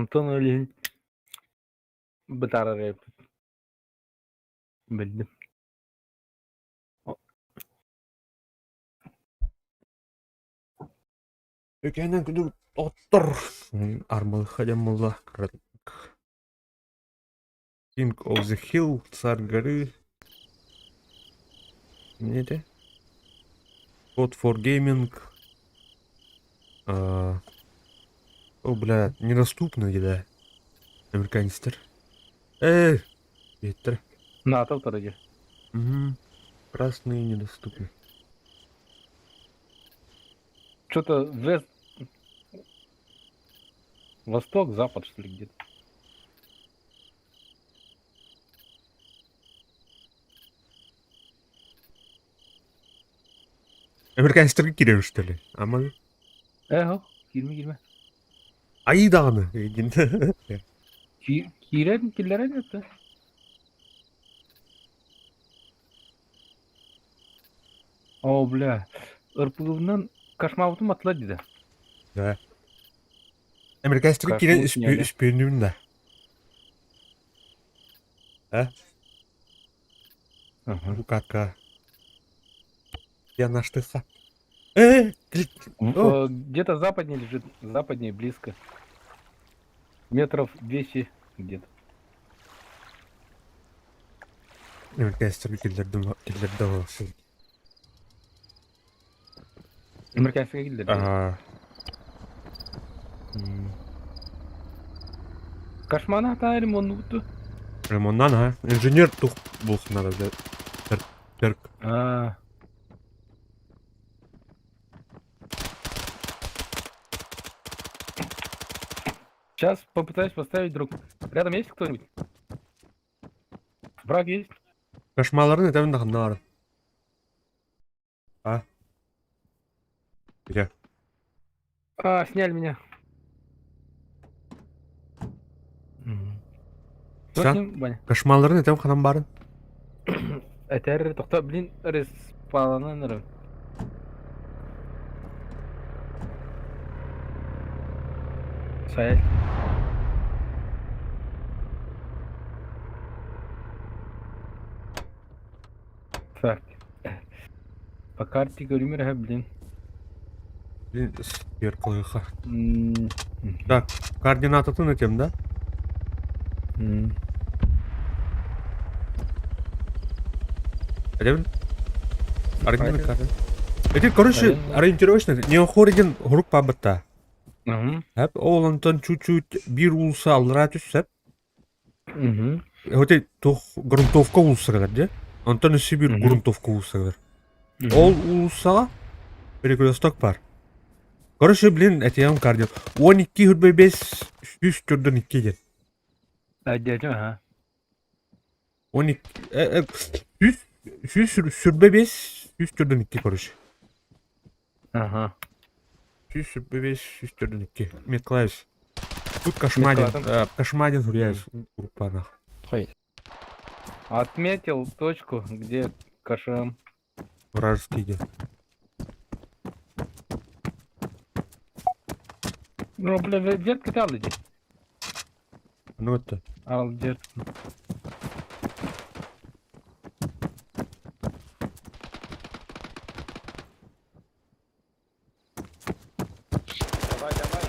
Онтон ол иһин бытаарар эбиппит. Биллим. Үкэнэн күнү оттор армалыха дьон буолла King of the Hill, Царь горы. Не это? Code for Gaming. А... О, бля, недоступно где-то. Американецтер. Эй, Ветер. НАТО второй. Угу. Красные недоступны. Что-то Вест... Восток, Запад, что ли, где-то. Американецтерге киирэр что ли? Ама Эхо, киирмэ киирмэ. Айыы даҕаны диэн. Киирэн киллэрэн это. О, бля. РПГ-нан кошмабытым атыла диде. Да. Американецтерге киирэн үспүөннүүн да. А? Букатка. Я наштыха. Э, Где-то западнее лежит, западнее, близко. Метров 200 где-то. Американецтерге киллэрдим киллэрдэ Американецтерге киллэрдэ. Ага. Кошмана хата ремоннубуту. Ремоннан, а? Инженер тух бух надо, да. Перк. А. Сейчас попытаюсь поставить друг. Рядом есть кто-нибудь? Враг есть? Кошмаларын этәбин да А? Где? А, сняли меня. Сан? Кошмаларын этәм ханам барын. Этер, тохта, блин, респаланан Цель. Так. По карте говорим, блин. Блин, сверху. Так, координаты этим, да? Один? Оригинальная карта. Это, короче, ориентировочно. Не Хоригин хурук пабытта. Хәп, ол онтон чуть-чуть бир улса аллара түссәп. Вот туох грунтовка уулуссаҕа дьэ. Онтон өссө биир грунтовка уулуссаҕа. Ол уулуссаҕа перекресток баар. Короче, блин, этиэм кардио. 12 хүрбэ 5 142 диэн. Дядя, ага. 12 100 105 142, короче. Ага. 105 142. Метклавис. Тут Кошмадин, Кошмадин гуляет в группах. Отметил точку, где Кашам. Вражеский где. Ну, бля, ветка там иди. Ну это. Ал, дед. Давай, давай.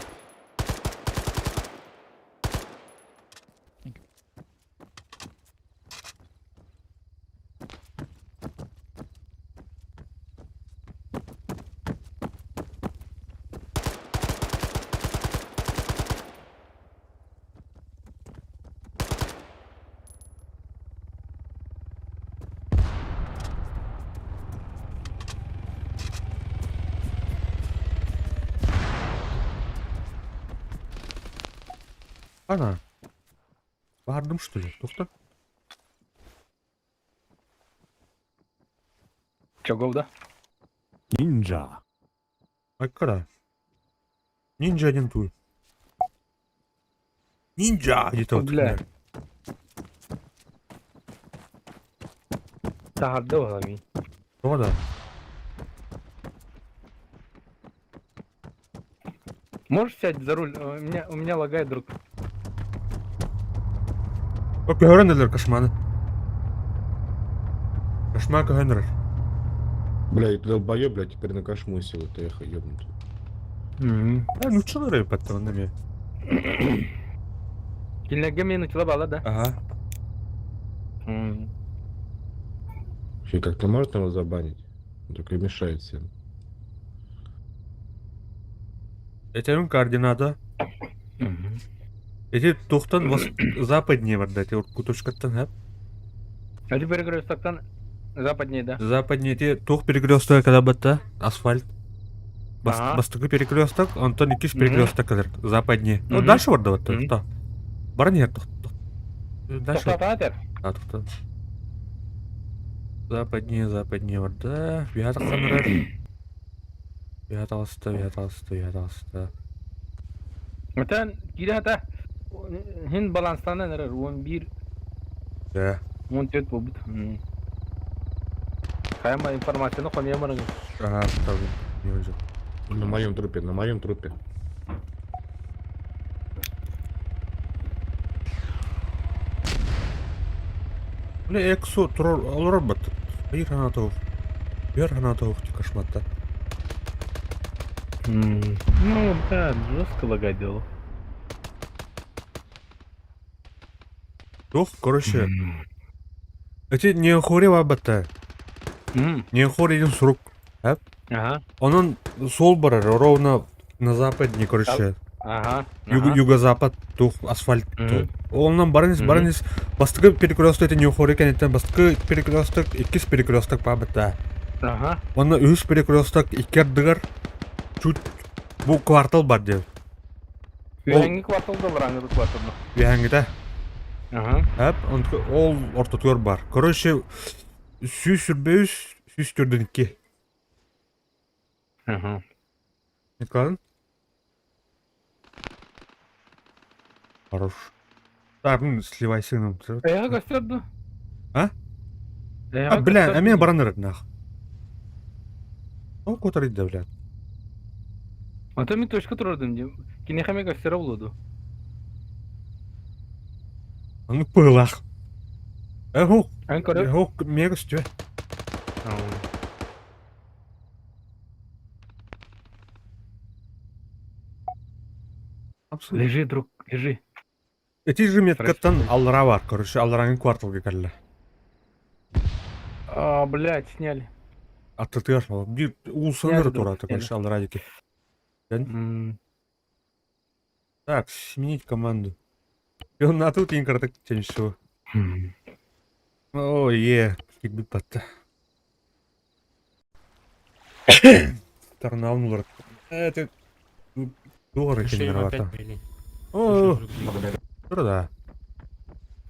Ана. Бардым что ли? Тухта? Че, гол, да? Ниндзя. Айкара. Ниндзя один туй. Ниндзя! Где-то вот. Бля. Таһырда буолла О, да. Можешь сядь за руль? У меня лагает, друг. О, көһөрөн кошманы. Кошма көһөнөр. Бля, ты долбоёб, бля, теперь на кошму сел, это эхо, ёбнутый. А, ну что нары потом на мне? Кинилэргэ мен учила бала, да? Ага. Вообще, как-то можно его забанить? Он только мешает всем. Этим координата. Эти тухтан вос... западнее барда, эти кутушкаттан хэп. А ты перекресток западнее, да? Западнее те тух перекресток, когда батта асфальт. Бас, Ага. Бастыкы перекресток, онтон иккис Мгм. перекресток кадыр, западнее. Ну Мгм. дальше барда вот Мгм. то. Бар нет, тух. Дальше. Тоқтататыр. А, тухтан. Западнее, западнее барда. Вятаханрар. Вяталста, вяталста, вяталста. Отан кире хата. Хин баланстанан эрэр 11 Да. 14 буолбут. Хайма информацияны хомия барың. Ага, там не уже. На моем трупе, на моем трупе. Бля, эксо турар олорор бат. Бир ханатов. Бир ханатов кошматта. Ну да, жестко лагать дело. Тух, короче. Эти не хори батта. Не хори един сурук. Ага, Онон сол барар, ровно на западне, короче. ага. Юго-запад, тух, асфальт. Мгм. Онон баранис, Мгм. баранис, бастыкы перекресток это не хори кенеттен, бастыкы перекресток, иккис перекресток пабата. Онно үс перекресток, иккер дыгар, чуть бу квартал бар деп. Үөһэҥҥи кварталда бараҥҥы кварталда. Вянгита. Ага. Хап, он ол ортотугар бар. Короче, сүүс сүрбэ үс, сүүс төрдөн икки. Ага. Николай? Хорош. Так, ну, сливайся нам. Эйха көстөрдү. А? Эйха А, бля, көстөрдү. а меня бараныр нах. О, котор иди, бля. Ото мен точка турардым дим. Кинехаме көстөрө болду. А ну пылах. Эх, Ан көрө. эх, мега стю. Лежи, друг, лежи. Эти же меткаттан аллара бар, короче, аллараңын кварталга кэллэ. А, блядь, сняли. Аттытыгар, бир уулсаныр Сняли, друг, турата, сняли. короче, аллара диэки. Так, сменить команду. Пионнатуу тиин кыратык чэньшуу. Оо, е, кирбит батта. Тарнаалын уларыт. Это туох эрэ Шею кинилэр опять барта. били. Оо, да.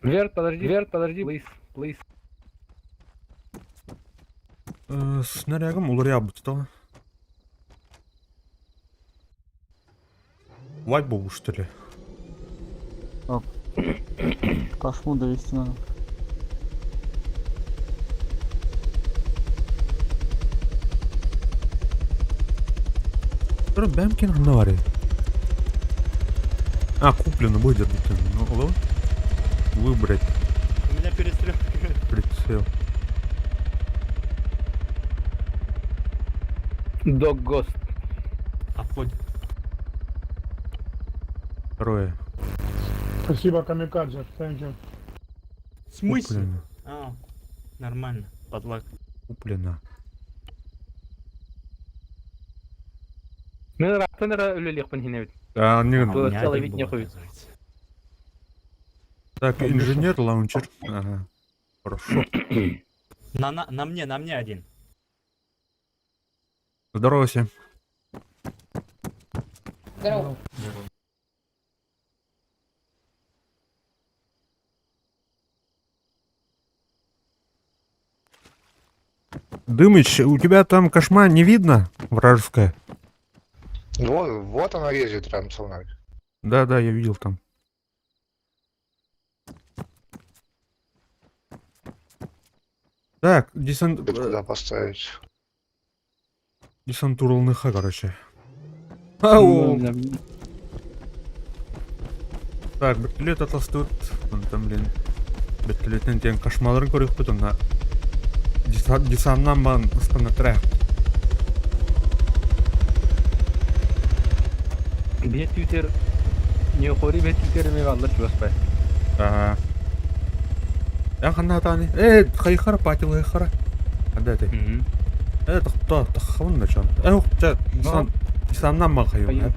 Верт, подожди, Верт, подожди, please, please. Снарягым уларыйабыт Лайк буолбу что ли? Кошму довести надо. Бэмкин ханна барый? А, куплено будет. Ну, Выбрать У меня перестрелка. прицел. Дог Гост. Обходит. Второе. Спасибо, Камикадзе. Thank you. В смысле? Куплено. А, нормально. Подлаг. Куплено. Мен ыраахтан эрэ үлэлиэхпин иһинэбит. А, не, А у меня целый один вид был, нехуй. оказывается. Так, инженер, лаунчер. Ага. Хорошо. На мне один. Здорово всем. Здорово. Дымыч, у тебя там кошма не видно вражеская? Вот, вот она ездит рядом со мной. Да, да, я видел там. Так, десант... Это куда поставить? Десантура ЛНХ, короче. Ау! Так, вертолет атластут. Вон там, блин. Вертолеттен тен кошмаларын көрөкпүт онна. Десаннан бан ыстанатыра. Бие Твиттер не хори бие Твиттер ме валлар чугаспай. Ага. Я ханна тани. Э, хайхара патил хайхара. Анда ты. Э, тохто, тоххабын да чон. Э, охча, десант десаннан бан хайым.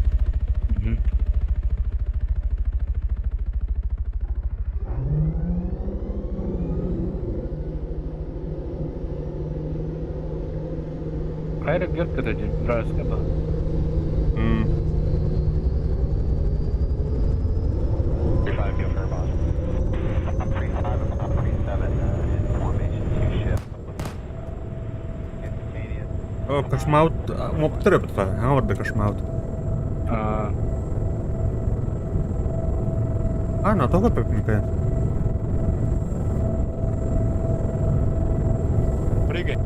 Хайра бьет, короче, вражеская была. О, кошмаут, моптыры бітті, аңа кошмаут. А, А, на того пепника. Прыгай.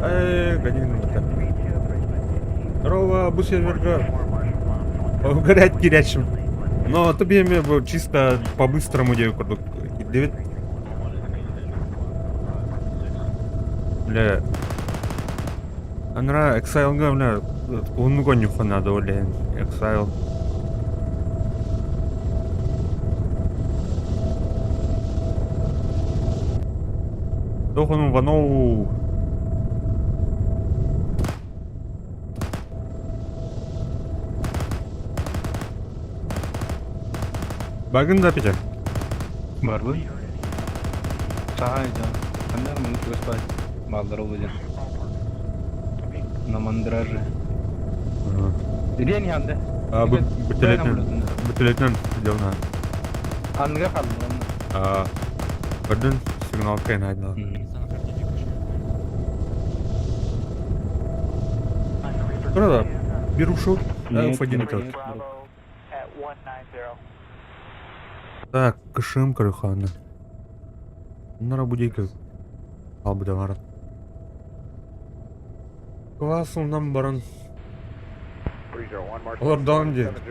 Эй, гони на Здорово, бу серверга. Горять кирячим. Но тебе был чисто по-быстрому девку. Девять. Бля. Анра, Exile га, бля, уһуннук нюха надо, бля. Exile. Тохону ваноу. Багын да Петя? Барбы. Саха жан. Ханнар маны чугаспай. Балдар ол ден. На мандраже. Рен янды. А, бутылетнен. Бутылетнен делна. Анга қалды. А, Көрдүн сигнал кайнайды. Правда, беру шот, F1 этот. Так, кышым корюханы. Нара будейка. Албыда бар. Классымнан баран. Олар даун дед.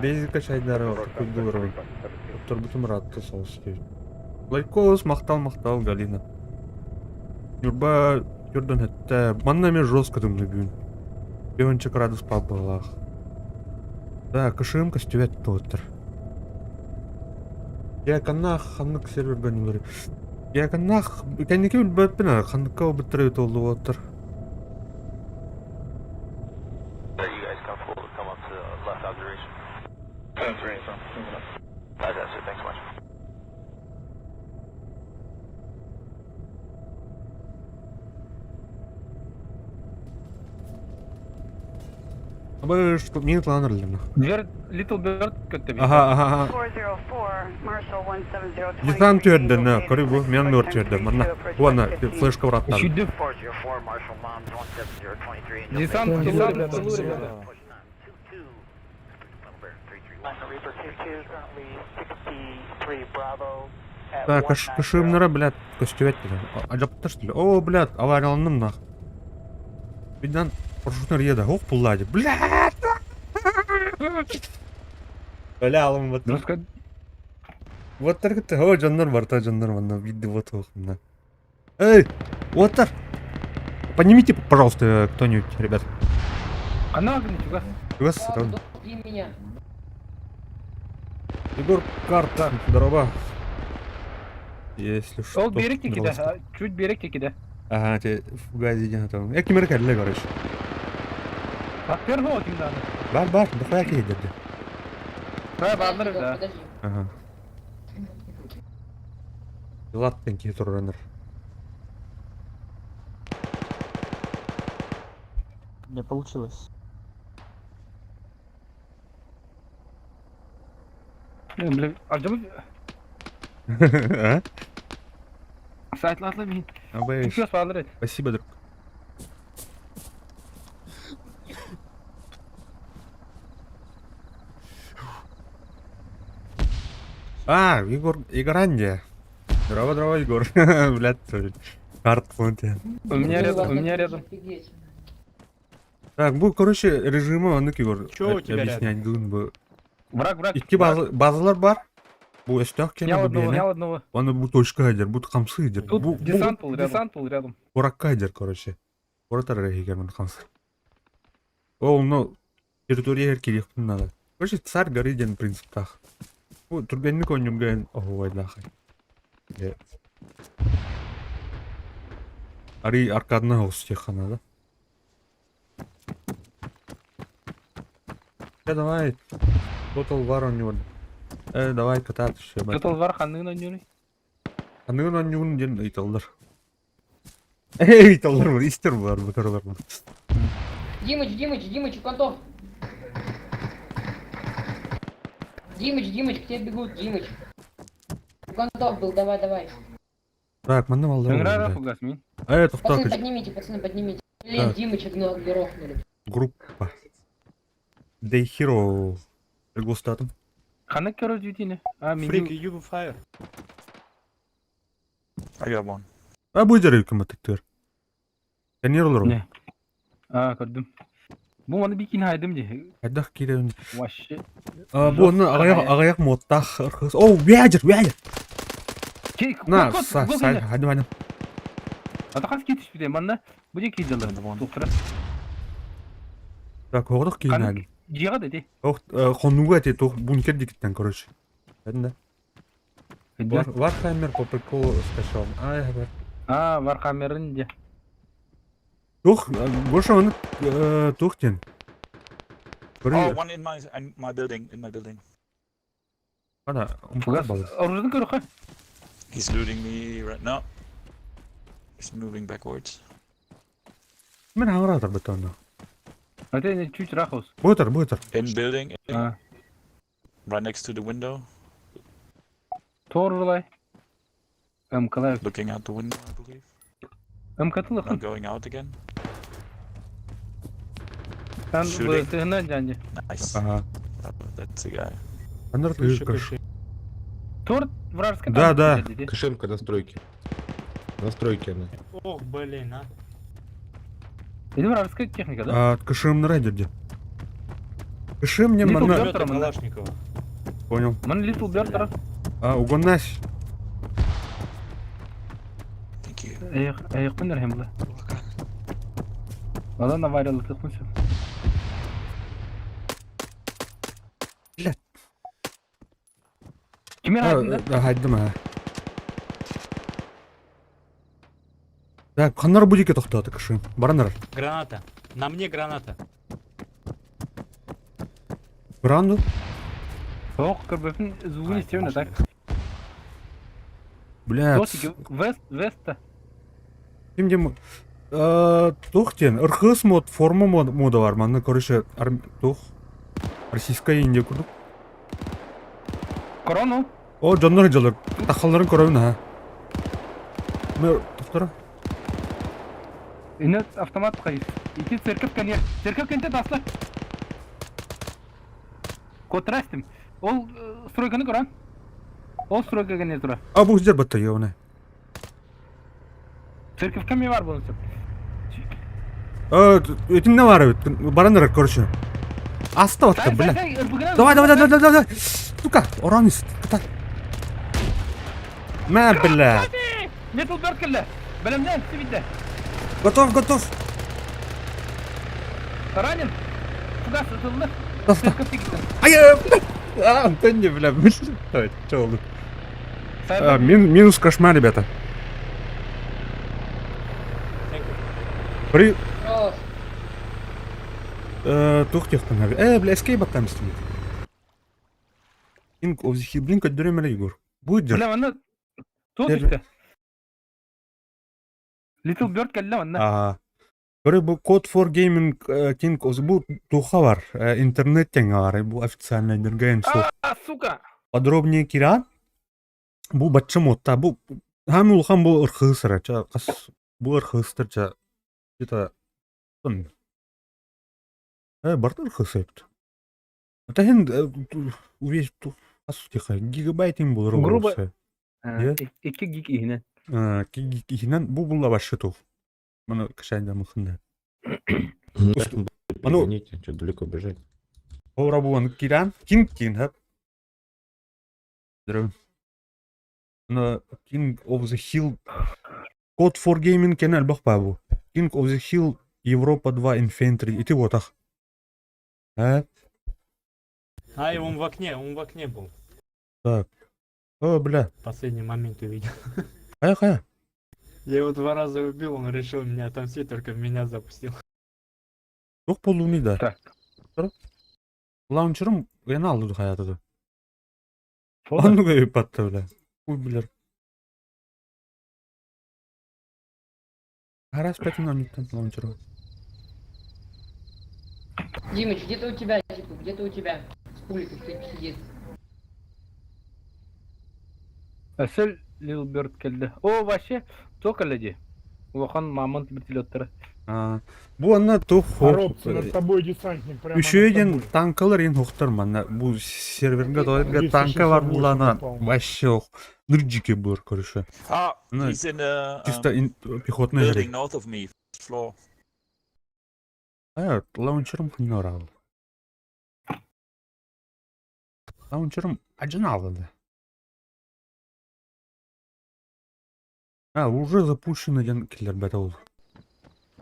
Бейзика чайдары күйдүр. Турбутум ратты соус дейт. Лайкос мактал мактал Галина. Юрба юрдан хетте. Манна мен жестко дымны бүгүн. Беванча градус пабылах. Да, кышым костювет тоттыр. Дьяконнаах ханнык сервергэ оонньууллар? Дьяконнаах кэнники билбэппин ээ, ханныкка ылбыттара эбитэ буоллар. Абы что мне планерлерна. Дверь Little Bird көттө Аха, аха, аха. Десант түөрдөн, көрү бу, мен нөр түөрдөн, манна. Уонна флешка враттан. Үчүйдүм. Десант, десант, ребята. Так, кышымнара, блядь, көстүбэт Ажаптар что ли? О, блядь, аварияланным нах. Биден парашютнар еда. Ох, пуллади. Блядь! Бля, алым вот. Вот так о, дьоннор барта, дьоннор манна, видно вот ох, Эй, вот так. Поднимите, пожалуйста, кто-нибудь, ребят. Она чугас. Чугас, это меня. Егор, карта, здорово. Если что. Ол берег киде, чуть берег киде. Ага, те фугази ден там. Я кимер кәлле, короче. Актер го кимдан. Бар, бар, дохуя киде. Да, бар, да. Ага. Латтен кие турраныр. Не получилось. Бля, а где А? Сайтлатлы мин. Абы. Спасибо, друг. А, Егор, Егорандия. Здорово, здорово, Егор. Блядь, карт фонте. У меня рядом, у меня рядом. Так, бу, короче, режимы аны Егор. Чё у тебя объяснять гын бу. Враг, враг. Икки базалар бар. Бу өстөх кене Снял бу одного, биэне. снял одного. Аны бу точка хадер, бу камсы хадер. Тут Бу десант был рядом. Десант был рядом. Куракка хадер, короче. Куратар рехигер мен камсы. Ол, ну, территория керек надо. Короче, царь горы ден принциптах. Бу түргенник онюмген оһуайдахай. Ари аркадна устехана, да? Я давай. Total War онньур. Давай катат еще. Total War ханнын онньур. Ханнын онньур ден ыйталлар. Эй, ыйталлар бар, истер бар, бутарлар бар. Димыч, Димыч, Димыч, у контов. Димыч, Димыч, к тебе бегут, Димыч. У контов был, давай, давай. Так, манна малдар. Пацаны, поднимите, пацаны, поднимите. Блин, Димыча грохнули. Группа. Day Hero. Пригластатым. Ханна Call of Duty А, Freak, you fire. I got one. А бу дерек кем аттыр. Тренерлер. Не. А, көрдүм. Бу маны бикин хайдым ди. Хайдах кирен. Вообще. А, бу аны агаяк агаяк моттах. О, вядер, вядер. На, са, са, хайдым, хайдым. Атакас кетиш бите, манна бу же кийдилер. Доктор. Так, оғдық кейін Жиға деди. Ох, хонуга те тох бункер дикиттен, короче. Да. Warhammer по приколу скачал. Ай, бар. А, Warhammer'ın де. Тух, больше он тухтен. Oh, one in my building, in my building. Ана, Оружие көрөхө. He's looting me right now. He's moving backwards. Мен аңыратыр бітті Это чуть рахус. Бутер, бутер. In building. Right next to the window. Торжулай. МК. Looking out the window, I believe. МК Not going out again. Там Shooting. Nice. Ага. That's the guy. Анар ты Торт вражеская. Да, да. Кышемка на стройке. На стройке она. Ох, блин, а. Это вражеская техника, да? А, Кышем на райдер Кышем мне манна... Калашникова. Понял. Ман Little Bird. А, угоннась. Эх, эх, күнер Ладно, наварил ты хуй. Блядь. Эмиэ хаайдың да? Хайдым аа. Так, ханнар будике тохтоото кышын. Баран эрэр. Граната. На мне граната. Брану? Суох, көрбөппүн звугун истэбин а так. Блядь. Туох тики Вест, Веста. Ким диэн туох диэн ырхыс мод форма мода бар манна короче туох российская Индия курдук Корону? О дьоннор дьалар тахалларын көрөбүн аха Мы тохтора Инет автомат хайыс. Ити церковь кэнье. Церковь кэнтэ тасла. Котрастим. Ол стройканы көрөн. Ол стройка кэнье тура. А бу сидер батта ёбана. Церковька ми бар буолун сөп. Итиннэ баар эбит. Баран эрэр, короче. Аста батта, бля. Давай, давай, давай, давай, давай. Сука, орон ис. Кыта. Мә, бля. Metal Bird кэллэ. Бэлэмнэн, сибидде. Готов, готов. Ранен. Фугас ытылды. Церковь Ай, а, Антони, бля, Давай, что oldu? Минус кошмар, ребята. При... Тух техтан бля, эскейп там стоит. King of the Hill, блин, көддөрөм эле Егор. Будет Бля, манна туох түстэ? Little Bird кэллэ манна. Аа. Көрө бу Code for Gaming King of the бу туха бар, интернет тэҥэ бар, бу официальный дэргээн суох. А, сука! Подробнее киран. Бу бачча муотта, бу хаамы улахан бу ырхыысыра, ча хас бу ырхыыстар ча где-то барта ырхыыс эбит. Это хин увесь хас тихо гигабайтын булар Грубо 2 гиг иһинэн. 2 гиг иһинэн бу булла вообще тух. Маны кашайда мыхында. Аны что далеко бежать. Ора буан киран, кин кин хап. King of the Hill Code for Gaming кэнэ элбэх баа бу. King of the Hill Европа 2 Infantry ити буотах. Э? А, и он в окне был. Так. О, бля. В последний момент увидел. Хайа, хайа. Я его два раза убил, он решил меня отомстить, только меня запустил. Туох буоллуҥуй да? Так. Лаунчерым гена алды хаята да. Оннук өйүппатта бля. Хуй билэр. Араас пятин оннуктан лаунчерым. Димыч, где-то у тебя, типа, где-то у тебя. С пулькой кто-то сидит. Өссө Little Bird кэллэ. О, вообще, туох кэллэ дии. Улахан мамонт вертолеттара. Бу анна туох Коробцы, над тобой десантник прямо Үчүгэй над диэн тобой. танкалар иһин охтор манна бу сервергэ тоҕо танка бар 268 буллаана упал. вообще ох нырдьике буолар короче. Ah, Ну, he's in a Чисто пехотная building north of me, first floor. Э, лаунчерым ханна орал. Лаунчерым ажын алды. А, уже запущено диэн киллэрбэтэ ол.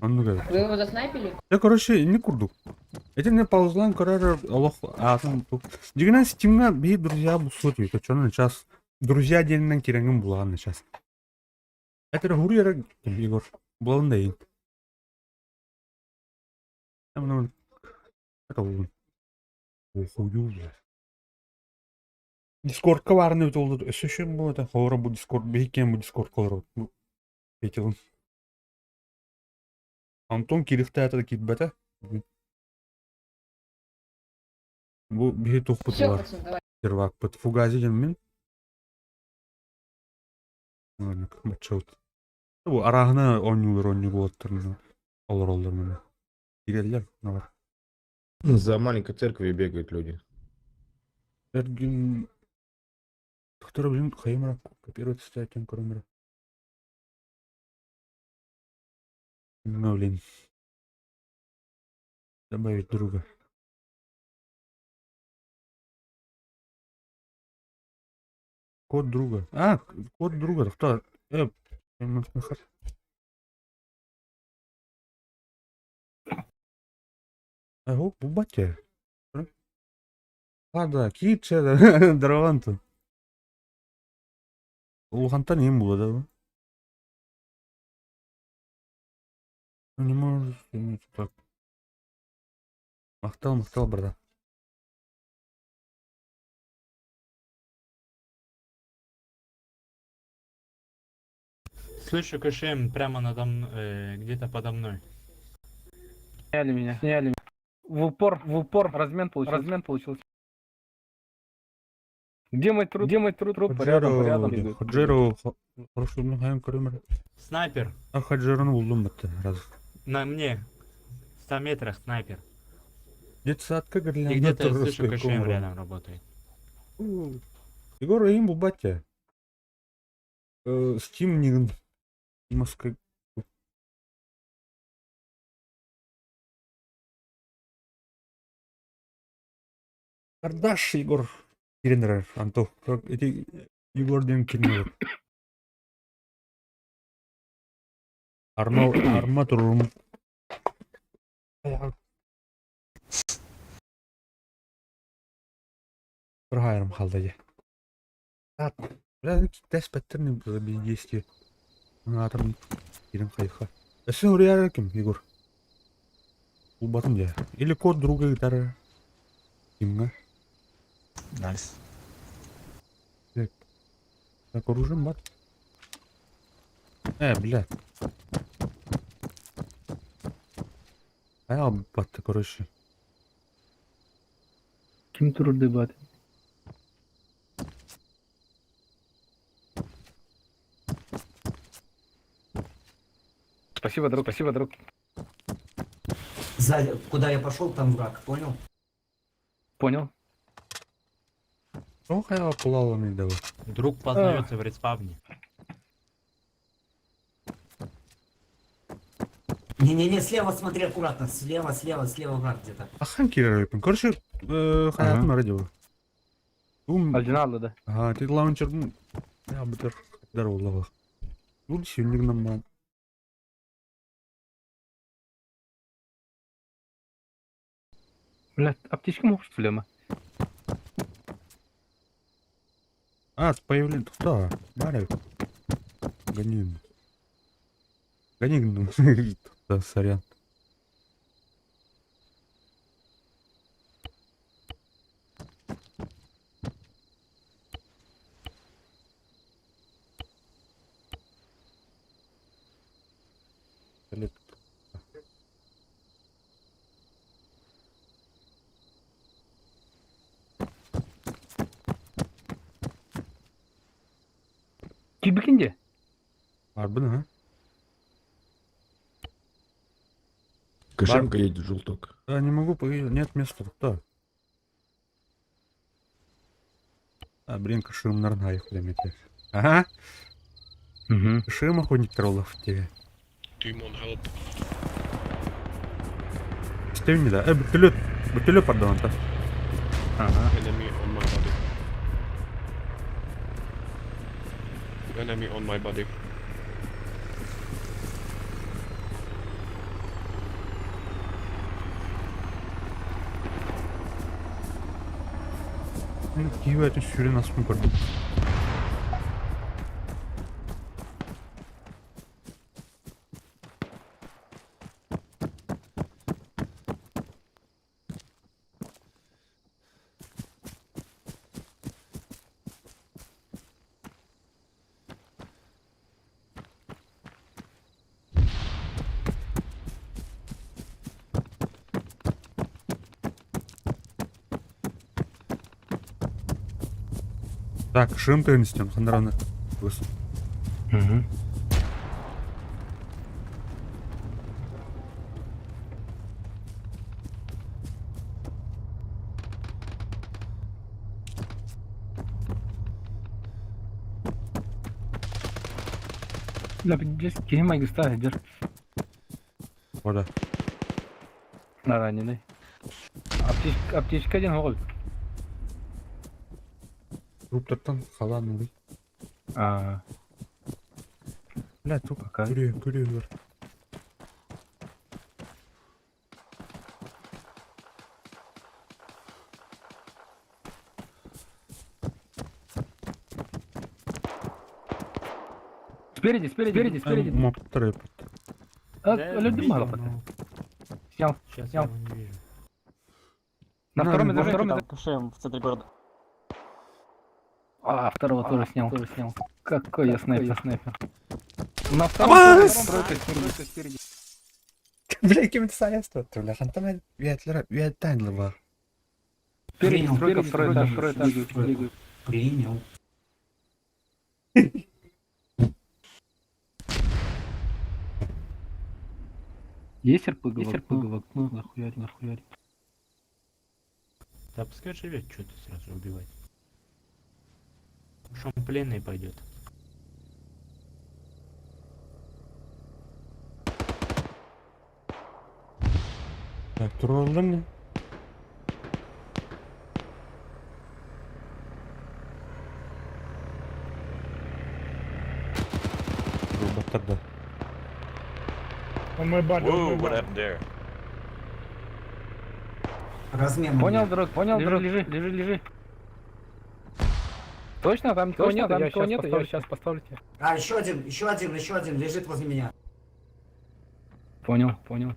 Оннук эбит. Вы его заснайпили? Я, короче, не курдук. Этинне паузалаан көрөр олох аатын Дьиҥинэн Стимҥа биһи друзья булсуот үһү, оччону сейчас друзья диэнинэн кирэҥҥин булаҕын сейчас. Это хуруй эрэ Егор, булалын да иһин. Это буллун. Охуйу, бля. Дискордка баарын эбит ол өссө шөм буолата. Хоро бу Дискорд биһиккиэн бу Дискордка олоробут. Бу Петилын. Антон киирихтээтэ да киирбэтэ. Бу биһи туохпут Все, бар. пацан, давай. Сервакпыт. Фугази диэн мин. Маннык баччабыт. Бу арааһына оонньуулар оонньуу буолаттар олороллор маны. Киирэллэр бар. За маленькой церковью бегают люди. Эргин Тохтор блин хайымра копировать ставить көрөмөрө. Ну, блин. Добавить друга. Код друга. А, код друга. Кто? Э, бу батя. А, да, киирчэ, здорово, Антон. Улахантан иһин буолуо да бу? Не можешь так. Махтал, махтал, братан. Слышу КШМ прямо надо мной, где-то подо мной. Сняли меня, сняли. В упор, размен получился. Размен получился. Где мой труп? Где мой труп? Труп рядом, рядом. Хаджиро, Хаджиро, хорошо, ну хайм көрөмөр. Снайпер! А Хаджирону булдум бітті, раз. На мне! В 100 метрах снайпер. Детсадка И гирлянда где-то я слышу туррус КШМ рядом работает. Егор, им бубатя. Steam не Москва. Кардаш Егор Киренрер, Антох. Эти Егор ден Киренрер. Арма, арма турум. Бір айырым қалды де. Бля, тест паттерны действия. Атом кирен хайха. Өсін урияр ким, Егор? Улбатым де. Или код друга гитара. Кимга? Nice. Так, оружием бат. Бля. Аял батты, короче. Ким турды бат? Спасибо, друг, спасибо, друг. Сзади, куда я пошел, там враг, понял? Понял. Ох, аял пулала мне давай. Друг познается в респавне. Не-не-не, слева смотри аккуратно, слева, слева, слева враг где-то. Ахан кирер Короче, хаятым радио. Ум, Альдинал, да. ага, ти лаунчер, я бытыр, дар оллага. Бул сүйүнүгүнөн бан. Бля, аптечка может флема. А, с появлением, да, Марик. Гони. Гони, да, сорян. Пистолет. Кибикинде? Арбын, а? Кошемка едет желток. Да, не могу, погоди, нет места, да. А, блин, кашым нарнай прям эти. Ага, Угу. кашым охотник троллов тебе. Demon help. Стевни, да. Бутылет, бутылет, пардон, да. Ага. Enemy on my body. Enemy on my body. Киһи этин сүрен аспын көрдүм. Так, шым тегенистен, хандараны. Выс. Угу. Бля, здесь киһи майгыста сылдьар. Ода. Раненый. Аптечка, аптечка один гол. Труптартан халан улый. А, Бля, туп. Пока. Күрү, күрү бар. Спереди, спереди, спереди, спереди. Моптары. А, Да, Өлөрдүм видел, мало. но Снял. Сейчас я Снял. его не вижу. На втором этаже, втором этаже. в центре города. А, второго тоже снял. Тоже снял. Какой я снайпер, снайпер. На втором Абас! тоже, тройка спереди, спереди. Бля, кем это саяство? Бля, хантам вятлера, вятанлова. Спереди, Принял, тройка, второй этаж, второй этаж. Двигаю тройку. Принял. Есть РПГ? Есть РПГ? Ну, нахуярь, нахуярь. Да пускай живет, что ты сразу убивать. Уж он пленный пойдет. Так, турнирдан не? Роботтар да. Whoa, what happened there? Размен. у Понял, меня. друг, понял, друг. Лежи, лежи, лежи. Точно, там никого нет, там никого нет, я сейчас поставлю тебе. А, еще один, еще один, еще один лежит возле меня. Понял, понял.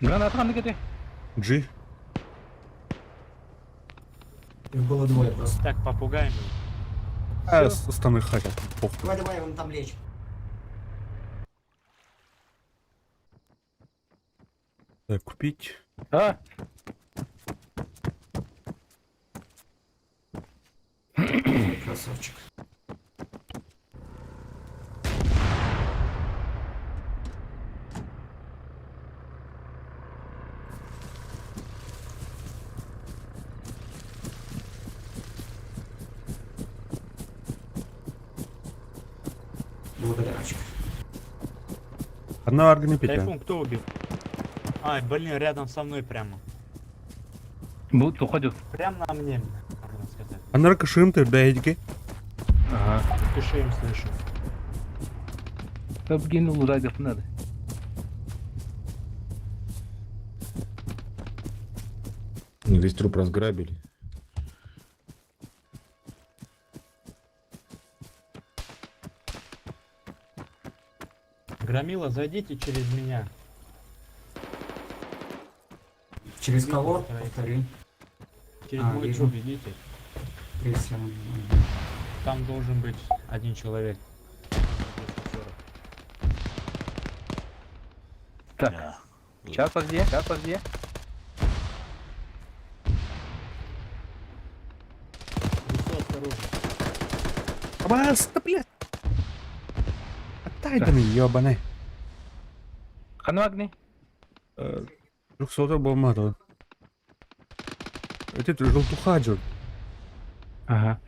Граната, граната, ты. G. Их было двое просто. Так, попугаем его. А, остальных хотят. Похуй. Давай, давай, он там лечь. Так, купить. А, Ой, Красавчик. Благодарочка. Одна аргни петя. Тайфун кто убил? Ай, блин, рядом со мной прямо. будут уходят. Прям на мне, можно сказать. Анар кашим ты, да, эдики. Ага. Пиши им слышу. Обгинул урагов надо. Весь труп разграбили. Громила, зайдите через меня. Через Видел, кого? троих. Повтори. Через А, мой вижу. труп идите. Присел. Там должен быть один человек. 240. Так. Yeah. Сейчас, подожди, сейчас, подожди. Русло, осторожно. Абас, да, блядь. Отдай мне, ёбаный. Хану огни. Трехсотый был мато. Это желтуха, джо. Ага.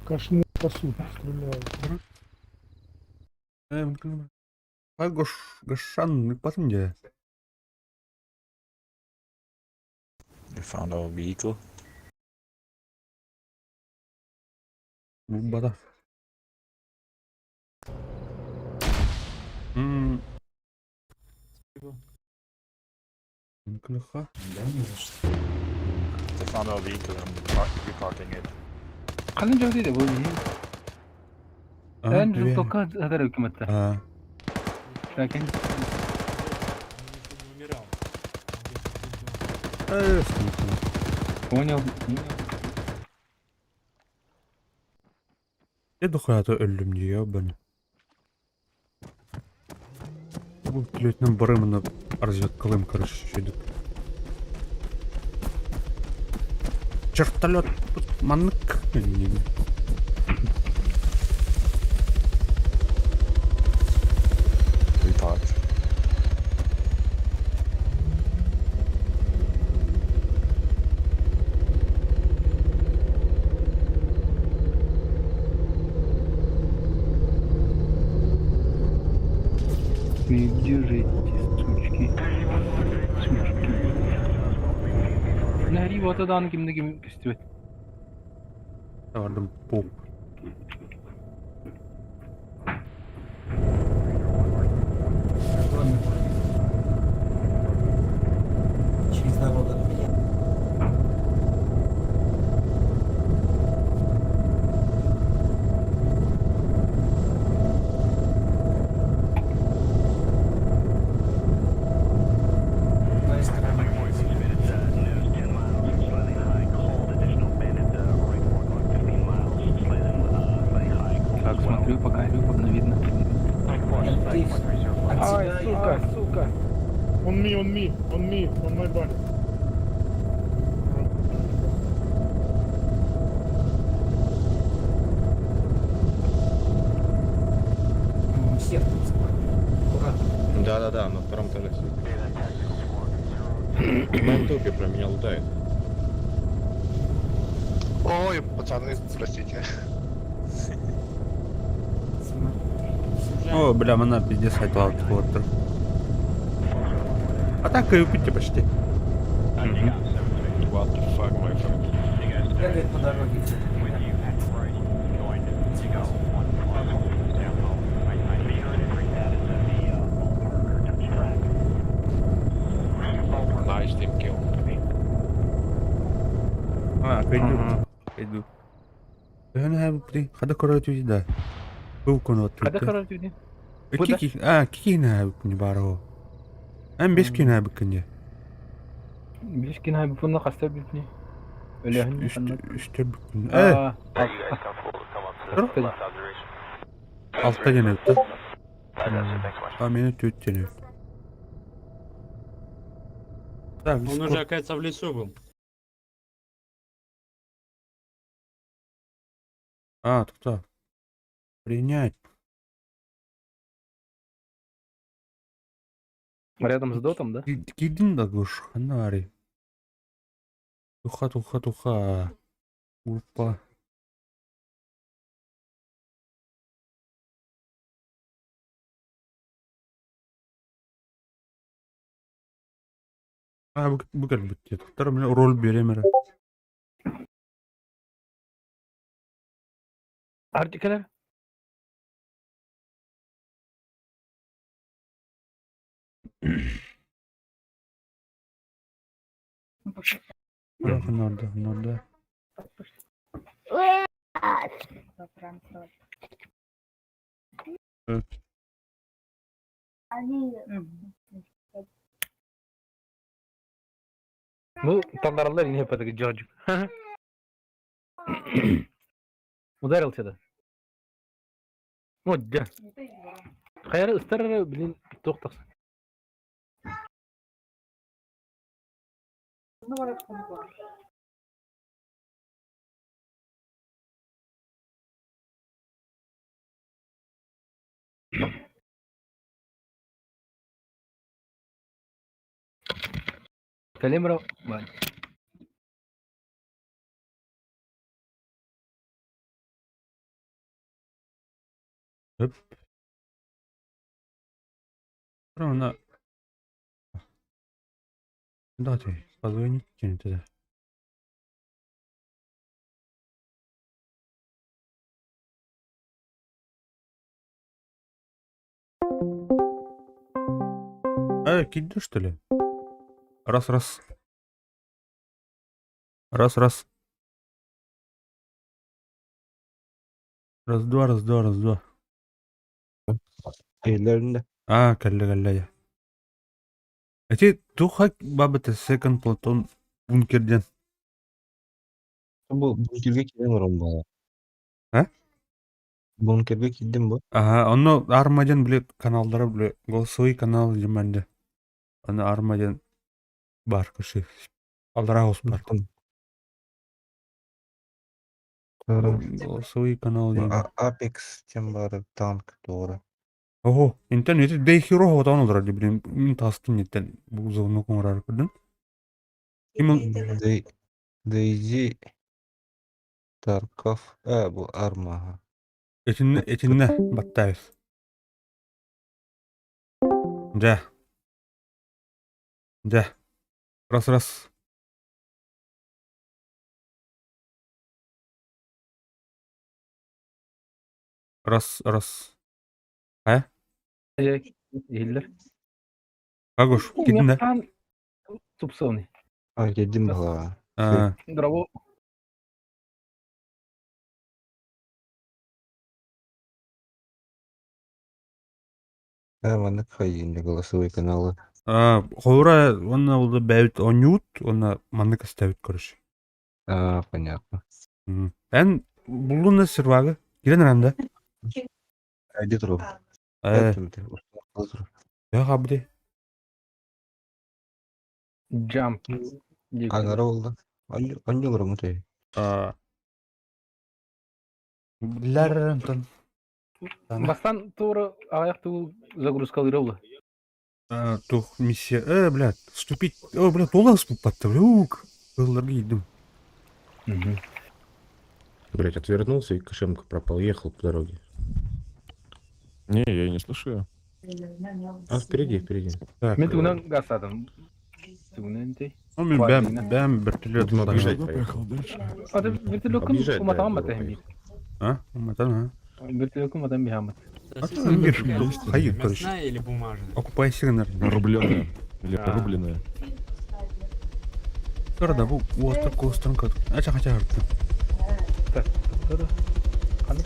Кошмар посуд стреляют. Гош, Гошан, не потом где. We found our vehicle. Бада. М. Мкныха. Да, не за что. They found our vehicle and reparking it. Ханын жогдойду бул. Эн желтока адар өкмөттө. А, Так, Он еще не умирал. Он где-то тут был. понял. Я дохуя-то өллүм дии, ёбаный. Бу плетнем барымына разведкалым, короче, шөйдүк. Чертолет маннык. Reparked. Держите, сучки. Сучки. Нари вот адан кимди ким күстүбөт. Бардым поп. В доме вроде. Через дорогу от меня. On me, on me, on me, on my body. Всех тут скоро. Аккуратно. Да-да-да, на втором этаже сидит. На тупе про меня лутает. Ой, пацаны, простите. Смотри. О, бля, мана пиздец хотела отыр. А так и упить почти. What the fuck, my friend? Бегает по дороге где-то. Nice team kill. А, пойду. Пойду. Хада короче да. Был конот. Хада короче Кики, а, кики на баро. Ам бес кина бикинде. Беш кина бифунна хаста бифни. Өлөһүн Үстер бикин. Э, алта жана өттө. А мени төрт жана өттү. Так, Он уже, оказывается, в лесу был. А, тут Принять. Рядом с дотом, да? Кидин да гуш, ханари. Туха, туха, туха. Группа. А, бу кэлбит Тар мен роль беремер. Артикалар? Норда, норда. Ну, тандаралар не падаг Джорджик. Ударил тебя. Вот, да. Хайра ыстар, блин, тоқтақсы. Калимра, бан. Өп. Равно. Да ты, позвоните тогда. А, киди, что ли? Раз, раз. Раз, раз. Раз, два, раз, два, раз, два. Ellerinde. А, кэллэ, кэллэ. Эти тухак бабыта second платон бункерден. Бу бункерге кирдим ромбала. А? Бункерге кирдим бу. Ага, онно армаден биле каналдара биле голосовой канал жеманде. Аны армаден бар кыши. Алдара бар. Голосовой канал дем. Апекс тем бар танк doğru. Ого, интернет дейхиро хотан олар блин, мин тастын неттен бу звонок оңрар көрдүм. Ким DayZ Tarkov. E bu Arma. этинне этинне баттайбыз. Да. Да. Раз раз. Раз раз. А? Иһиллэр. Агуш, китинне. Тупсоны. А кирдим бала. А, Драво. Э, маннык хайын голосовые каналы. а, холура онна булды бәбит онют, онна маннык ставит короче. А, понятно. Эн булдун сервагы. Кирен ранда. Айди туру. Э, я хабды. Jump. Аңара болла. Анньолор мутай. Билэр онтон. Бастан тура аяқ тугу загрузкалыыр буолла. Тух миссия. Блядь, вступить. О, блядь, толас патта, блюк. Кылларга иидим. Блять, отвернулся и Кашемка пропал, ехал по дороге. Не, я не слышу. А впереди, впереди. Так. Мен тугунан гасадым. Тугунан дей. Ну, мен бәм, бәм вертолет. Видимо, объезжать поехал. Аты вертолеттун Объезжать, да, уматаҕын гору батаһын поехал. А? Уматан, а? Вертолеттун уматан биһаммат. Сосиска А, какая? хайыр, короче. Мясная или бумажная? Окупайся, Рубленая. Или А. рубленая. Турда бу остров костон кот. Ача хача харты.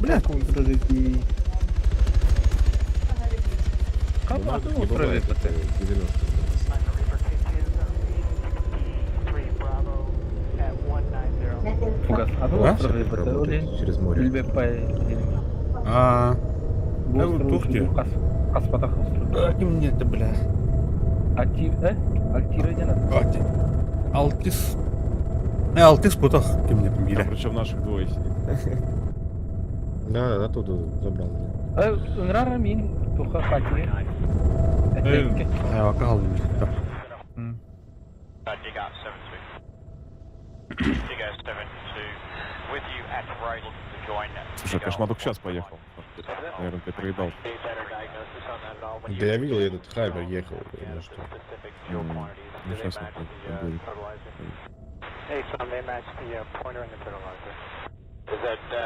Бля, Бумага не бывает, это 90-е. Фугас. А Да? остров Работает через море. А, Бу вот ух ты. Хаспатах остров. Ким мне это, бля? Альтир, э? Альтира дена. Алтис. Алтис бутах ким мне А бира. причем наших двое сидит. Да, да, оттуда забрал. Э, ынрара мин туха хатире. Ай, калды. Слушай, Кошмар только сейчас поехал. Наверное, ты проебал. Да я видел, этот Хаммер ехал. Ну что. Ну, сейчас он будет.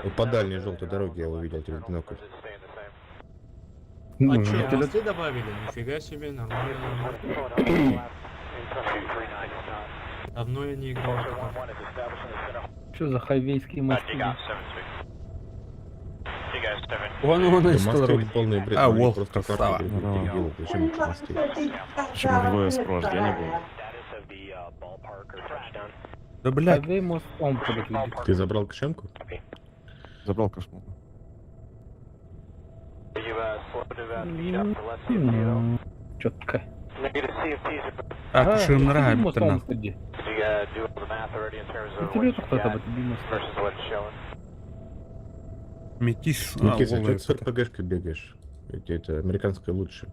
Вот по дальней желтой дороге я увидел через бинокль. А чё, мосты добавили? Нифига себе, нормально. Давно я не играл. в такое. Что за хайвейские мосты? Вон он Да и мосты дороги. это полный бред. А, они Волк, просто карту красава. переделают. Зачем эти мосты? Причем двое сопровождения было. Да, блядь. Хайвей мост он подойдет. Ты забрал Кашемку? Забрал Кошмар. Четко. А, кушаем мост нравится. он среди. Тебе кто-то об этом мост. Метис. А, Никита, Волк, что ты с это. РПГшкой бегаешь? Ведь это американская лучше.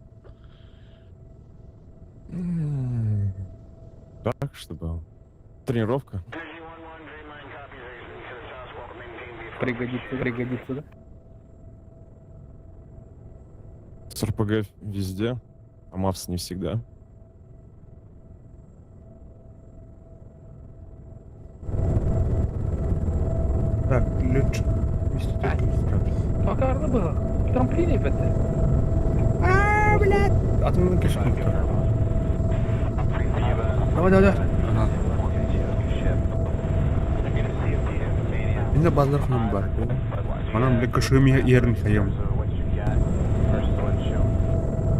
Так, чтобы... Тренировка. Пригодится, пригодится, да? С РПГ везде, а Мавс не всегда. Так, летчик. Пока было. Трамплин это. А, блядь. А ты мне кишку. Давай, давай, давай. Ага. Инде базар ханам бар. Манам бля кышым ерин хаем.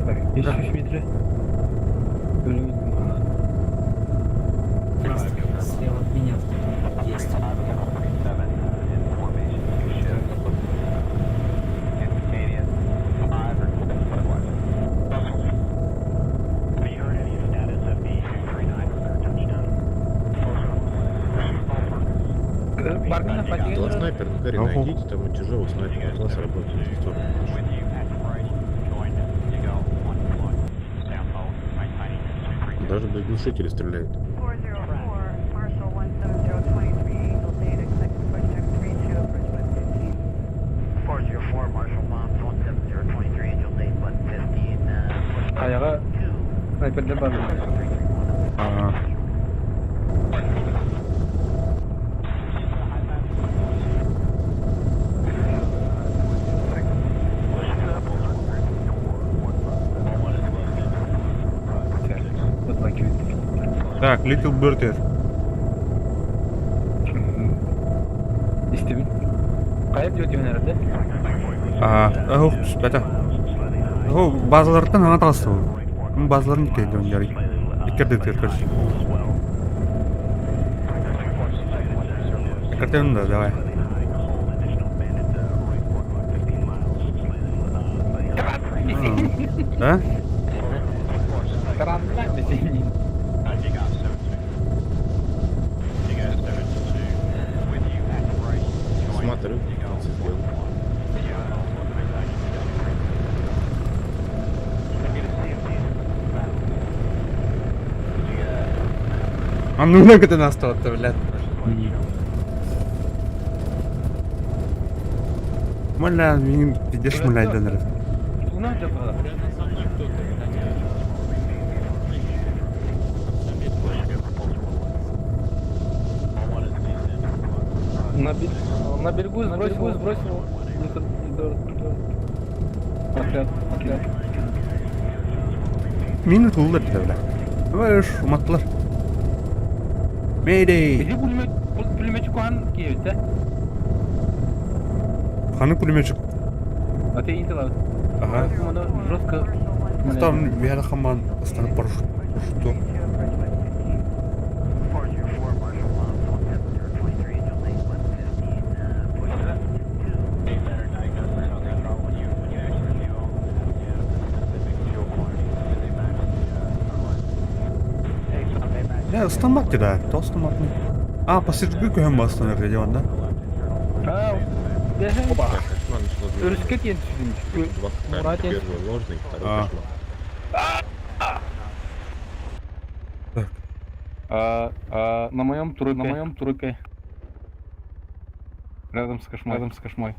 Так, 5 метров. Слева от меня кто-то есть. Бармина Да хватит. снайпер на горе Ага. найдите, там у чужого снайпера от вас работает в сторону. Он Даже без глушителя стреляет. 404, Marshall 17023, Angel 8, expected pushback 32, approach 115. 404, Marshall Moms 17023, Angel 8, 115, Аяға снайпердер бар. Ага. Вот лакивит. Так, Little Bird. Истебин. Кайып жөтү nerede? А, ох, это. О, базалардан ана талсы. Базаларын иккерде ярый. Иккерде тер, короче. Иккерде да, давай. А? Карандан десең. отрыв сделал. А ну как это нас то блядь. Моля, мин пиздец муляй дэнер. Тугунан дьаппала. Рядом со мной кто-то гоняет. На, на берегу сбросил, сбросил. Отряд, отряд. Мин туллар деді, бля. Давай уматтылар. Мейдей. Иди пулемет, пулеметчик уан Киевте. Ханы пулеметчик. А ты не делал. Ага. Жестко. Там я хаман остану парашют. Что? Я ыстаммат деді, то ыстаммат. А, пассажирге көһөн бастан регион, да? Опа. Так, кошмар начала движение. Өрүскө тиэн түшүдүм. Два Мурат камня, первый ложный, второй А. кошмар. А, на моем трупе, на моем трупе. Рядом с кошмой, рядом с кошмой.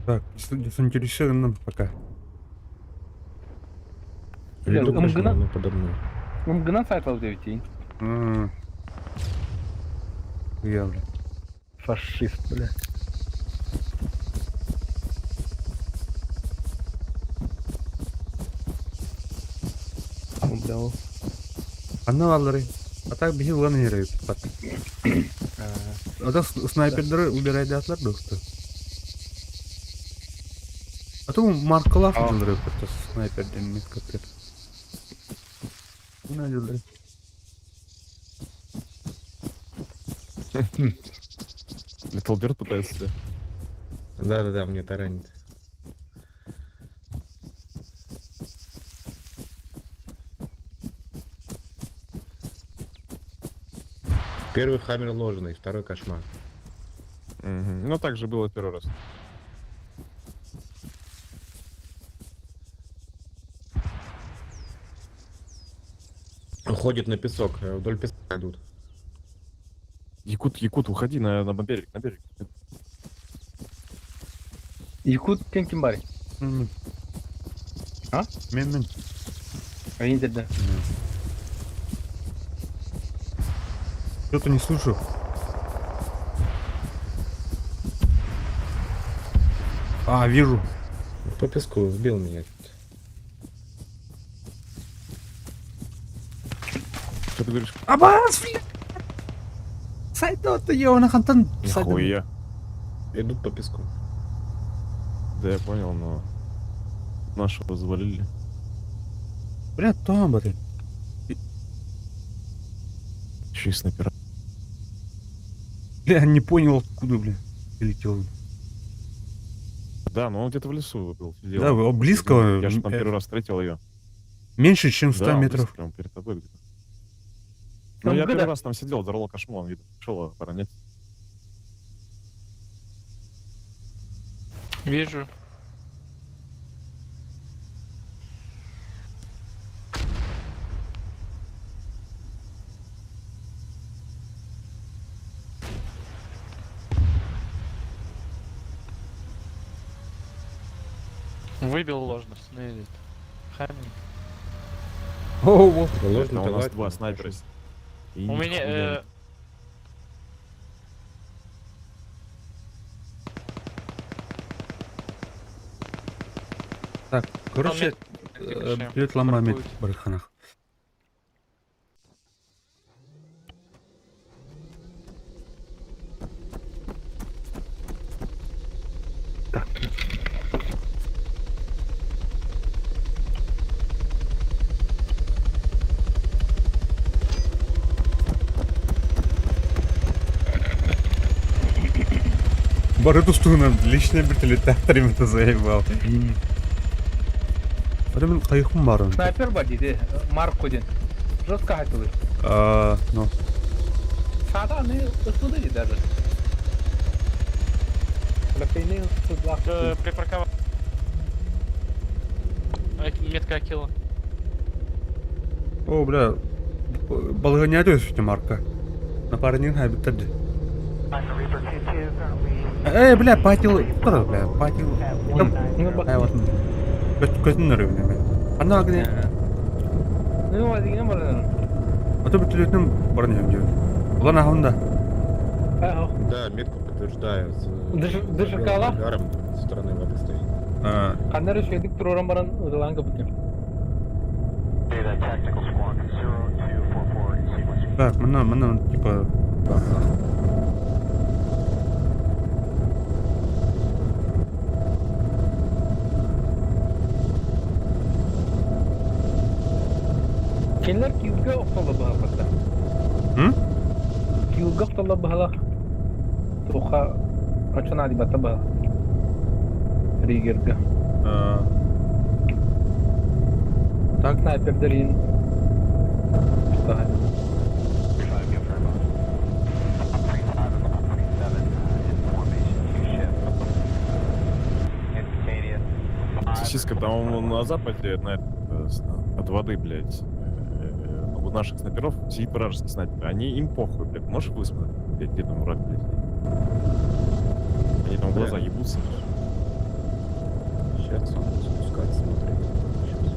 Так, дезинтересированным пока. Иду Мгна- кошмар, но подо мной. Мгна сайтал девятей. Я, бля. Фашист, бля. Бля. Аны алыры. А так биһи улан иһэр так. А так снайпердары убирай атлар досты. А то маркалах дылыры просто снайперден капец. Уна дылыры. Little Bird пытается тебя. Да-да-да, мне таранит. Первый хаммер ложный, второй кошмар. Мгм. Ну, так же было первый раз. Уходит на песок, вдоль песка идут. Якут, Якут, уходи на берег, на берег. Якут кем ким барый? А? Мен мен. Они да. Что-то не слышу. А, вижу. По песку сбил меня. Что ты говоришь? Абас! Сайта я хантан. Нихуя. Идут по песку. Да я понял, но нашего завалили. Бля, там, блин. Еще и снайпера. Бля, не понял, откуда, бля, прилетел. Да, но он где-то в лесу был. Сидел. Да, близко. Я же там первый раз встретил ее. Меньше, чем 100 да, он метров. близко, Прям перед тобой где-то. Ну, Там я года- первый раз там сидел, взорвал кошму, он, видно, пришел оборонять. Вижу. Выбил ложно, снизит. Хаммер. О, вот. Ложный А у нас товарищ. два снайпера. И У меня... нихуя Так, короче, привет ломами барханах. Так. Бары тустугунан личный вертолеттер это заебал. Это мен кайыкым бар onun. Снайпер бар дейді, Марко ден. Жестко айтылыр. А, ну. Сада не ысыды дейді даже. Трофейный 102. Припарковал. Метка Акила. О, бля, балыгыня төсүтэ марка. Напарнигын хайбыттар ди. Э, бля, патил, куда, бля, патил. Ай, вот. Көтүн өрөбүнэ мен. Ана агне. Ну, один баран. Ото бүтүлүтүн баран иһэм диэн. Улан ахында. Да, метку подтверждаю. С, Дыши белым кала? ангаром со стороны воды стоит. Ханнар үчүгэйдик туруоран баран ытылаан кэбитим. Так, мына, мына, типа, Кинилэр киилгэ охтоллор быһаллар. М? Киилгэ охтоллор быһалар. Туха очон адибата быһа. Ригерга. Так. Снайпердерин. Что? Сосиска там он на западе, на, от воды, блядь, у наших снайперов сидит вражеский снайпер. Они им похуй, блядь. Можешь высмотреть, блядь, где там враг, блядь? Они там в глаза ебутся. Сейчас он будет спускаться, смотреть. Сейчас.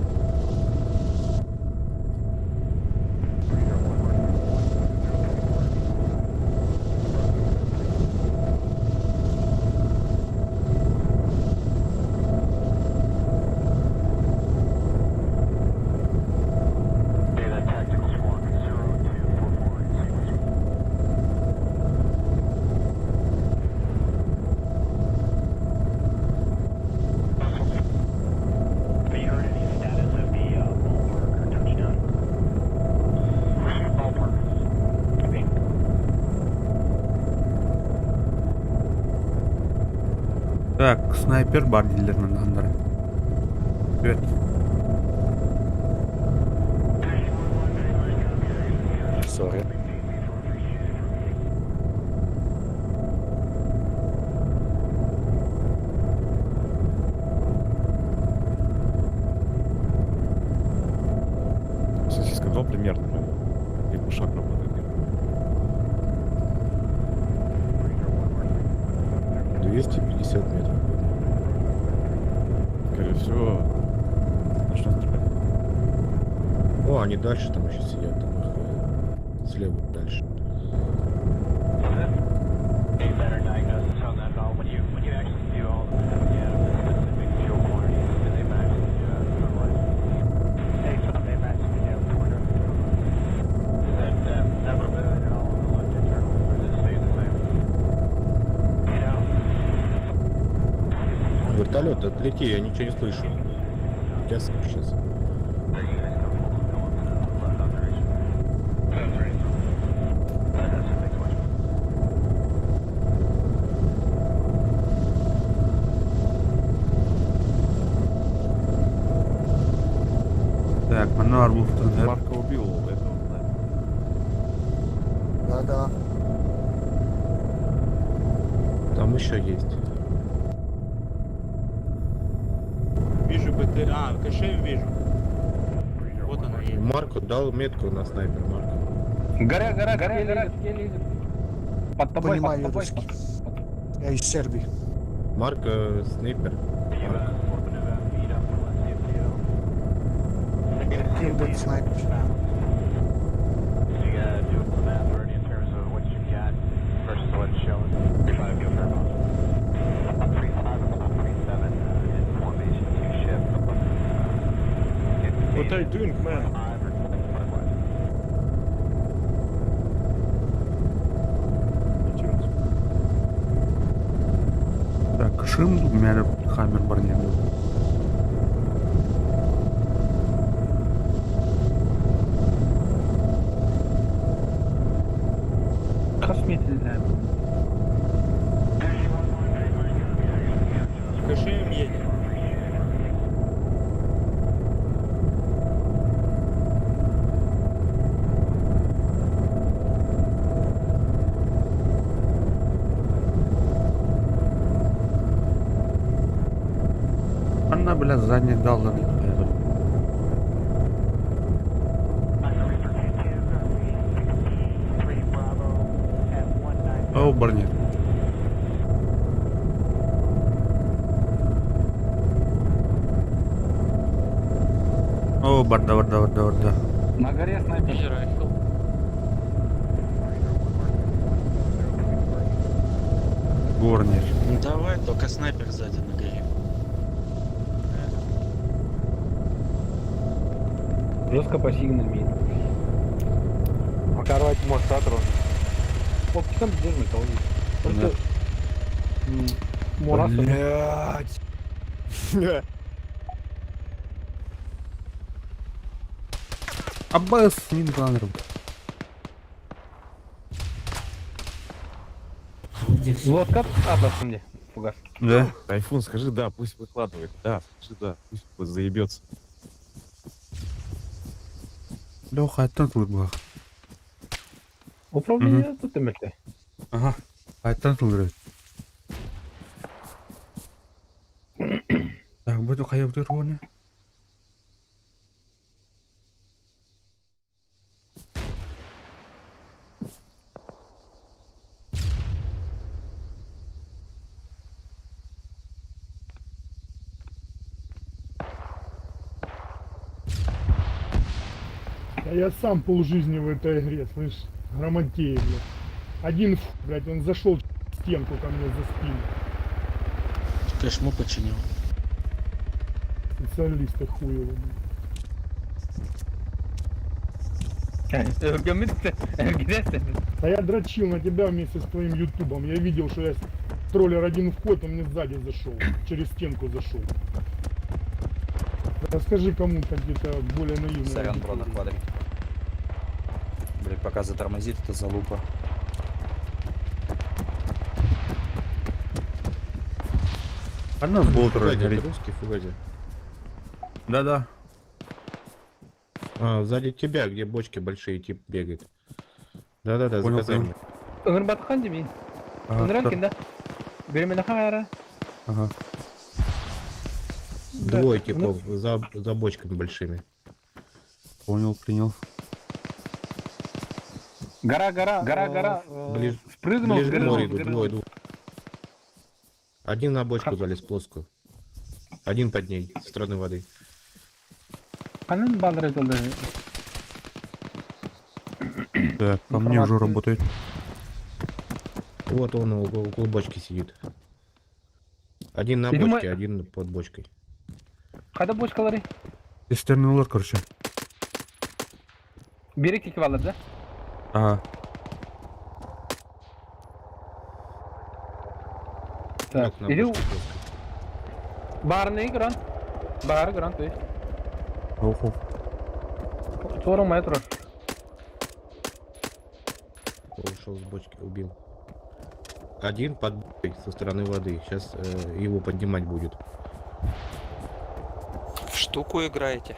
Так, снайпер бар дииллэр манна. Привет. Sorry. Сосиска 2 примерно, блядь. И шаг работает. 250 метров. Скорее всего, начнет стрелять. О, они дальше там еще сидят, там их слева дальше. Вертолет, отлети, я ничего не слышу. Я сейчас. Так, манна арбуз. Марка убил этого, да. Да-да. Там еще есть. Вижу БТ... А, КШМ вижу. Вот она едет. Марку дал метку на снайпер, Марку. Гора, гора, гора, гора. Под тобой, Понимаю под тобой. русский. Я из Сербии. Марк снайпер. Марк. Кирбет снайпер. What are you doing, man? Идиот. Так, шим, у меня хаммер барне был. Косметика. КШМ едет. Анна, бля, задний дал да О, барни. О, барда, барда, барда, барда. На горе снайпер. Райфл. Горнер. Ну давай, только снайпер сзади на горе. Жестко по сигналу. Макаровать может атрон. Оптиком держит, а он Да. Просто... Мураса. Блять. Аббас, не планером. Где всё? Лодка атлас мне. Фугас. Да. Тайфун, скажи да, пусть выкладывает. Да, скажи да, пусть вот заебется. Леха, аттан тылыр Управление тут эмете. Ага. Аттан тылыр. Так, буду хайа бутыр оны. Да я сам полжизни в этой игре, слышь, грамотей, блядь. Один, ф, блядь, он зашел в стенку ко мне за спину. Кошму починил. Специалисты хуевы, блядь. А я дрочил на тебя вместе с твоим ютубом. Я видел, что я троллер один вход, он мне сзади зашел. Через стенку зашел. Расскажи кому-то где-то более наивно. Сорян, бро, на квадрике. Блять, пока затормозит, это залупа. Одна болтер Фугади, это горит. русский Фугади? Да-да. А, сзади тебя, где бочки большие, тип бегает. Да-да-да, за Понял, казармой. Ыңыр демейін. Ага, Ыңыр тор. да. Беременна хагара. Ага. Двое типов за бочками большими. Понял, принял. Гора, гора, гора, гора. Ближе, Спрыгнул ближе с к горы. морю идут, двое идут. Один на бочку залез плоскую. Один под ней, со стороны воды. Канын балдыр айтылды. Так, по мне уже Информация. работает. Вот он около бочки сидит. Один на Ты думай- бочке, один под бочкой. Қайда бочкалары? Цистерналар, короче. Берек текіп алыр, да? Ага. Так, Вот на или бочке плоской. барны гран. Бары гран, то есть. Ох, Тору метро. Ушел с бочки, убил. Один под бочкой со стороны воды. Сейчас его поднимать будет. В штуку играете?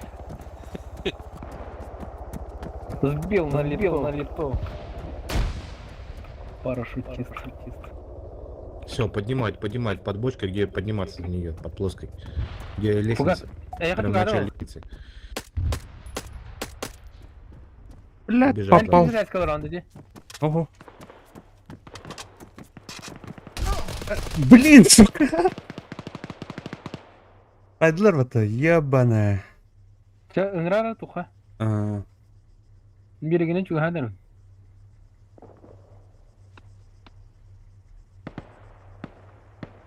Сбил на литу, на литу. Парашютист. Все, поднимать, поднимать под бочкой, где подниматься на нее, под плоской. Где Фугас. лестница. Я Прям хочу в начале гору. лестницы. Блядь, Убежал. попал. Попал. Ого. Блин, сука. Айдлер это ебаная. Ыңырара туха. А, Берегіне чугадыр.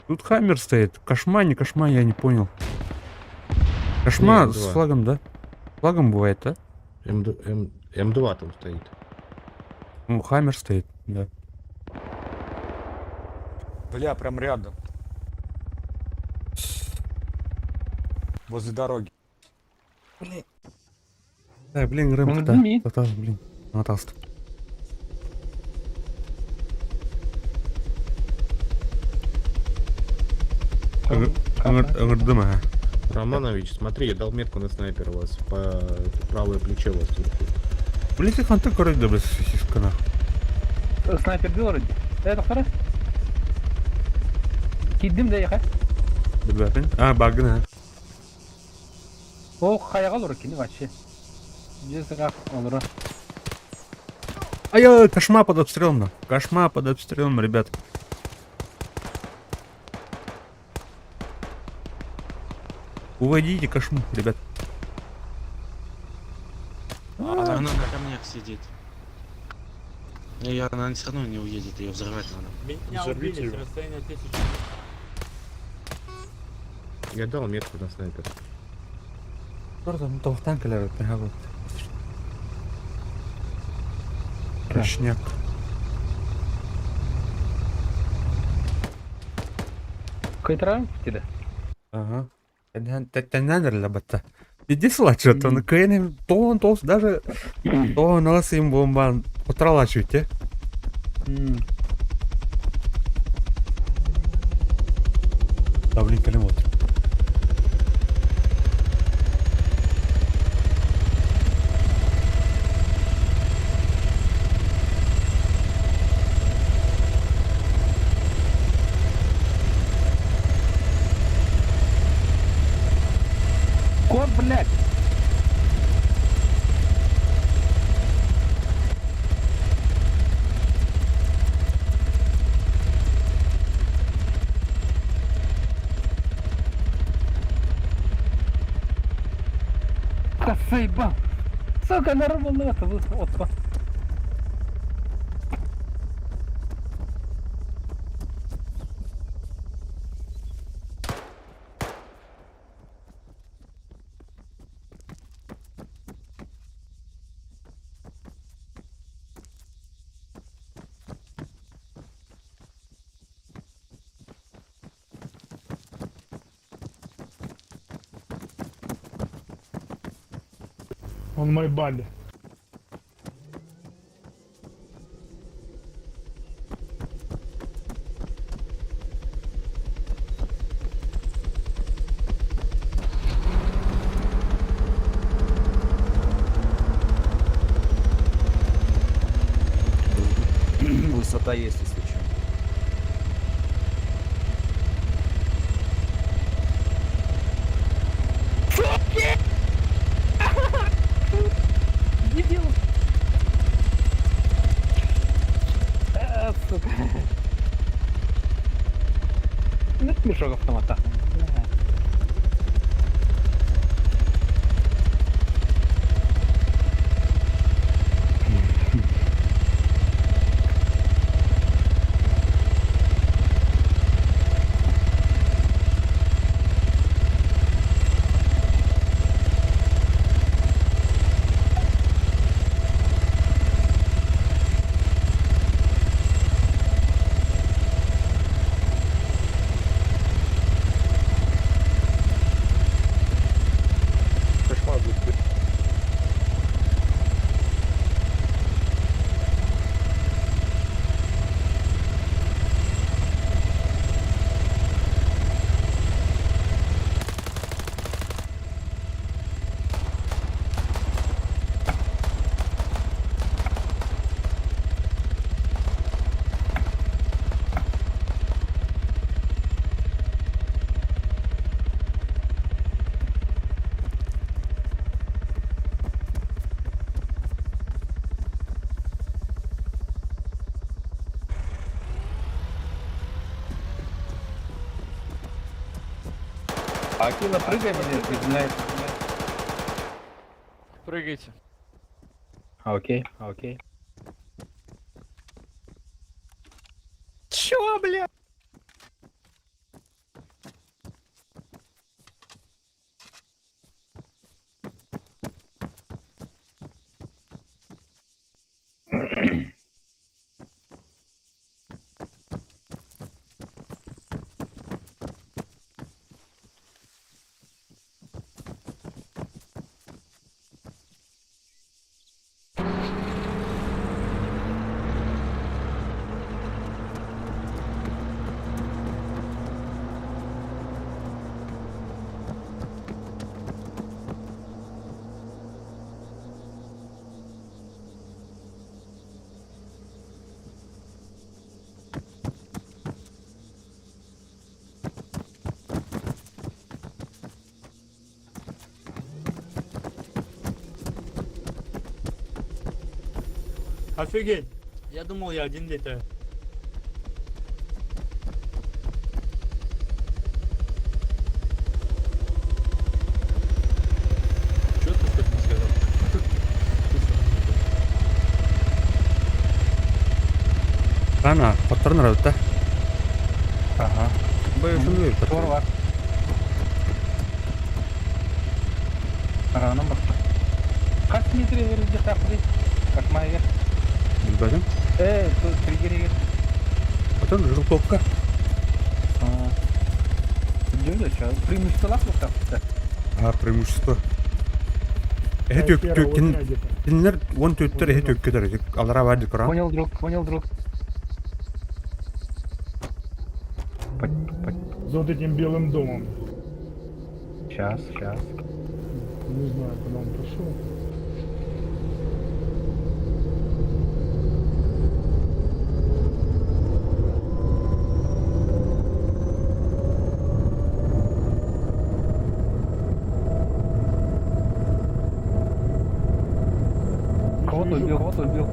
Тут Хаммер стоит. Кошма, не кошма, я не понял. Кошма Не, с М2. флагом, да? Флагом бывает, да? М2, М2 там стоит. Ну, Хаммер стоит, да. Бля, прям рядом. Возле дороги. Так, блин, Рэм, Он та, дымит. та, блин, натаст. Ыңырдым, ага. Романович, смотри, я дал метку на снайпера у вас по правое плечо у вас вверху. Блин, ты ханты короче, да, блин, сосиска, нахуй. Снайпер бил вроде. Это второй? Кидим да ехать. Да, блин. А, багна. Ол хайаҕа олорор кини вообще. Дьиэ сыраах олорор. Ай, кошма под обстрелом. На. Кошма под обстрелом, ребят. Уводите кошму, ребят. Она на камнях сидит. Не, она все равно не уедет, ее взорвать надо. Меня Взорвите убили с его. расстояния 1000. Я дал метку на снайпер. Кошняк. Кайтарам тебе. Ага. Теннер батта. Иди слачет, он кэнем тон тос даже тон нас им бомбан утралачуйте. Да блин, калимот. Кот, блядь! Заебал! Сука, нарвал это, вот, вот. Он мой бади. Высота есть, если что. Дебил! Сука. Ну, это мешок автомата. Бля. Кошма будет. Акила, прыгай мне, приземляется. Прыгайте. Окей, окей. Чё, бля? Офигеть! Я думал, я один летаю. Чё ты хоть не сказал? Ана, хотторон ырабыта. Ага. Бэйшин Тор бар. Аранан бакта. Хас метр верилди тахты? Кашмайгер. Билбэтим. Триггеригер. Потом желтовка. Дьэ, ча. Преимущество лах лах. А, преимущество. Эһэ Да, төк первого төк дня где-то. кинилэр уон төттөр эһэ төккөтөр алара бар дикоран. Понял, друг, понял, друг. За вот этим белым домом. Сейчас, сейчас. Не знаю, куда он пошел. Кого-то убил, кого-то убил.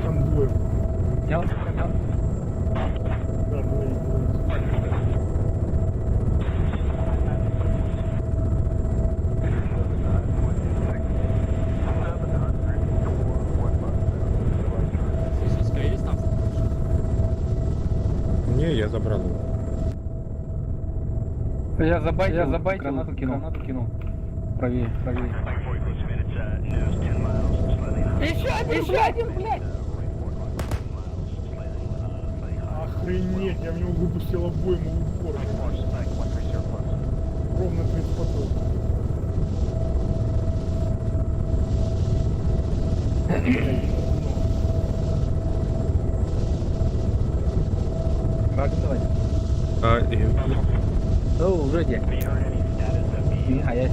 Там двое. Снял, снял. Да, двое, двое. Сосиска есть там? Не, я забрал его. Я забайтил, я забайтил, гранату кинул. Гранату кинул. Правее, правее. Еще один, блядь! Охренеть, я в него выпустил обойму в упор. Ровно 30 патронов. Бля, их тут много. Рак давай. А, О, уже где? А я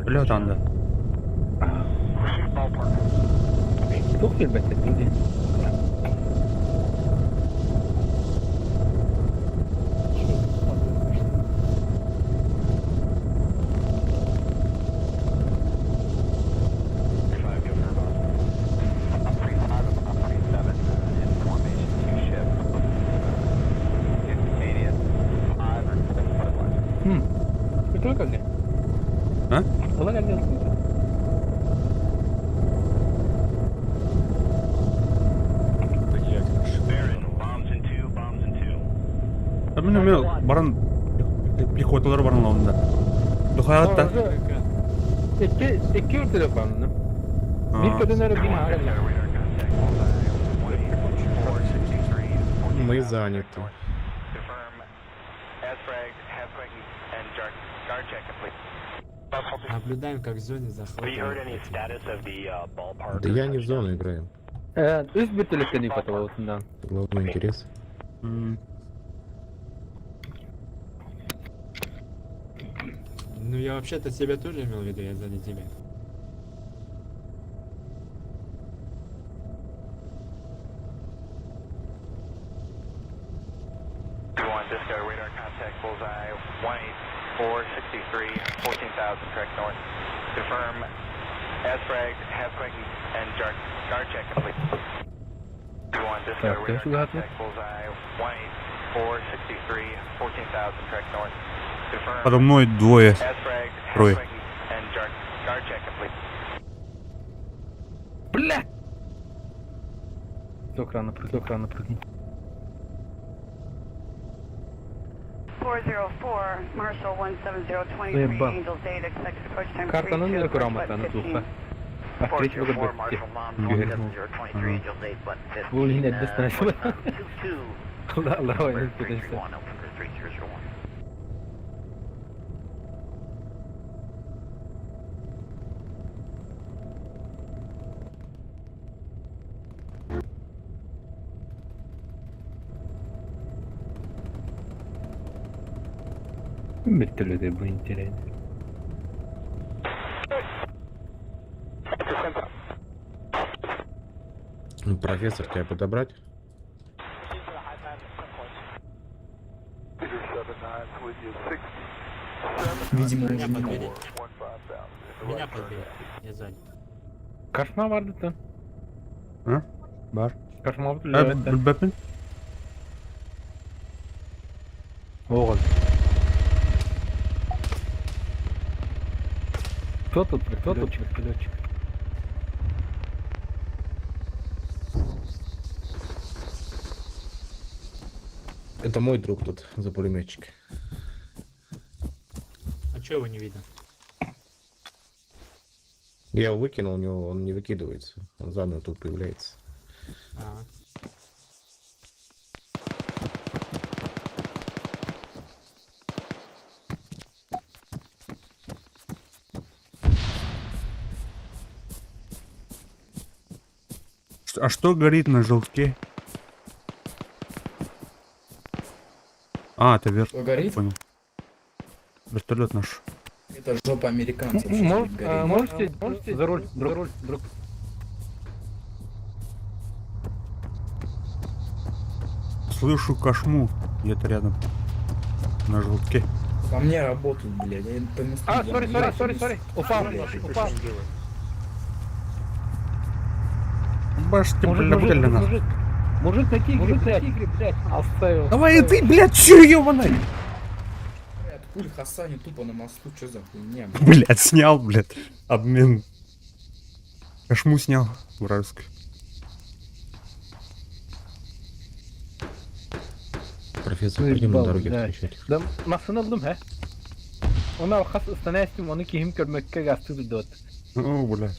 Бля, танда. Тух ребята, люди. Чё за падла пошла? Хм. Ты только где? А? Была где? Так я, конечно. А мен мен баран пехоталар баран лаунда. Духаятта. Икки, икки өртөлөк бар. Бир көтөнөр бин ағарла. Мы заняты. Наблюдаем, как в зоне захватывают. эти- Да я не в зону играю. Үс бир төлөктөн ипаты болотундан. Главный интерес. Ну я вообще-то тебя тоже имел в виду, я сзади тебя. Так, ты шугатны. Подо мной двое. Трое. Бля! Только рано прыгнул, только рано прыгнул. 404, Marshall 17023, Заебал. Angels 8, expected approach time Картаны 32, не approach грамотно, but на 15. туха. А третьего года Блин, это достаточно. Да, давай, не пытайся. Вертолеты бы интересно. Ну, профессор, тебя подобрать? Видимо, Меня уже не подбери. Меня подбери. Я сзади. Кошма бардыттан. А? Бар. Кошма Э, билбэппин. Оҕол. Кто тут? Кто тут? Вертолетчик. Это мой друг тут за пулеметчик. А чё его не видно? Я его выкинул, у него он не выкидывается. Он заново тут появляется. А. А что горит на желтке? А, это вер... Что горит? Понял. Вертолет наш. Это жопа американцев. что Мож- тут горит. Можете, за руль, за руль, друг. Слышу кошму где-то рядом. На желтке. По мне работают, блядь. Я по месту А, ем, sorry, sorry, ебать, sorry, sorry. Упал, блядь. упал. Башня, Мужик, бля, мужик, бля, нахуй. мужик. Мужик на тигре, мужик на тигре, блядь, оставил. Давай и ты, блядь, чё, ёбаный? Блядь, пуль Хасани тупо на мосту, что за хуйня, блядь? Блядь, снял, блядь. Обмен. Кошму снял. Вражеский. Профессор, Ну, пойдем на ебал, дороге блядь. встречать их. Да, массыына булдум, хэ? Оны хас ыстанайстым, оны киһим көрмөккө гасты дот. О, блядь.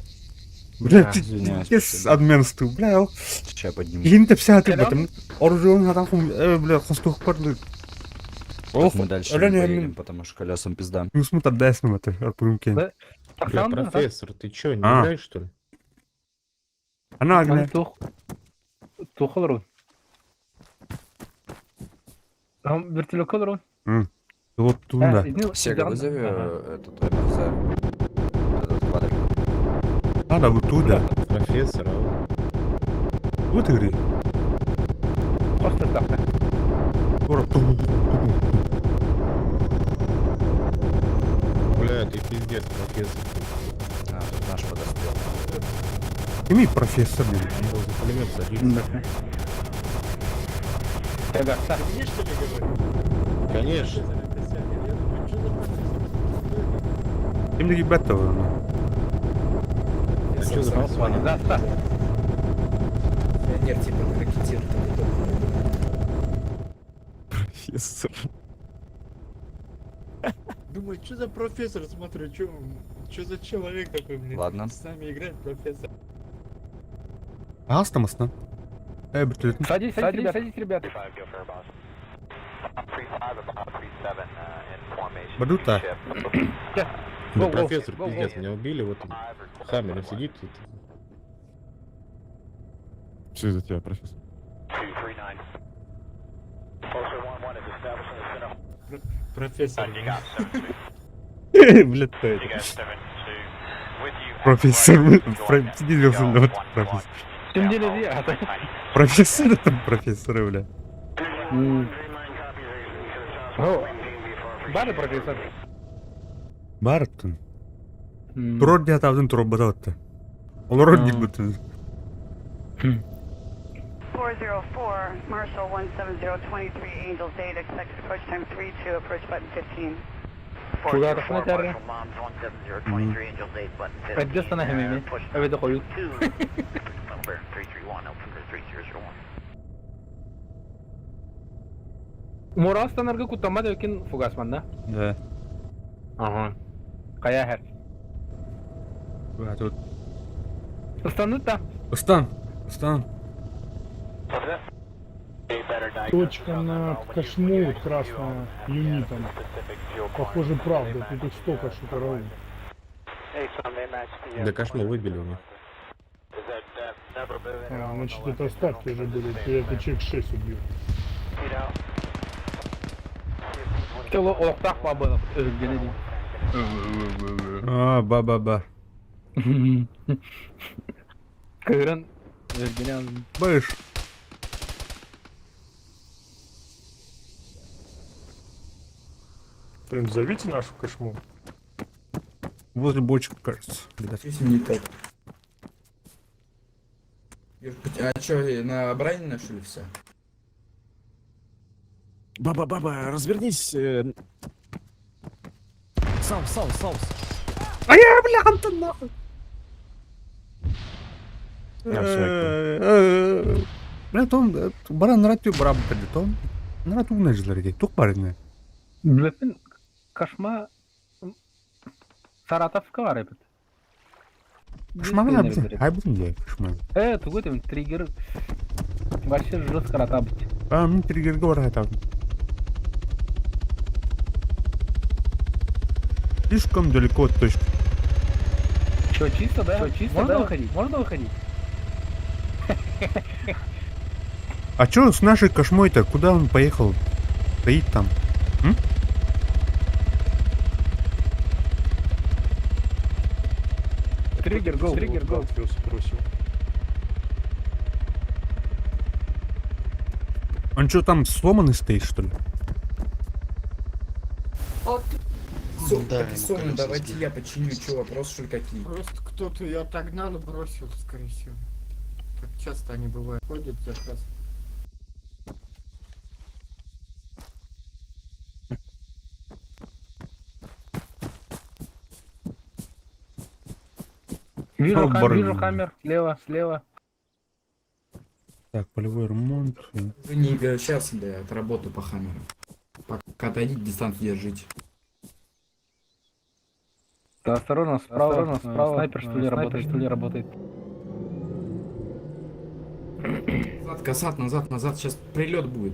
Блядь, А, ты извиняюсь, пиздец обмен стыл, бля. ол. Сейчас подниму. Киһин тэпсэ Кэлэн? батым. Оружион хатан хум, бля, хостух барды. Так мы дальше не Өлөн поедем, эһэмин потому что колесам пизда. Юсму тардайсым это, арпугум кен. Да. Бля, профессор, ты чё, не А. играешь, что ли? Ана агне. Тух. Тух олорун. Вертолет олорун. Вот тунда. Сега, вызови этот МРЗ. Этот квадрик. Надо вот туда. Профессор, а Вот игры. Просто так. Скоро ту. Бля, ты пиздец, профессор. А, тут наш подоспел. Ими профессор, блин. Он был за пулемет садится. Ты мне что ли говоришь? Конечно. Профессор, это сядет. Я думаю, что за профессор? Им не ребята, А чё за профессор? Да, да. Пионер типа на ракетир там Профессор. Думаю, что за профессор, смотрю, что за человек такой, блин. Ладно. С нами играет профессор. Астам астан. Вертолет. Садись, садись, ребят, садись, ребят. Бадута. Да, Гоу, гоу, профессор, гоу, пиздец, меня убили, вот он Хаммером сидит. тут. Все из-за тебя, профессор. Профессор. Блядь, кто это? Профессор, сидит вот профессор. Тем деле я. Профессор это профессоры, бля. Бары профессор. Бартон. Турор диэт абдын турор батаватты. Олорор А. дик бутын. 404, Marshall 17023, Angels 8, expected approach time 32, approach button 15. Чугатахна тәрре. Әддестана хэмэми. Әбеде қою. Морастанарга кутама декен фугасманда. Да. Ага. Кая хәр. Бля, тут. Ыстанны та. Ыстан. Ыстан. Точка на кошму вот красная юнитом. Похоже, правда, тут их столько, что караул. Да кошму выбили у них. А, значит, это остатки уже были, это я человек 6 убил. Тело олықтақ бабы өзгені дейін. А, ба-ба-ба. Кырын өзгені алдым. Быш. Прям зовите нашу кошму. Возле бочек, кажется. Видать. Что с ним не так? А чё, на Брайана что ли все? Баба, баба, развернись. Сам, сам, сам. А я, бля, Антон, нахуй. Я всё, Бля, том, бара наратив бара бітірді, том. Наратив нәжілер дейді, туқ бар еді. Билеппин кашма Саратовка бар эбит. Кышманы бітін, ай бітін де, кышманы. Тугу этим триггер вообще жестко ратабыть. А, мен триггерге бар айтамын. Слишком далеко от точки. Чё, чисто, да? Чё, чисто, Можно да? выходить? Можно выходить? А чё с нашей кошмой-то? Куда он поехал? Стоит там. М? Триггер, go, триггер, go. Он что там сломанный стоит, что ли? Да, так и сонно, давайте я починю, чё, вопрос что ли какие? Просто кто-то ее отогнал и бросил, скорее всего. Так часто они бывают. Ходят заказ. Вижу, О, хам, бар- вижу хаммер, слева, слева. Так, полевой ремонт. Уже не, сейчас, да, я отработаю по хаммеру. Пока отойдите, дистанцию держите. Да, осторожно, справа, осторожно, справа. Снайпер, что ли, работает, что ли, работает. Назад, касат, назад, назад, сейчас прилет будет.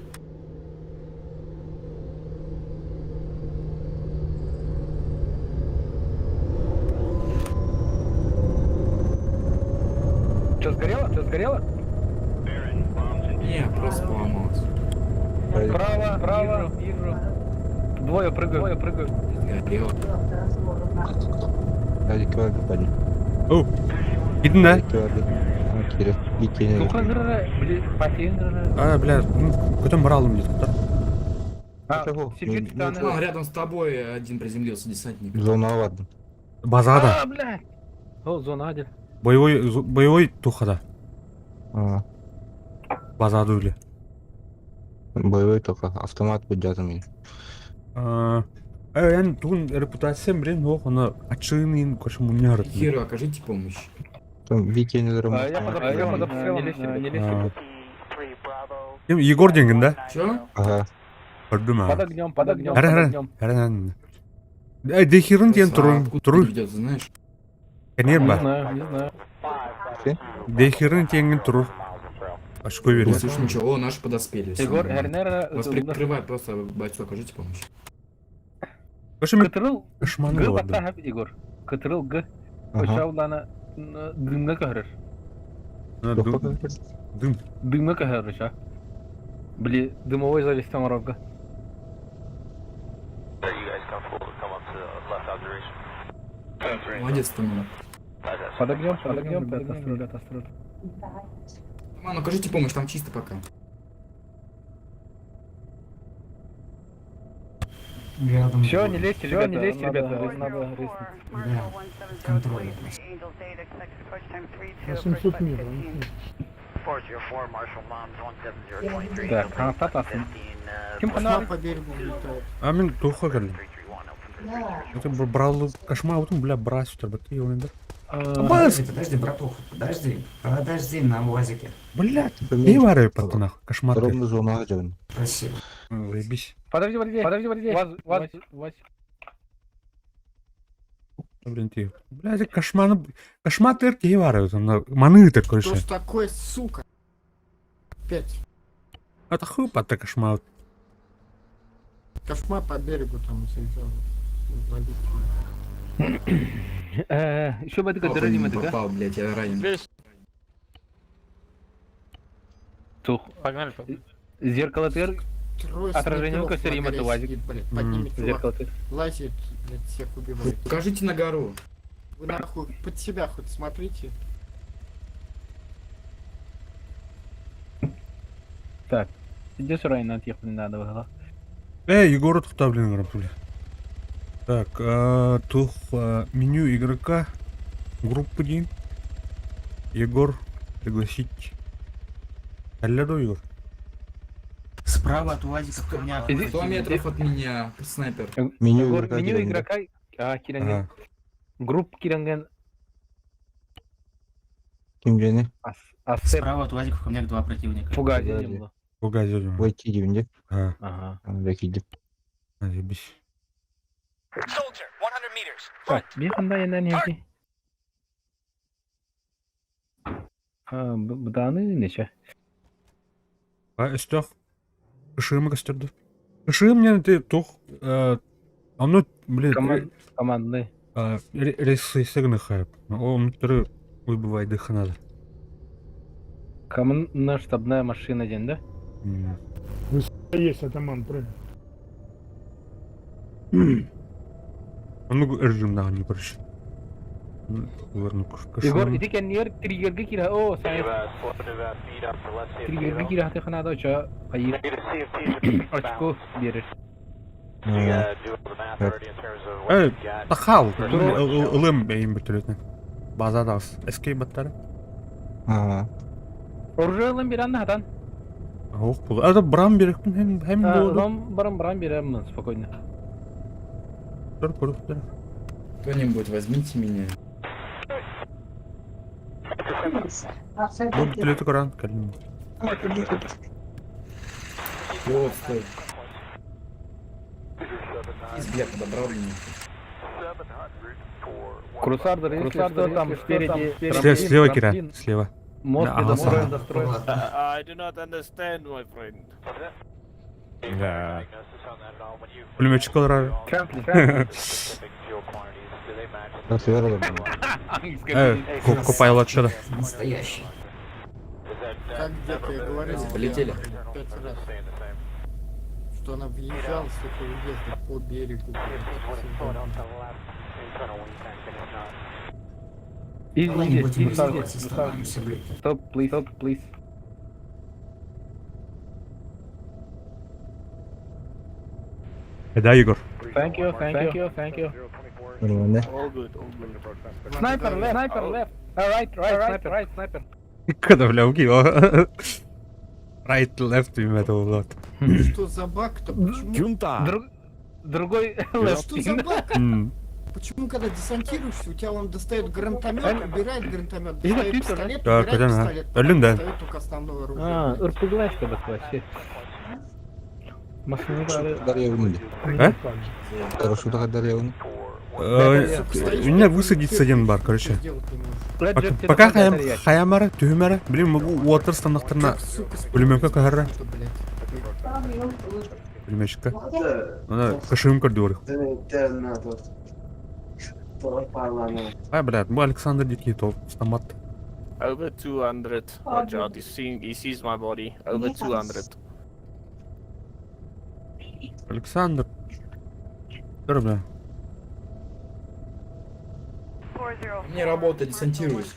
Что, сгорело? Что, сгорело? Не, просто поломалось. Право, право, вижу. Двое прыгают, двое прыгают. Сгорело. О, Идин да? Блин, потендры. А, бля, ну, көтөн бара алдым дейді. А, сидит там. Вон, рядом с тобой один приземлился десантник. Зона ладно. Базада. А, блядь. О, зона один. Боевой, боевой тухада. А, Базада өле. боевой только. Автомат будет мне. А, Ян тугун репутациям билен ох, оны ачыгын короче муньяр. Херу, окажите помощь. Там Вики не А, я под обстрелом, под обстрелом, не лезьте, не лезьте. Ким Егор денген да? Чё? Ага. Көрдүм Под а. огнем, под огнем, Хара под хара. огнем. Хара. Э, дехирин тен А турун, откуда турун. ведёт, знаешь? Кенер Не бар. знаю, не знаю. Дехирин тенген турур. Ашкой Не берет. слышу ничего. О, наши подоспели. всё Егор, нормально. Эрнера, Вас прикрывает просто, бойцу, окажите помощь. Короче, мен Кытырыл кышманы Г барды. баттаһап Егор. Кытырыл Г. Ага. Очаулана дымга көһөрөр. Дым. Дымга көһөрөр а. Бли, дымовой зависть оҥорорго. Молодец, Таман. Под огнем, под огнем, ребята, осторожно, ребята, осторожно. Таман, окажите помощь, там чисто пока. Рядом. Все, не лезьте, ребята, не лезьте, ребята, надо резнуть. Да, контроль. На 700 метров. Так, ханататасын. Ким Кошма ханар? по берегу летает. А мен туха келдим. Это брал кошма, вот бля, брась, ты его Подожди, подожди, братуха, подожди. Подожди на УАЗике. Блядь, не варю потом нахуй, кошмар. Ровно зона один. Спасибо. Заебись. Подожди, подожди, подожди, подожди. Вас, вас, вас. Блин, ты. Блядь, кошмар, кошмар ты варю, там, маны ты, короче. Что ж такое, сука? Опять. Это хуй ты кошмар. Кошма по берегу там заезжал. Валить. Еще бы это Похуй, не попал, блядь, я ранен. Тух. Погнали, Зеркало тыр. Трое Отражение снайперов костерим на это горе УАЗик. сидит, блядь, под ними чувак Зеркало тыр. лазит, блядь, всех убивает. Покажите на гору. Вы нахуй под себя хоть смотрите. Так. Иди сюда, на отъехать не надо было. Эй, Егор, тут, блин, бля. Так, тух, меню игрока, группы 1. Егор, пригласить. Кэллэ дуо Егор? Справа от УАЗика в камнях. 100 метров от меня, снайпер. Меню Егор, игрока меню киирэн игрока... А, киирэн. Ага. Групп киирэн Ким диэни? Асеп Справа от УАЗика в камнях два противника. Фугази Фугази. диэн буолла. Фугази диэн. Войти диэн дии. А, Ага. Бэкиди. заебись. Так, биир ханда янан яки. А, быдааны нече. А, өстөөх. Ышыгым көстөрдө. Ышыгым диэн ити туох Ону, блин, Командный. рейсы гыныхайып. Ол оннуктары выбывайдыха надо. Командная штабная машина диэн, да? Есть атаман, прыгай. Оннук режимнаҕын короче. Егор, ити кэннигэр триггергэ киирэ. О, сайын. Триггергэ киирэ хаты ханада очо хайыр. Очко биэрэр. Э, тахал. Ылым бэйим бүтүрүтүн. База даас. Эскей баттары. Оружие ылан беранна хатан. Ох, бул. Это брам берекпин hem hem болду. Ылан баран баран беремин спокойно. Тур көрүп Кто-нибудь возьмите меня. Бу бүтүрүтү көрөн кэллим. Вот, стой. Из, бля, подобрал меня. Крусардер, если что, там спереди Слева, слева, Кира, слева. Мост Да, ага, недостроен, ага. достроен. I do not understand, my friend. Да. Пулеметчик олорор. Трамплин, трамплин. Э, копайлат что Настоящий. Как где-то я говорил, Полетели. пять раз, что она въезжала с этого въезда по берегу. Давай не Иди, будем иди, разговаривать, иди. остановимся, блядь. Стоп, please, стоп, please. Да, Егор. Thank you, thank you, thank you. Нормально. All good, all good. Sniper left, sniper left. All right, right, sniper, right, sniper. Когда, бля, убил. Right, left, имя это было. Что за баг-то? Почему? Юнта! Другой left. Что за баг? Почему, когда десантируешься, у тебя он достает гранатомет, убирает гранатомет, достает пистолет, Так, убирает это она. пистолет, потом Блин, да. достает только основное оружие. А, РПГ вообще. Машина Э? Хорошо, дарьявны. У меня высадиться один бар, короче. Пока хаям хаямара, түһүмара, блин, могу уотер стандарттарына пулеметка кахара. Пулеметчика. Она кашым көрдүр. Ай, блядь, бу Александр Дикий топ стамат. Over 200. Watch out, he's seeing, he sees my body. Over 200. Александр. Тур, бля. Мне работа, десантируюсь.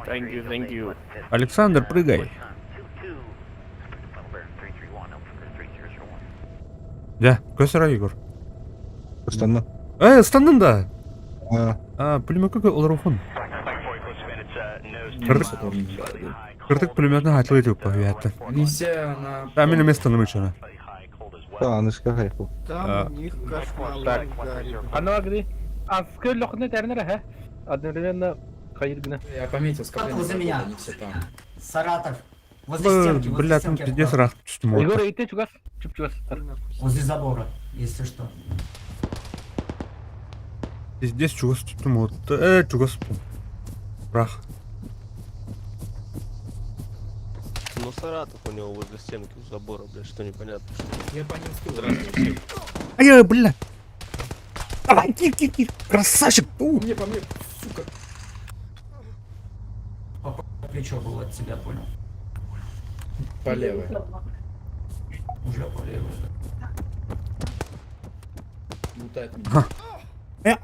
Thank you, thank you. Александр, прыгай. Да, көсөрө Егор. Ыстанна. Э, станнын да. А, А, пулеметка олорохун. Кырдык пулеметна хатлы деп павиатта. Они все на... Да, мен эмес таным үчүн. анышка хайпу. Там у них кошмар угаре. Ана где? А сколько лохны тернер, ха? Одновременно хайыр гына. Я пометил скопление Возле врагов, меня. они все там. Саратов. Возле стенки, возле Блядь, ну стенки. пиздец рах түстүм. Егор, и ты чугас? Чуп чугас. Возле забора, если что. Пиздец чугас түстүм. Э, чугас. Рах. Ну, Саратов у него возле стенки у забора, блядь, что непонятно. Я по ним скинул. Ай, бля. Давай, кир, кир, кир. Красавчик. У. По мне, по мне, сука. Плечо было от тебя, понял. По левой. Уже по левой. Лутает меня. Э.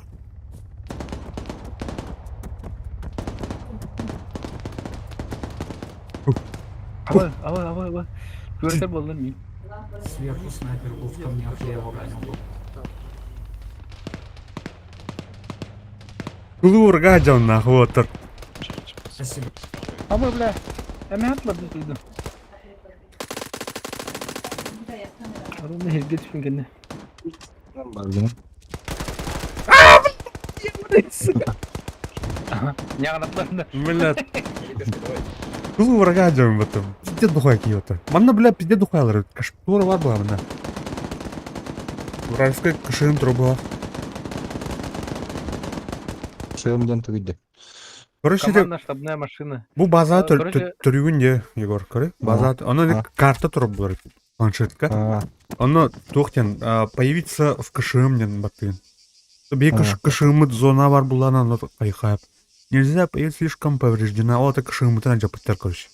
Ава, ава, ава, ава. Көрсө болдун мен. Сверху снайпер был в камнях, я его ранил. Кулуурга дьоннаах уотар. Спасибо. А мы, бля, эмэһэ атлар дуу. Арыны хирге түспүн кэннэ. Ньаҕанатларында. Бля, кулуурга дьон бутум. Пиздец духуя киота. Манна, бля, пиздец духуялар. Каштура бар была манна. Уральская кышын труба. Шем ден тугиде. Короче, Командная штабная машина. бу база Короче- төрүгүн де, Егор, көрі. База, оно карта туруп булар. Планшетка. А, Оно тухтен появиться в КШМ ден баттыгын. Би А. КШМ зона бар булан оно айхап. Нельзя появиться слишком повреждена. О, это КШМ ты жапыттар, короче.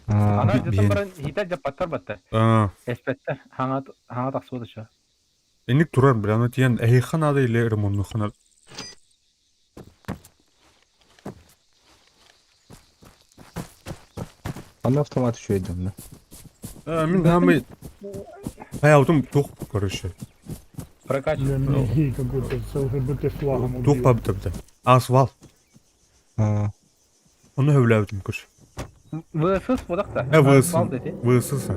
а, Ана би- жытан баран хитэ жаппаттар батта. А, Эспеттер хаҥа хаҥа тахсыбыт еще. Эник турар, бля, оно тиен эйхан ада или ремоннухана. Аны автомат еще идем, да? Мин хамы Хаялтым тух, короче. Прокачан. Бля, меня гей какой-то с ЛГБТ флагом Тух убил. пабыта. Асвал. А, Оны хөвләбитим, короче. ВСС бодақта. Э, ВСС. Бал дети. ВСС.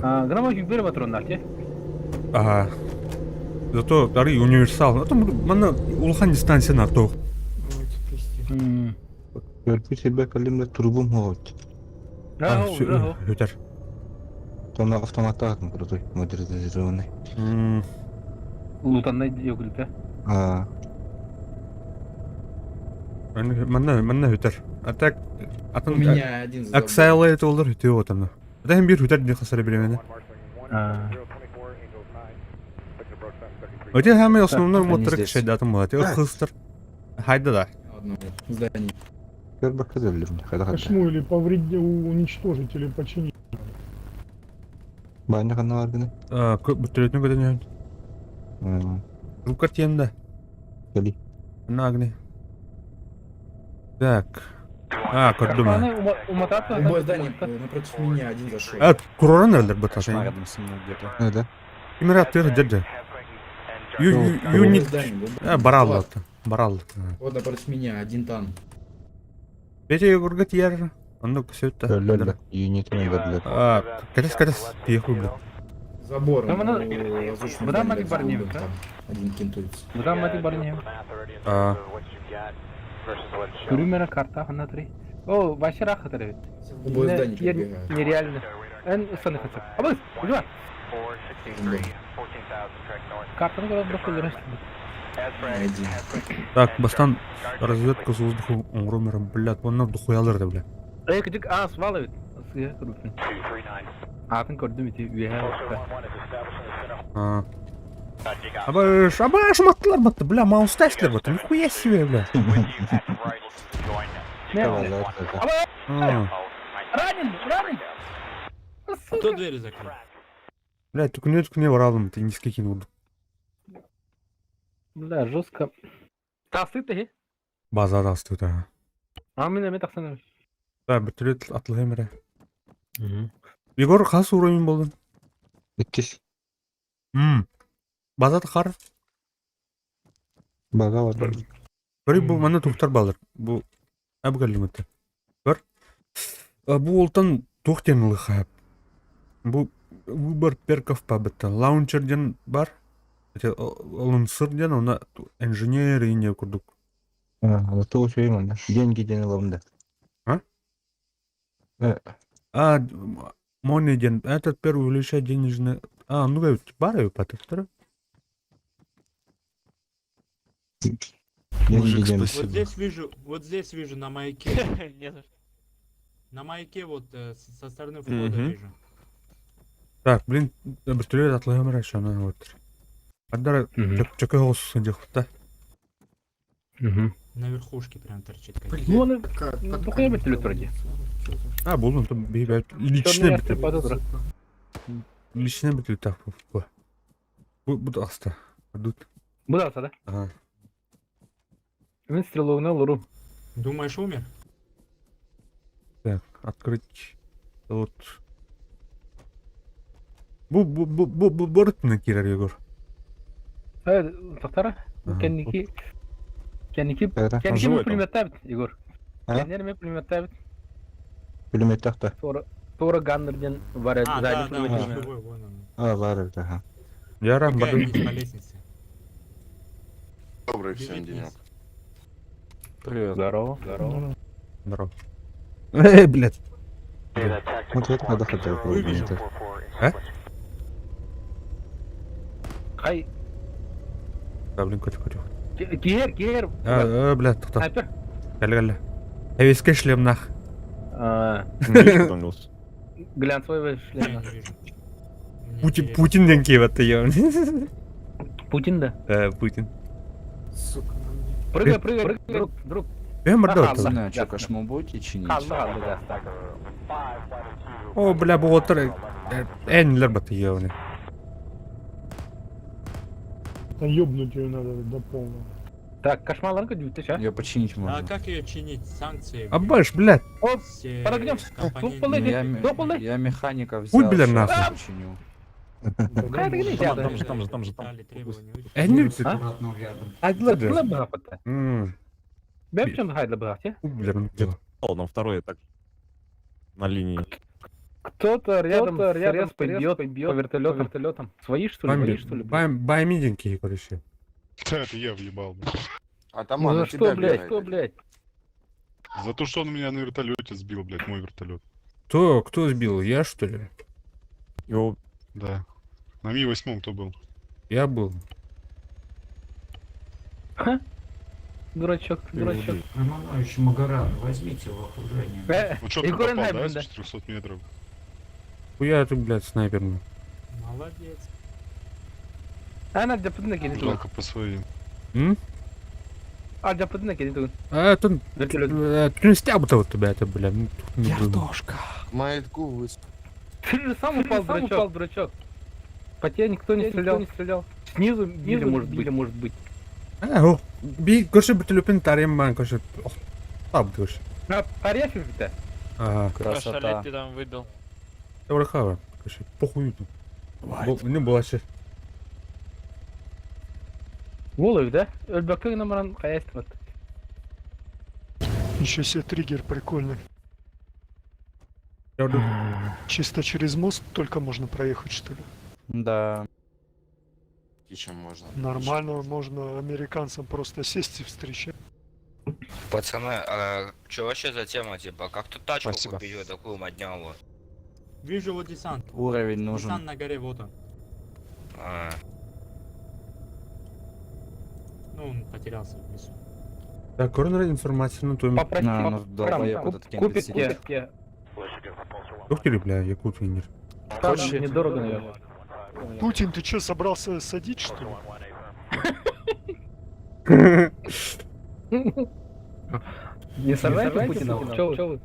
А, грамма жүкбері патроннар те. Ага. Зато дары универсал. А там мана улахан дистанция на то. Көрпү себе калимде турбум хоот. Өтер. Тона автомат атын крутой, модернизированный. Лутаннай өгілді. А, Манна манна өтер. А так У атын меня один за забором. Аксайла это олар өтө отамна. Да hem bir өтер не хасар биремене. Өте хәм основной они моторы здесь. шайдатын болады. Хыстыр. Хайда да. Одно здание. көрбө кызылым, хада хада. Кошму или повреди, уничтожить, или починить. Баня хана бар гына. Бүтүрөтүн көтөн. Рукар тиемде. Кали. Нагни. Так. А, көрдүм. Аны умататы. Любое здание напротив меня один зашел. А, куроран элдер бата. Рядом со мной где-то. Да. Кимер аттыр жерде. Любое Юнит. здание, вот, А, баралды. Баралды. Вот напротив меня один танк. Пете Егорга тиер. Онда көсөттө. Лөллө, юнит мен бердилер. А, катас катас тиеху бля. Забором. Там она- воздушное Буда здание матик за барнем, углом да? там Один кентуется. Бұдан матик барнем. А, Көрүмері карта хана три. О, вообще рахат бит. Любое здание перебегает. Нереально. Эн саны хотя. Абыз, уйма. Картаны көріп бір көздерін Один. так, бастан разведка с воздуха оңрумера, блядь, онна духуялар да, бля. Эй, күдік а, свалы бит. Сыя көріппін. Атын көрдім ити үйе. А. Абаш, абаш, маттылар батты, бля, маусташлар батты, нихуя себе, бля. А, Ранен, ранен. Кто двери закрыл? Бля, түкіне түкіне баралым, ты низкий кинул. Бля, жестко. Тасы ты, Базар асты, да. А мен эме тақсан. Да, бүтүрет атлы эмере. Егор, қас уровень болдың? Иккис. М. Базат қар. Бага бар. Бері бұл мана тухтар балыр. Бұл әбгәлімітті. Бір. Бұл олтан тухтен лыхап. Бұл выбор перков пабытта. Лаунчерден бар. Лунсырден, оны инженер не курдук. А, то очень именно. Деньги ден аламда. А? Э, А, Мони ден, этот первый увеличает денежный... А, ну ведь бары патыктыр. деньги Мужик, ден. Вот спасибо. здесь вижу, вот здесь вижу на маяке. На маяке вот со стороны входа Мгм. вижу. Так, блин, бөртөлөт атлыгым раньше, она вот. Аддар чөкө холсун дехта. На верхушке прям торчит. какой-то. Ну, оны тоқия бит вроде. А, булдum там бейбет. Личный бит. Личный бит так. Бу бу аста. Дут. Бұл алса да. Ага. Мен стрелогына луру. Думаешь, умер? Так, открыть. Вот. Бу бу бу бу бу бортны кирер Егор. Э, тоқтара. Ага. Кенники. Кэнники Это? кэнники Живой там. пулеметтаабыт, Егор. А? Кэннилэр эмиэ пулеметтаабыт. Пулеметтах да. Туора туора Ганнер диэн бар А, сзади да, да, он пулемет. живой, вон он. А, баар эбит, ага. Ярам Убегает бардым. вниз по лестнице. Добрый Бежит всем вниз. денек. Привет. Здорово, здорово. Здорово. Э, блядь. Вот это надо хотя бы Выбежал. это. А? Хай, Да, блин, котик, котик. киэр, киэр. А, блядь, тоқта. Снайпер. Кәлі, кәлі. Әвеске шлем нах. А, Видишь, куда он делся? Глянцевый Я шлем. не вижу. Мне Путин, интересно. Путин ден кейіп атты, ё. Путин, да. Э, Путин. Сука, на мне. Прыгай, прыгай, прыгай, друг, друг. Мен барды Ага, отты. Знаю, что, Ясно. кошму будете чинить? Алла, алла, да. О, бля, бұл отыр. Әнілер баты, ё. Да ёбнуть ее надо до полного. Так, кошмаларка дьютишь, а? Ее починить А можно. как ее чинить? Санкции. Абаш, блядь. Оп, Все подогнем. компоненты. Туполы. Ну, я, Дополы. я механика взял, бля, щас нахуй. починю. Тогда Какая ты можно. гнезда? Там же, там же, там же, там. Дали требования. Әнілер А? Аккуратно рядом. Айдылар. Лабахата. Ммм. Бэпчен хайда бахте. Бля, ну, Где-то О, там второй так. На линии. Кто-то рядом с респой бьет по вертолетам. вертолетам. Свои, что ли? Свои, что ли? блядь? Баймидин кей, короче. Да, это я въебал. блядь. Ну за что, блядь? Что, блядь? За то, что он меня на вертолете сбил, блядь, мой вертолет. Кто, кто сбил? Я, что ли? Его Да. На Ми-8 кто был? Я был. Дурачок, дурачок. Романович Магаран, возьмите в окружение. Э, Ну четко Егор попал, да, Найбин, с да. 400 метров? Хуя ты, блядь, снайпер. ну. Молодец. Ана дьапытына кини тугун. Жалко по своим. М? А дьапытына кини тугун. А, тут... Вертолет. Түнсте абыта вот тебя это, бля. ну, тут не буду. Ты же сам упал, дурачок. упал, дурачок. По тебе никто не стрелял. не стрелял. Снизу били, может быть, может быть. А, о, би көрсө вертолетпен тарем бан көрсө. Таб көрсө. На порефи да. Ага. Красота. там выбил. Добре хава. Көрсө, похуй тут. Не булашы. Волов, да? Өлбөккө номеран хаястыбат. Ничего себе триггер прикольный. Жорду. Чисто через мост только можно проехать, что ли? Да. Нормально, можно американцам просто сесть и встречать. Пацаны, а что вообще за тема, типа, как тут тачку Спасибо. купить, вот такую моднявую? Вижу вот десант. Уровень нужен. Десант на горе, вот он. А, Ну, он потерялся в лесу. Так, көрүнөр информацияны туйм. Попроси. На, ну, долбоеб этот кемпит Купит сидит. тебе. Доктор, бля, якут винер. Хочешь? Недорого, наверное. Путин, ты что, собрался садить, что ли? Не сажайте Путина. Чё вы? Чё вы?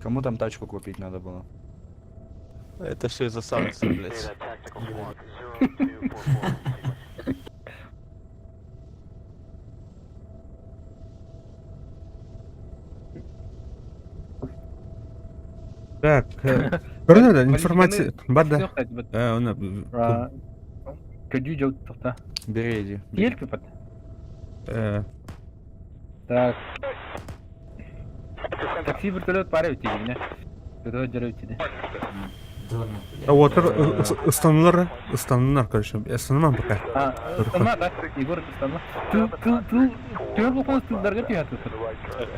Кому там тачку купить надо было? Это все из-за санкций, блядь. Так, көрүнөр информация бар да. Всё, хоть бы. Э, она А, Көдүү жол тоқта. Бери, иди. бери. Елки пат. э Так. Такси вертолет пара өтеді, не? Вертолет жүре өтеді. Домик, блядь. Отыр ыстанылар, ыстанылар, короче. Ыстанымам пока. А, ыстана, да? Егор, ыстана. Тыл, тыл, тыл, тыл болған тылдарға түйәті.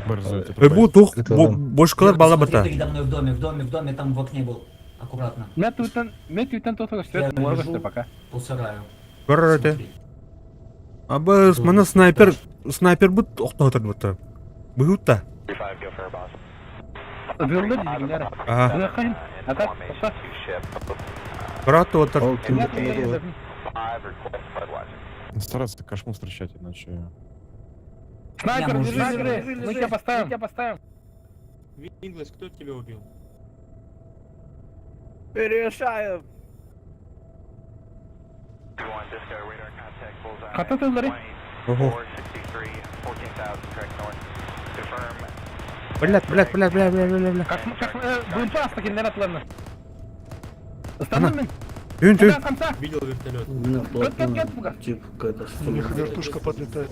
Борзой, это Э, бу тух Это да. бошкалар бала Смотри, бата. передо мной в доме, в доме, в доме, там в окне был. Аккуратно. Мен туйтан, мен туйтан тотығы Я сөт, морға лежу. пока. По сараю. Көрөтө. Смотри. Абы мана снайпер, снайпер бут октотор бут. Бутта. Вылды дегенлер. Ага. Выхайм. А так, тоқта. Көрөтө отыр. Стараться кошму встречать, иначе... Снайпер, Я, держи, мужик. держи. Мы тебя поставим. Мы тебя поставим. Винглес, кто тебя убил? Перешаю. Қата тылдары. Ого. Блядь, блядь, блядь, блядь, блядь, блядь, блядь. Кашма, кашма, БМП астакендер атларына. Ыстаным мен. Түн, түн. Хамса! Видел вертолет. У меня Кет, кет, кет, тип какая-то У них вертушка подлетает.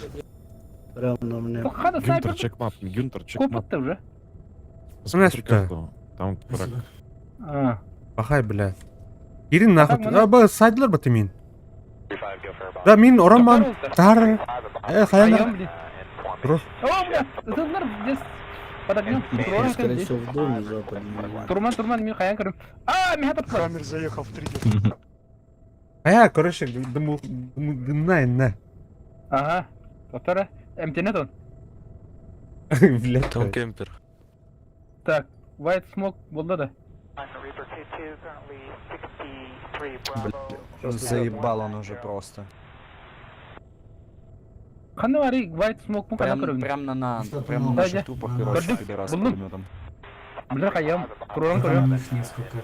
Прямо на мне. Хада Гюнтер, снайпер check map, Гюнтер, check map. копытты уже. Посмотри Знаешь, карту. Там враг. А. Пахай, бля. Кирин нахуй. Так, маны- А, ба, сайдлар баты мин. Да, мин ороман. Тар. Э, Айом, хаяна. блин. Рос. О, бля, зыннар здесь под огнем. Он, скорее всего, в доме западном. Турман, турман, мин хаян көрүм. А, мин хатып Хаммер заехал в триггер. А, короче, дыму, дымна, на. Ага. Повтора. МТН он. Блядь. Там кемпер. Так, White Smoke болды да. Заебал он уже просто. Ханна вари White Smoke му кана Прям, көрүм. прям на, на, Что-то прям на много. наших трупах, короче, Көрдүм. пидорас Булдум. пулеметом. Бля, хаям. Туран Там көрүм. их несколько.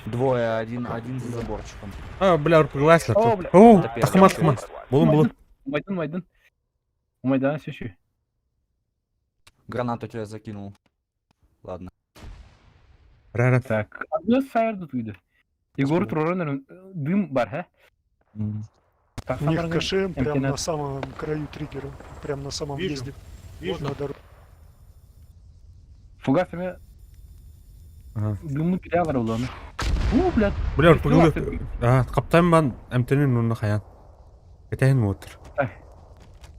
Двое, один, один за заборчиком. А, бля, урпыгласлар. О, бля. О, Это первый. тахма, тахма. Булун, булун. Майдан, майдан. Майдан сөшү. Гранату тебя закинул. Ладно. Рара. Так. Одно сайрды туйды. Егор туран дым бар, ха? У них КШМ прям МТН. на самом краю триггера. Прям на самом Вижу. въезде. Вижу. На дорогу. Фугасами Ага. дымы кирялар уланы. О, блядь. Бля, урпыглы. А, каптан бан МТН нуна хаян. Этәһин отыр.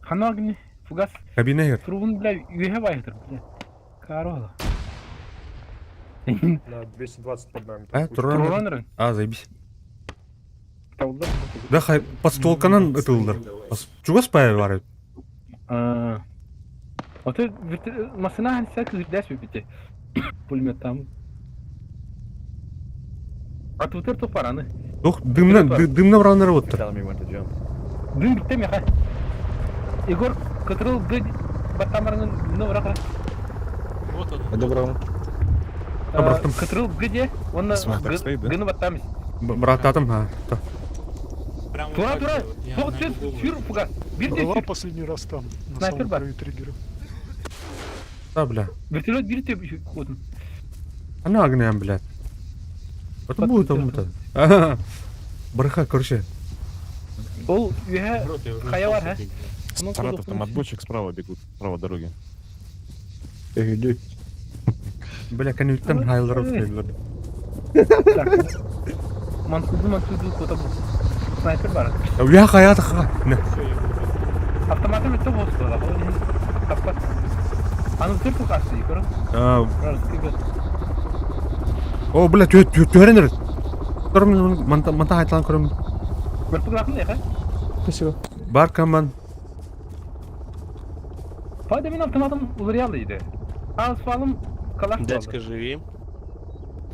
Ханна гни фугас Кабина егер. Трубын, бля, үйе байытыр, бля. Карола. На 220 под нами. А, туран. Туран А, заебись. Тавлар. Да, хай, подстволканан ытылдыр. Чугас пая бар. А. Вот это машина ханса кырдас бите. Пулемет там. А тут это параны. Дух, дымна, дымна браннар оттыр. Дым битте меха. Егор, который г батамарның ну врага. Вот он. Доброго. Бырахтым. Который где? Он Смак так стоит, да? гны батамис. Брататым, ха. Прям вот Тура, так тура. вот, я Тоқ на түс, углу. сүр фугас. Бир те Была сүр. последний раз там, на Снайпер самом бар. краю триггера. Да, бля. Вертолет бир те ходын. Ана огням, блядь. Это будет там это. Ага. Барха, короче. Ол үйе Рот, я уже хая бар, устал ха? сидеть, Оның Саратов, там қолы- от бочек справа бегут, справа дороги. Иди. Бля, конюктан хайлар отыр. Так. Мансуду, мансуду, кота бұл. Снайпер бар. Я хаят ха. Не. Всё, я буду. Автоматом это болсу да. Таппат. Аны төрт фугасы, Егор. А, Раз, О, бля, тө тө төренер. Көрм манта манта хайтлан көрм. Бір фугасın не, ха? Спасибо. Бар каман. Файда мен автоматым улырялы Ал свалым калаш Дядька, живи.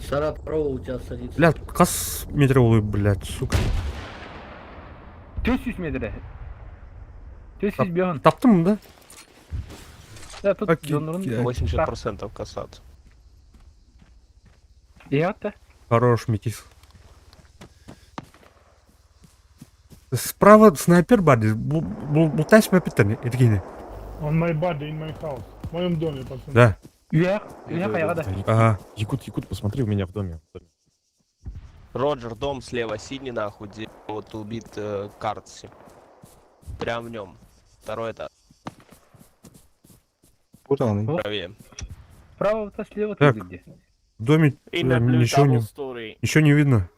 Сарат, право у тебя садится. Бля, кас метр олы, блядь, сука. 400 метре. 400 бьон. Таптым да? Да, тут Окей, донорын. 80% касат. Я-то. Хорош, метис. Справа снайпер бар, бултай снайпер, Евгений. On my body, in my house. В моем доме, пацаны. Да. Үйе, үйе қаяға да. Ага. Якут, Якут, посмотри у меня в доме. Роджер, дом слева, синий нахуй, где вот убит Картси. Прям в нем. Второй этаж. Куда он? Правее. Справа-то слева Так. ты где? В доме In бля, a blue ничего не, double story. ничего не видно.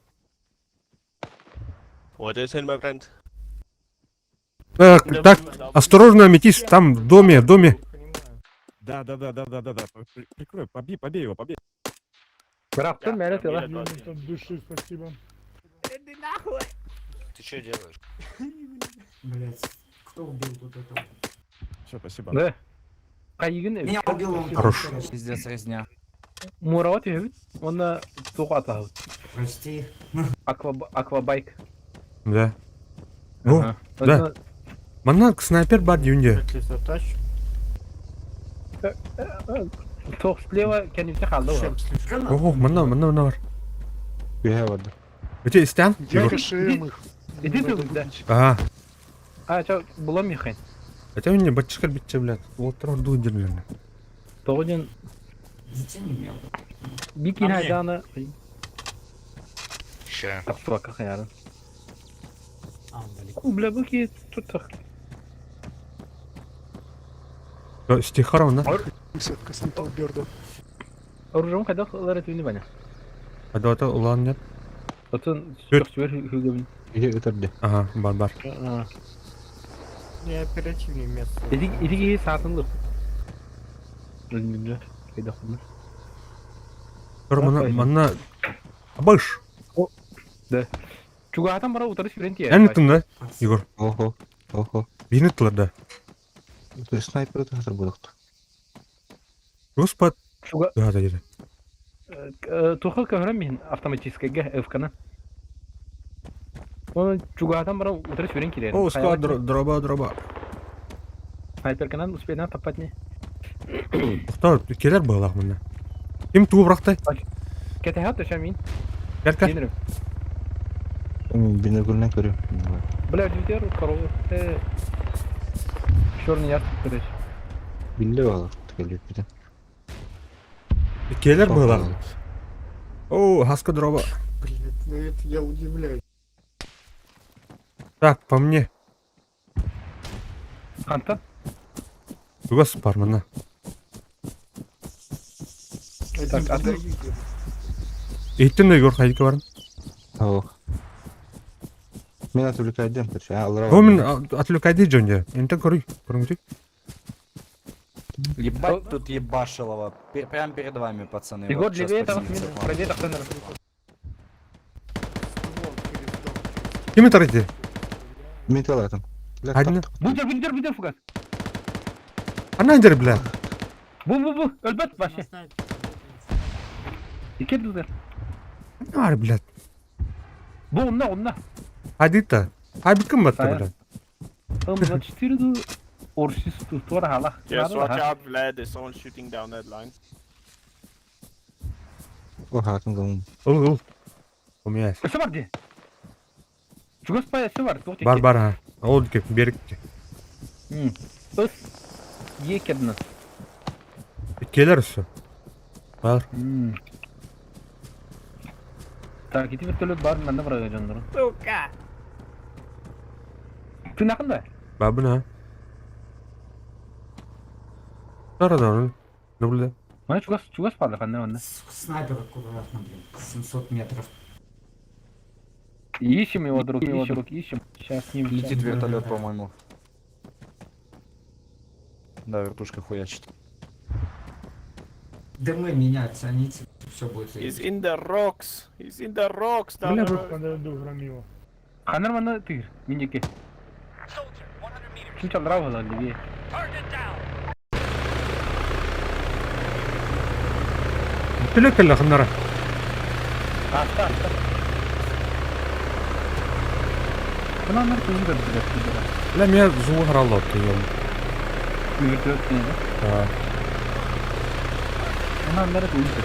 What is it, my friend? Так, так, осторожно, метис, там в доме, в доме. Да, да, да, да, да, да, да. Прикрой, побей, побей его, побей. Бірақтың мәлі тела. Юнит от души, спасибо. Ты что делаешь? Блять, кто убил тут этого? Все, спасибо. Да. Қайығын Меня убил он. Хорош. Пиздец, резня. Мурауат ебит, оны тоқ атағыт. Прости. Аквабайк. Да. О, да. Манна снайпер бар дюнде. Тоқ слева кәнепте қалды ол. О, манна, манна, манна бар. Бегай вода. Өте истян? Я КШМ их. Иди Надо ты, да. выбить. Ага. А, ча, була Михаил. Хотя мне батчикар битче, блядь. Вот орду дерлерне. Тоғыден Затяни меня. бикин А мне? айданы. Ща. Тапсуака хаярын. Бля, бу киһи тутах. Стихаровна. Оружием хайдах ылар этибини бана? Адата улаан нет. Отон чөхсүбэр хүгөбүн. Иһи ытырды. Ага, бар бар. Не оперативный место. Ити ити киһи саатынлык. Өлмүннөр. Хайдах bunlar. Көр манна манна Абыш. Да. Чугаһатан бара утары сүрэн тиийэр. Эн ыттың да, Егор? Охо. Охо. Биһини ыттылар да. Снайпер ытыр буолуохта. Господь. Чуга Да, да, да. Туха көһөрөн миһин автоматическайга ФК-на. Оны чугаһатан бара утары сүрэн киирэр. О, склад дроба, дроба. Снайперканан успейдан таппат не. Тоқтоо, келер быһылаах манна. Ким тугу бырахтай? Кэтэһэ төшө мин. Кэл кэл. Кинирим. Бинокльнан көрүм. Бля, бүтер корову. Черный ястреб, короче. Биллэ баҕалаах кэлбиппитин. Келер быһылаах. О, хаска дроба. Блять, ну это я удивляюсь. Так, по мне. Хантан? Чугас бар манна. Так, а ты- Иттин да Егор хайдыка барын. Ох. Мен отвлекайдым, короче. А, алра. Бу мин отвлекайды дьон дьэ. Интен көрүй. Көрүҥүтүй. Ебать тут ебашилово. Прям перед вами, пацаны. Егор, Вот щас левее там, поднимется к вам. правее тахтан. Ким ытар Мен талатым. Хадина. Бутер, бутер, бутер, фугас. Ана дер бля. Бу, бу, бу, өлбөт вообще. Икки дузер. Нар блядь. Бу, онна, онна. Хадита. Хаби ким батта Сая. бля. М24 ду орсис тур халах. Yes, watch out, Vlad. There's someone shooting down that line. Охатын гым. Ыл ыл. У меня есть. Өсө бар ди. Чугас пай өсө бар. Туох Бар бар ha. Ол кеп берик. Өс. Екедна. Келер өссө. Бар. Так, ити вертолет бар, манна бар жондору. Сука! Тынакын да? Бабын ha. Тара да оны. Не билде. Мана чугас, чугас бар ханна манна. Снайпер аккуратно, блин. 700 метров. Ищем его, друг, его, друг, ищем. Сейчас с ним. Летит вертолет, по-моему. Да, вертушка хуячит. Дымы меняются, они все будет He's заебись. in the rocks. He's in the rocks down Бля, the road. Подойду, громила. Ханар манна тыр, минеке. Чуть алдрау левее. Төлөк келе ханнара. Аста, аста. Мына нар көзү да билет. Бля, меня зуы харалды отты ем. Вертолет не, да? Да. Мына нар көзү.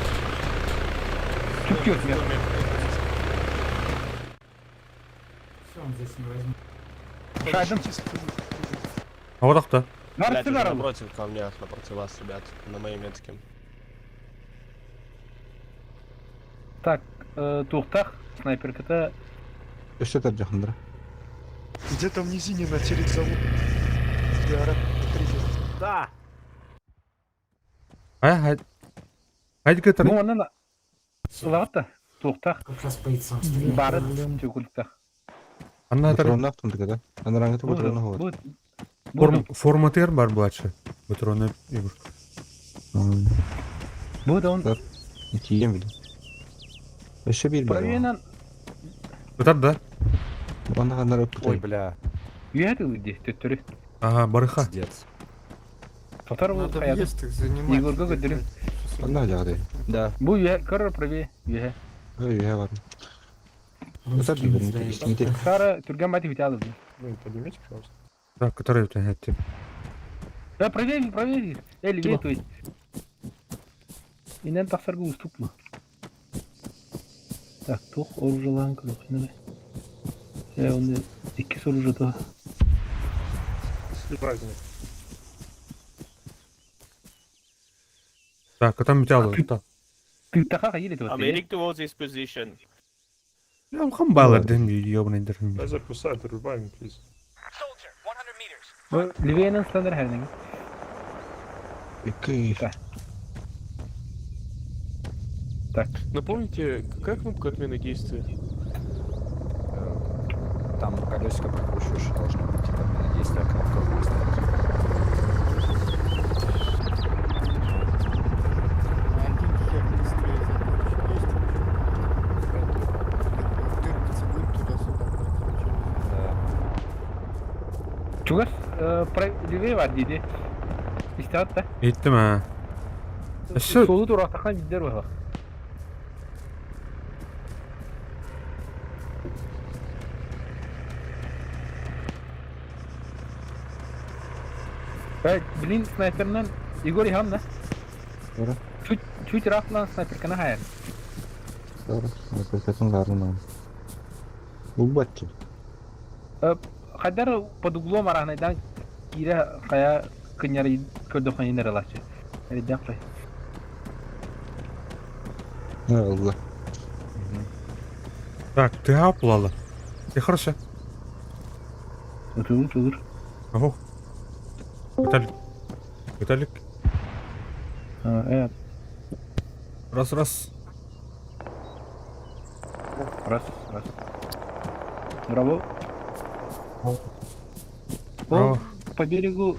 Чук-чук, нет. Все, он здесь не возьмет. Шайдым. Аудақта. Нар Блядь, сыгар уже напротив камнях, напротив вас, ребят, на моей метке. Так, тухтах, снайперката. Өссө таржахындыра. Где-то в низине на завод. Да! Ай, хай. Хайдыка тар. Ну, онан ылаҕытта, тухтах, Как раз по яйцам стреляет. бары төгүлүктах. Анна тар. Патроннаах тумтыка да. Анараңыты патроны хоот. Бу Форм форматер бар булачы. Патроны Егор. бу да он Тием билим. Өссө бир бар. правильно Ытар да. Онда ханнар Ой, бля, үйәді где төттөрү. Ага, барыха. пиздец. Татар бу Надо хаят. въезд их занимать. Егорга көдөрүм. Онда жагды. Да. Бу үйә көрөр правее үйә. Ой, я бар. Ытар Русские бир. настоящие. Сара түргән бати бите алды. Ну, поднимите, пожалуйста. Так, который это хәтте. Да, правее, правее. Э, левее, то есть. Инен тахсаргы уступма. Так, тух оружалан көрөх. Э, он икки оружие Так, там бите алды. Так. Ты таха еле I'm heading towards his position. Улахан баалар дэн ёбаный дэр. Дай записать, revive me, please. Левейнен стандар хернең. Икки. Так. Напомните, какая кнопка отмены действия? Там колесико прокручиваешь, должно быть это отмена действия, кнопка вниз стоит. Один хер быстрее закончить действие. Тыркаться будет туда-сюда, блядь, через. Да. Чугас левей бар диди. Истят да. Иттим ha. Өссө Солу турактахан биддер бар. Эй, блин, снайпернен Егор Ихан да? Ура. Чуть, чуть рафлан снайперканы хайыр. Сара. Опять ларна. Бубатчы. Хайдар под углом аранайдан кире кая кыняры көрдө хайнер алачы. Эрден кай. Allah. Так, ты аплала. Ты хорошо. Отур, отур. Ого. Виталик. Виталик. А, Раз, раз. Раз, раз. Браво. Браво. По берегу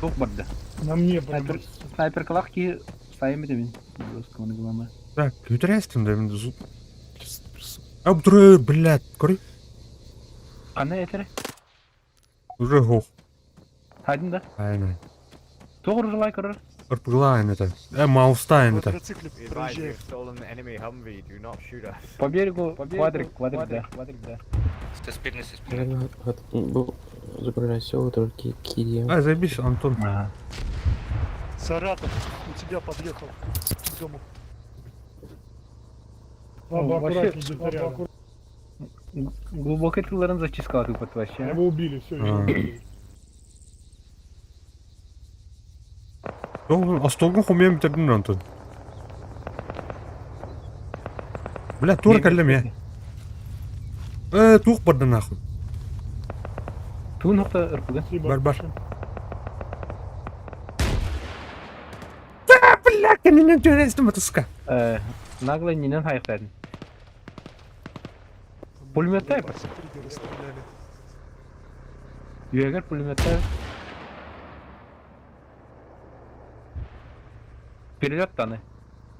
ток барды. На мне прям. Снайпер, снайпер калахки сайым демин. Главное. Так, үтәрәстем да мин зу. Абдры, блядь, көрі. Кандай этере? Уже хох. Хайдын да. Айна. Тоғыр жылай көрөр. Ырпыглайн это. Маустайн это. Квадроцикле проезжает. По берегу квадрик, квадрик, да. Квадрик, да. Загружайся, только Кирилл. А, заебись, Антон. Ага. Саратов, у тебя подъехал к дому. Баба, Ну, вообще, аккуратней где-то рядом. Глубокий тылларын зачистка тупо вообще. Его убили, все, его А. убили. Астолгын хомьям битердин Антон. Бля, тур кәллем я. Тух барды нахуй. Туын нокта ырпыгын. Спасибо. Бар, бар. Да, бля, кәненен төрәстем атыска. Нагло нинен хайықтадын. Пулеметтай. Триггеры стреляли. Юэгер пулеметтай. Перелет таны.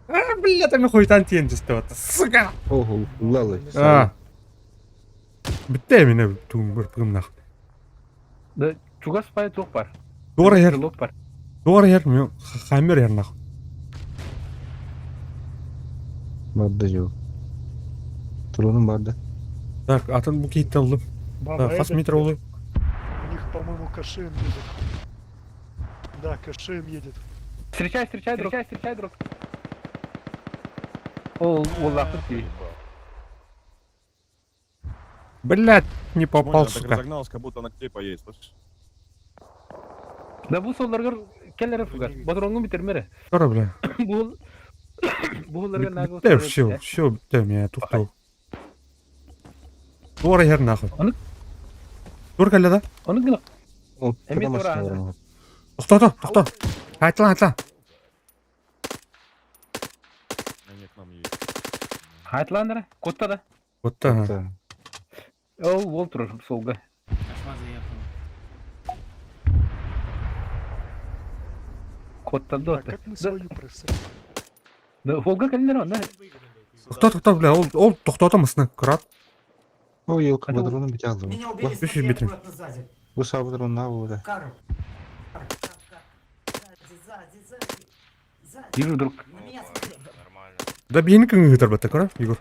А, бля, там хуйтан тиен вот, сука. Ого, лалы. А. Бітті мені туын ырпыгым нахуй. Да, чугас пай туқ бар. Тура ер, Стрелок бар. тура ер, мен хаммер ер нахуй. Барды жок. Турунун барды. Так, атын бу кейттен алып. Баба, Хас этот, метр олы. У них, по-моему, КШМ едет. Да, КШМ едет. Встречай, встречай, друг. Встречай, встречай, друг. Ол, ол лақыт дей. Блядь, не попал, Она так сука. разогналась, как будто она к тебе поедет, слышишь? Да бу солларгар келлere фугас. Батронгу битермере. Тура, бля. Бу Бу нагло. Бітті, все, все, бітті, мен туқтау. Тура ер нахуй. Оны- Тура кәлі да? Оны гына Ол Эми тура. Тоқта, тоқта. Айтла, айтла. Они к нам едут. Хайтландыра. Котта да. Вот та. Ол ол турur солга. Котта А да. как мы свою просрали? Да, Волга кәллер онда. Тоқта, тоқта, бля, ол тоқтата мысны, крат. О, елка Это- бадруну битялды. Меня убили, Ещё смотри, битвы. аккуратно сзади. Бу сабадрун на вода. Карл. Кар, кар, кар. Сзади, сзади, сзади. Сзади. Вижу, друг. На меня смотри. Да бейін кіңі гітар бітті, кара, Егор.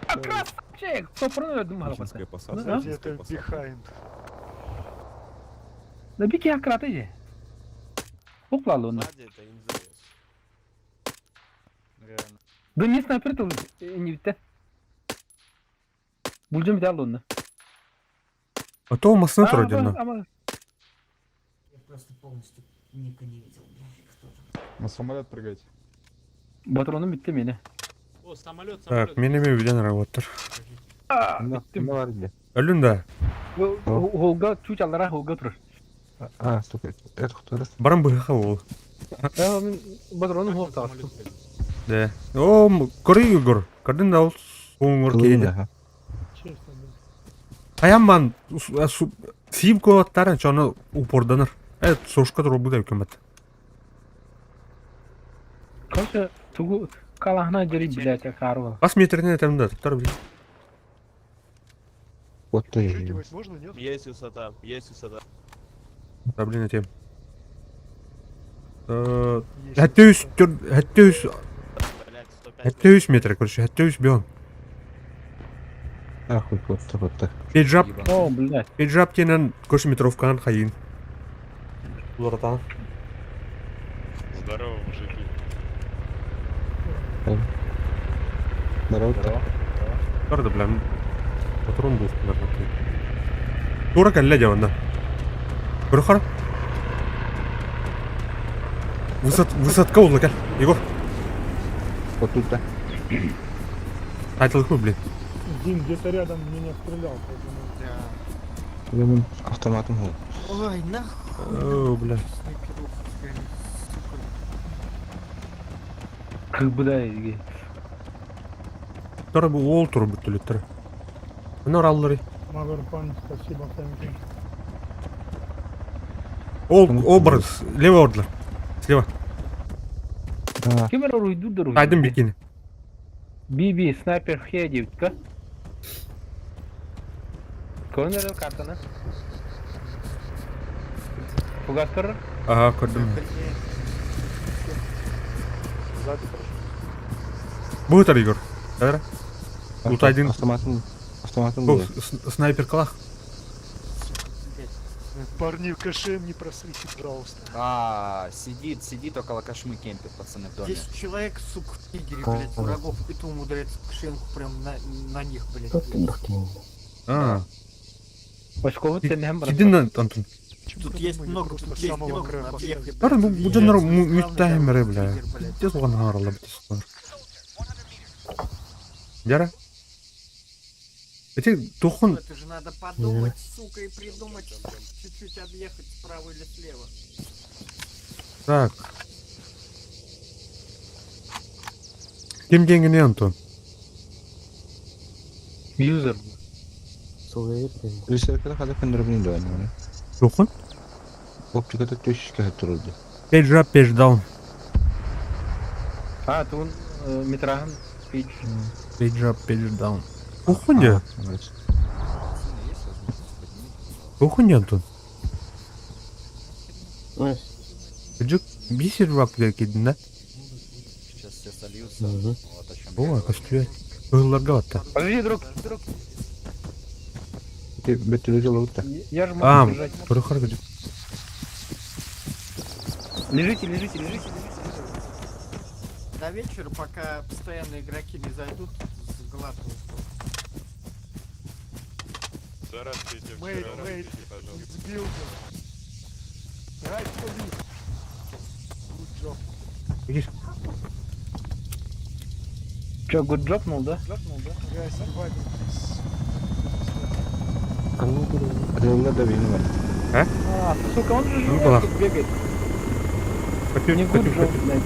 А красавчик! Сопрано я думал. Ачинская посадка. Да? Сзади Ачинская это посадка. behind. Да бики акрат иди. Уклал он. Сзади это НЗС. Да не снайпер то не битте. Булдum bir onu. А то масны тура дедін. Ama Я просто полностью Ника не видел, блядь, кто там. На самолет прыгать. Патроным bitti meni. О, самолет, самолет. Так, мен эми билен работтар. Не бар где? Өлүн да. Холга чуть аллара холга турар. А, сука, это кто раз? Баран быһыха ол. Мен патрону хол тастым. Да. О, көрүй Егор. Көрдүн да ол суңур кейде. Честно, да. Хаямман сип куаттарын чону упорданыр. Э, сошка турбу да үкөмөт. Короче, тугу калахна жери блядь, карва. Бас метринен этем да, туттар блин. Вот ты. можно, нет? Есть высота, есть высота. Да, блин, этем. Хәттә хәттә Блядь, 105 хәттә 3 метр, короче, хәттә 3 бион. Ахуй, вот так вот так. Педжап, О, блядь. педжап тенен көш метровкан хайын. Уларатан. Здорово, мужики. Здорово. Барды, бля, патрон был, наверное. Тура кәллә дәванда. Бер хар. Высот, высотка улла кәл. Егор, Вот тут, да. айтылып блин. Дим где-то рядом меня стрелял, поэтому... Я вон автоматом гол. Ой, нахуй. О, бля. Снайперов, сука. Как бы да, и- Тора бу ол тур бүттүлүттөр. Мына ораллары. Маверпан, спасибо, thank you. Ол, ол бар, слева ордылар. Слева. Да. Кем эр уйду дуру. Айдын бикини. Би-би, снайпер хедивка. Көрінер картаны. Фугас көрір? Ага, көрдүм. Бу тар Егор. Дара. Ултайдын. Автоматом. Автоматом Бу гол. снайпер калах. Парни, кэшем не просрите, пожалуйста. А, сидит, сидит около кошмы кемпит, пацаны, в доме. Здесь человек, сука, в тигре, блядь, врагов, и то умудряется кшенку прям на них, блядь. А. Башковы тенем брат. Кидин Антон. Тут есть много, тут есть самого много, края объехали, Тара бу блядь. бу жанар Главное, мүттәһемере короче, бля. тигр, блядь. Тез уган харалла бит. Яра. Эти тухун Это же надо подумать, сука, и придумать, чуть-чуть объехать справа или слева. так. Ким деңгене Антон? Юзер. Рисеркада хада көндөрбүн да аны. Тухун? Оптикада төшкә турды. Педжа пеж даун. А, туын метрагын пич. Педжа пеж даун. Тухун я? Тухун я Антон? Жик бисер вак кидин да? Сейчас все сольются. Вот о чем я О, говорю. костюм. Быһылларга батта. Подожди, друг, друг. Ты бөтүлү жолу да. Я же А, могу бежать. бұрықар күдік. Лежите, лежите, лежите. До вечера, пока постоянные игроки не зайдут, сглатывают. Здравствуйте, Wait, вчера wait. разрешите, пожалуйста. It's building. Right police. Good job. Видишь? Че, good job, ну да? Guys, survive please. Релла да билмәд. А, сука, он же Ну, живой была. тут бегает. Хочу, Не хочу, good job, хочу. блядь.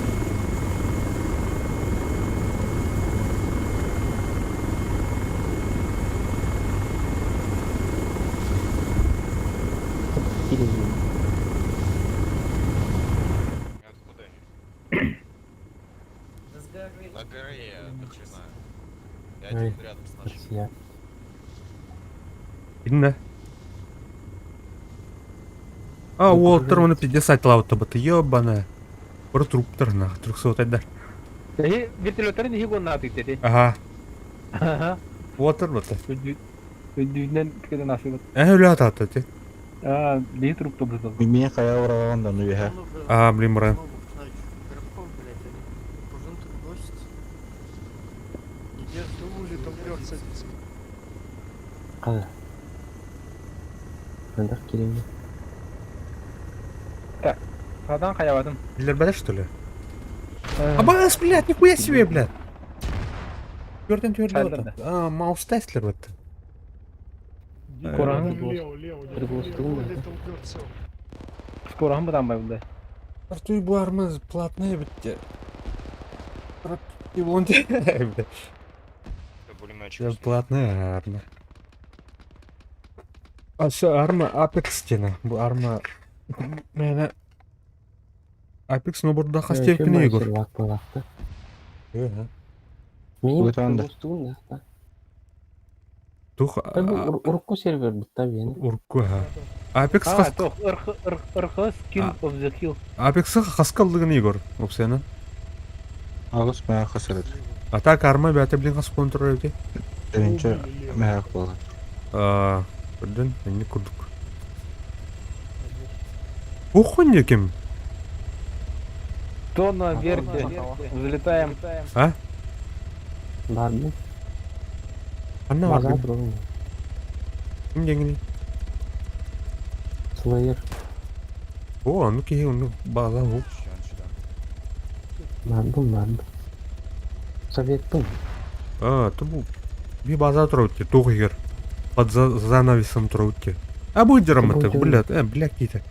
Откуда они? На горе, до хрена. И один рядом с нашим. Идин да. А, Уолтер, оны 50 лаута баты, ёбаная. Бір труптар на, 300 айдар. Эй, вертолеттарын неге гонна атык деді. Ага, Ага. Уолтер баты. Өйдүнен кеден асылып. Ә, өлі ата аты, А, не труп тобызды. Мин кая ураган да ну яһа. А, блин, муран. Новых, значит, игроков, блядь, они пружинку бросят. Не держат. Дули, там лед садится. Садан хаябадым. Билер бәле, что ли? Абас, блядь, нихуя себе, блядь. Түөртэн түөрдэ Сайдар бата. А, маус тестлер бата. Коран. Лево, лево, Скоро бытан байбылды. Артур бу арма платная битте. Платная арма. А все, арма Apex тена. Бу арма... Мэне... Apex ноборда хастепкин Егор. Мин Тух... Урукку сервер бутта бен. Урукку, ха. Apex А, хас... тох, ырхы skin of the hill. Apex хаскаллыгын Егор. Опсена. Агыс мэ хасырыт. А так арма бәте блин хас контроль эти. Теренче мэ болар. А, Көрдөн, энни курдук. Охуй кем? То на верте. Взлетаем. А? Барбы. Анна бар. Ким деңини? Слэйер. О, аны кеһи оны база бу. Барбым, барбым. Советтым. А, то бу би база турутти, тух егер. Под занавесом турутти. А будет драмата, блядь, бля, какие-то.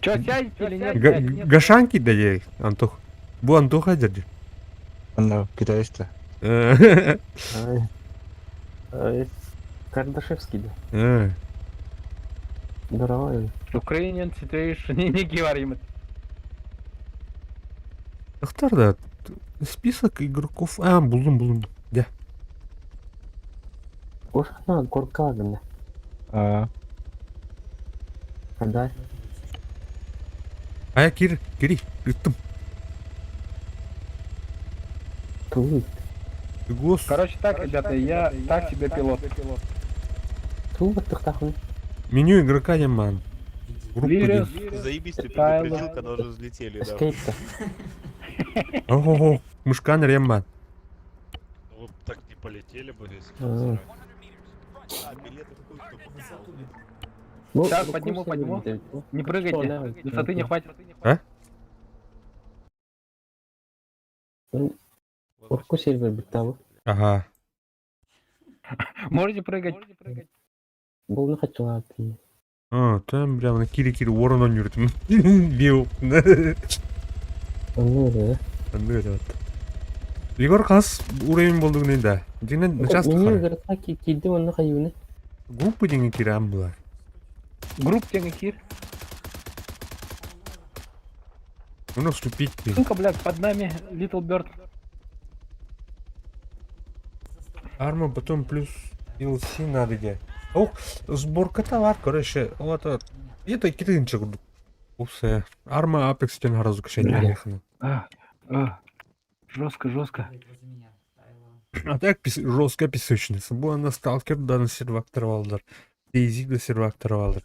Че, сядете или нет? Гашанки да ей, Антох. Бу Антоха дяди. Анда китайста. Кардашевский да. Здорово. Ukrainian situation не говорим. Ахтар да, список игроков. А, булдум, булдум. Да. Ошхана горка гына. А. Когда? А я кир, кири, ыттым. Тут. Гос. Короче так, ребята, я так себе пилот. Тут тахтахун. Меню игрока не ман. Группа Вирус. Заебись, ты Тайло. предупредил, когда уже взлетели, да. Эскейпта. Ого, мышкан ремман. Вы так не полетели бы, если А. А, билеты хуй кто покупал. Сейчас подниму, подниму. Не прыгайте, высоты не хватит. А? Урку сервер бутта. Ага. Можете прыгать. Был на хотела. А, там прям на кири-кири ворон он Бил. Ну да. Вот. Егор хас уровень болдугун да. Динен начас Меню игрока киди он на хаюны. Группа деген кирам була. Групп теңе кир. Ну вступить. Сука, блядь, под нами Little Bird. Арма потом плюс DLC надо где. Ох, сборка товар, короче, вот это. Это китынчик. Упсы. Арма Apex тен харазу качать нехана. А, а, жестко, жестко. А так жестко песочница. Була на сталкер да на сервак тарвалдар. Дейзи да сервак тарвалдар.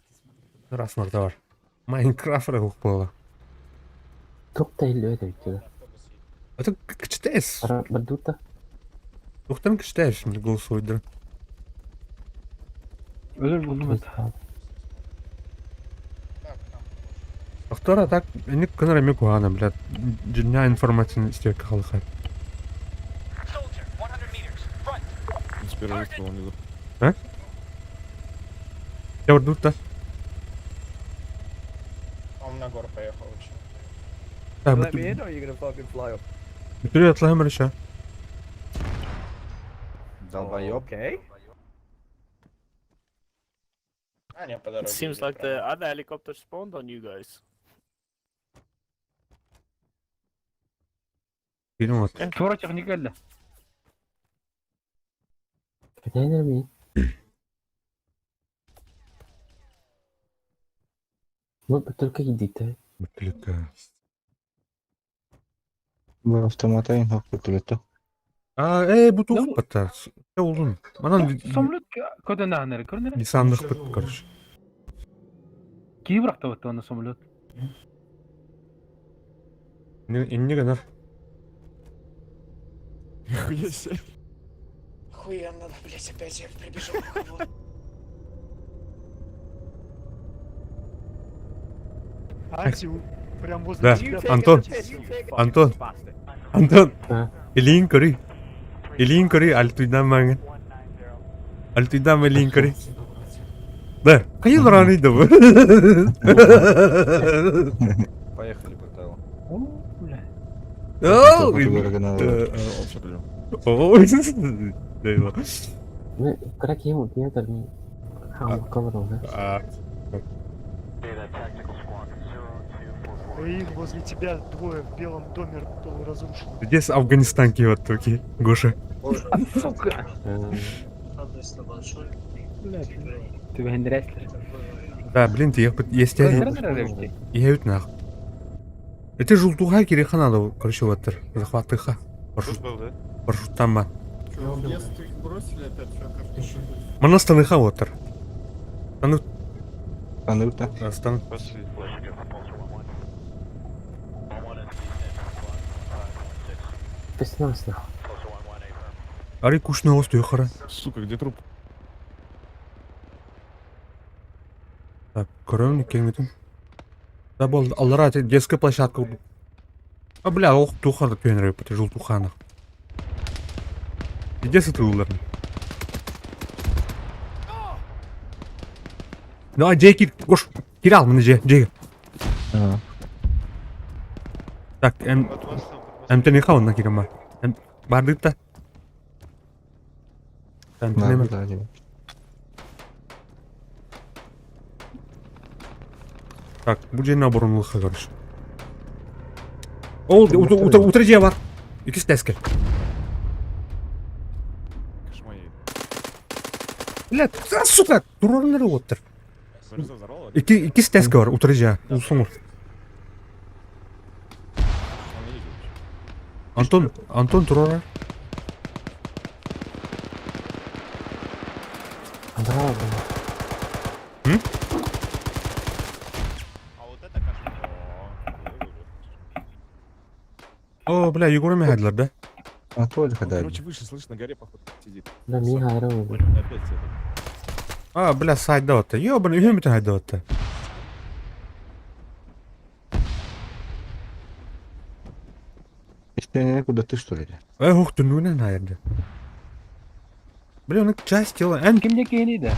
Раз мартавар. Майнкрафт было. Тук-то или это ведь. Это кчтес. Бадута. Тухтан кчтес, мне голосовой да. Özür buldum это. Ахтара так, не кынар куана, блядь. Дня информация стека халха. С первого выстрела не А? Я вот тут-то. Он на гору поехал вообще. Так, Привет, Ламрича. Долбоёб. А, не, по дороге. Seems like the other helicopter spawned on you guys. Фильм вот. Тура техникалля. Хотя не Вот только иди-то. Бутылка. Бу автомата ин хоккутулетто. А, бутылка пата. Я улун. Манан Самолет көтөн нахнер, көрнер? десантных пыт, короче. Кибрак вот на самолет. Не гонор. Нихуя себе. Охуенно, блять, опять я прибежал. Прям возле Да, тебя. Антон, Антон, Антон, илиин көрүй. Илиин көрүй, альтуйдан маңын. Альтуйдан илиин көрүй. Да, хайы лораны да бу. Поехали, Братайло. О, бля. О, Ой, А, Эй, возле тебя двое в белом доме полуразрушенном. Здесь Афганистан киват токи, Гоша. Сука. Бля, ты вендряслер. Да, блин, ты ехать, есть Я нах. Это желтуха кириха надо, короче, вот захватыха. Маршрут, маршрут там ба. бросили опять, Мана станыха вот Стану. Стану-то. Стану. Ари кушна остую хара. Сука, где труп? Так, көрөм кеңитим. Да бол, аллара детская площадка. А бля, ох, тухана пенер, это желтухана. Где ты улар? Ну, а Джеки, гош, кирал, мені же, Джеки. Так, эм, эм ты не хау на кирама. Эм, бардыкта. Эм, ты не Так, бу жерine оборонлукка короче. Ол, утро, утро же бар. Икис теске. Бля, а, сука, турорнер оттыр. Ики, икис теске бар, утро же, улсуңур. Антон, Антон турора. М? О, бля, Егора Михайлер, да? А только да. Короче, выше, слышь, на горе, походу, сидит. Да, Михайлер. Опять это. А, бля, сайт даватта. Ёбаный, үһүм бүтүн хайдаватта. Если куда ты что ли? Э, ух ты, ну не наверное. Бля, он часть тела. Эн Ким деки да?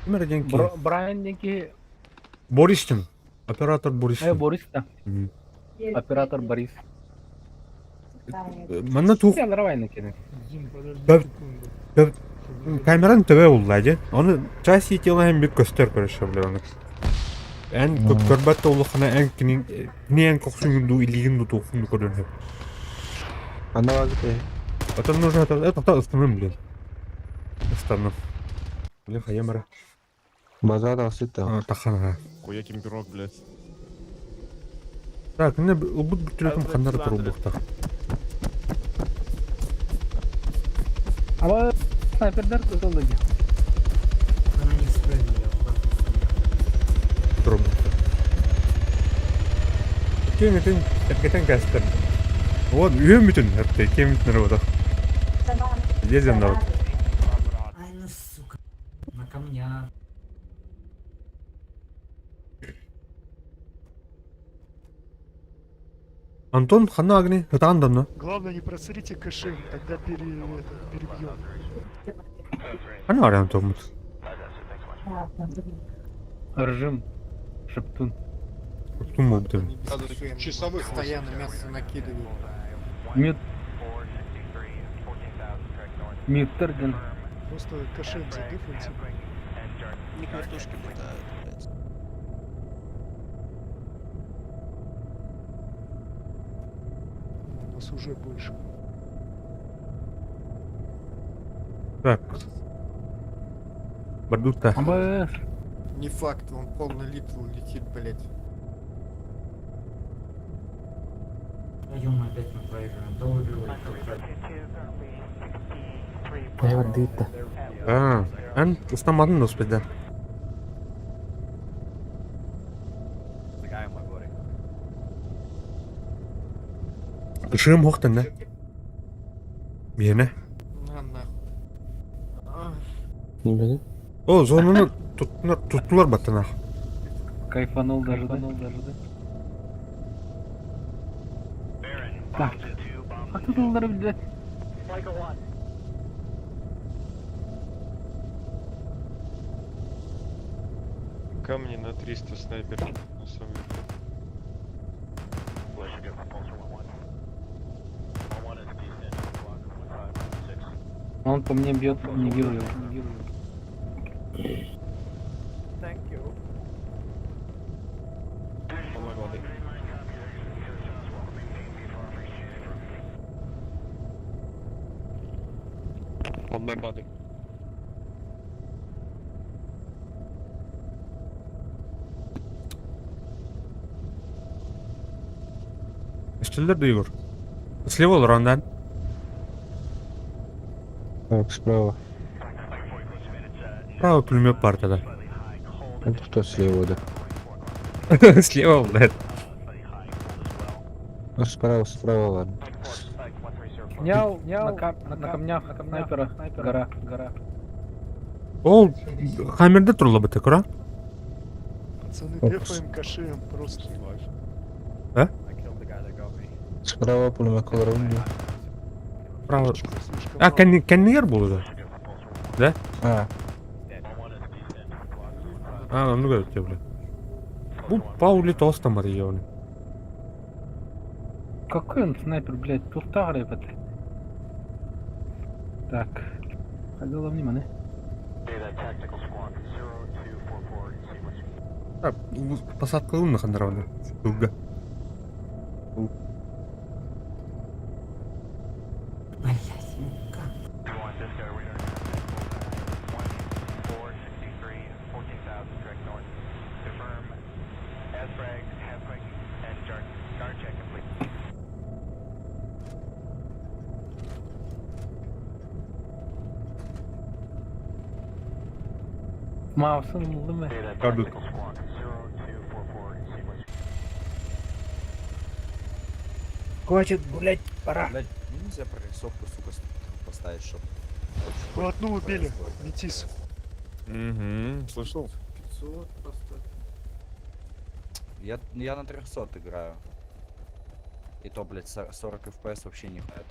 ким эрден ки? Брайан деки. Бористин. Оператор Борис. Э, Борис да. Оператор Борис. Манна тух. Аллара кини. Зин, подожди Да. секунду. Камеран төбө улла же. Оны часть тела hem bir көстөр көрөшө бля оны. Эн көрбөт улухана эн кини ни эн коксуңду илигин ду тухунду көрөн. Она Это нужно это это остановим, блин. Остановим. Блин, хаямара. Базар алсыта. Тахана. Хуя кемпирок, блядь. Так, не убут бүтүрөтүм ханнар турубухта. Ама снайпердер тутулду. Турубухта. Кем этен эркетен кастер. Вот, үйөм бүтүн эрте, кем бүтүн работа. Здесь да вот. Ай, ну сука. На камнях. Антон ханна агни, хытаан данна. Главное не просрите кэши, тогда пере, это, перебьем. Ханна аран томут. Режим. Шептун. Тум болду. Часовых постоянно мясо накидывают. Мют. Мюттерден. Просто кэшем задыфайте. Них вертушки летают, блядь. У нас уже больше. Так. Бардутта. Ама Не факт, он полный литл летит, блядь. опять мы проигрываем. Да убивай, А, эн устамадын успеда. Кышым хоқтан да. Биене. На нахуй. О, зонаны туттулар, туттулар баттана. Кайфанул даже, да? Даже, да? Так. Хаты тыллары билбэт. Камни на 300 снайпер на самом деле. Он по мне бьет, не вижу его. On my body. Истэллэр да Егор? Слева олорондан. Так, справа. Право пулемет бар тогда. Это кто слева, да? Слева, блядь. Ну, справа, справа, ладно. Снял на камнях снайпера. Гора, гора. Ол хаммерде турла быты, кура? Пацаны, Опс. дефаем кашеем просто. А? Справа пулемет колорунди. Право. Слишком А, мало. кэннигер болду. Да? А, А, ну говорит, бля. Бу Паули тостамар ебаный. Какой он снайпер, блядь? Тухтагры это. Так. Хотела внимание. А, посадка лунна хандаравна. Туга. Маусын улымы. Кардут. Хватит гулять, пора. Блядь, мне нельзя прорисовку, сука, поставить, чтоб... Ну, одну убили, метис. Угу, слышал? 500 поставь. Я на 300 играю. И то, блядь, 40 FPS вообще не хватит.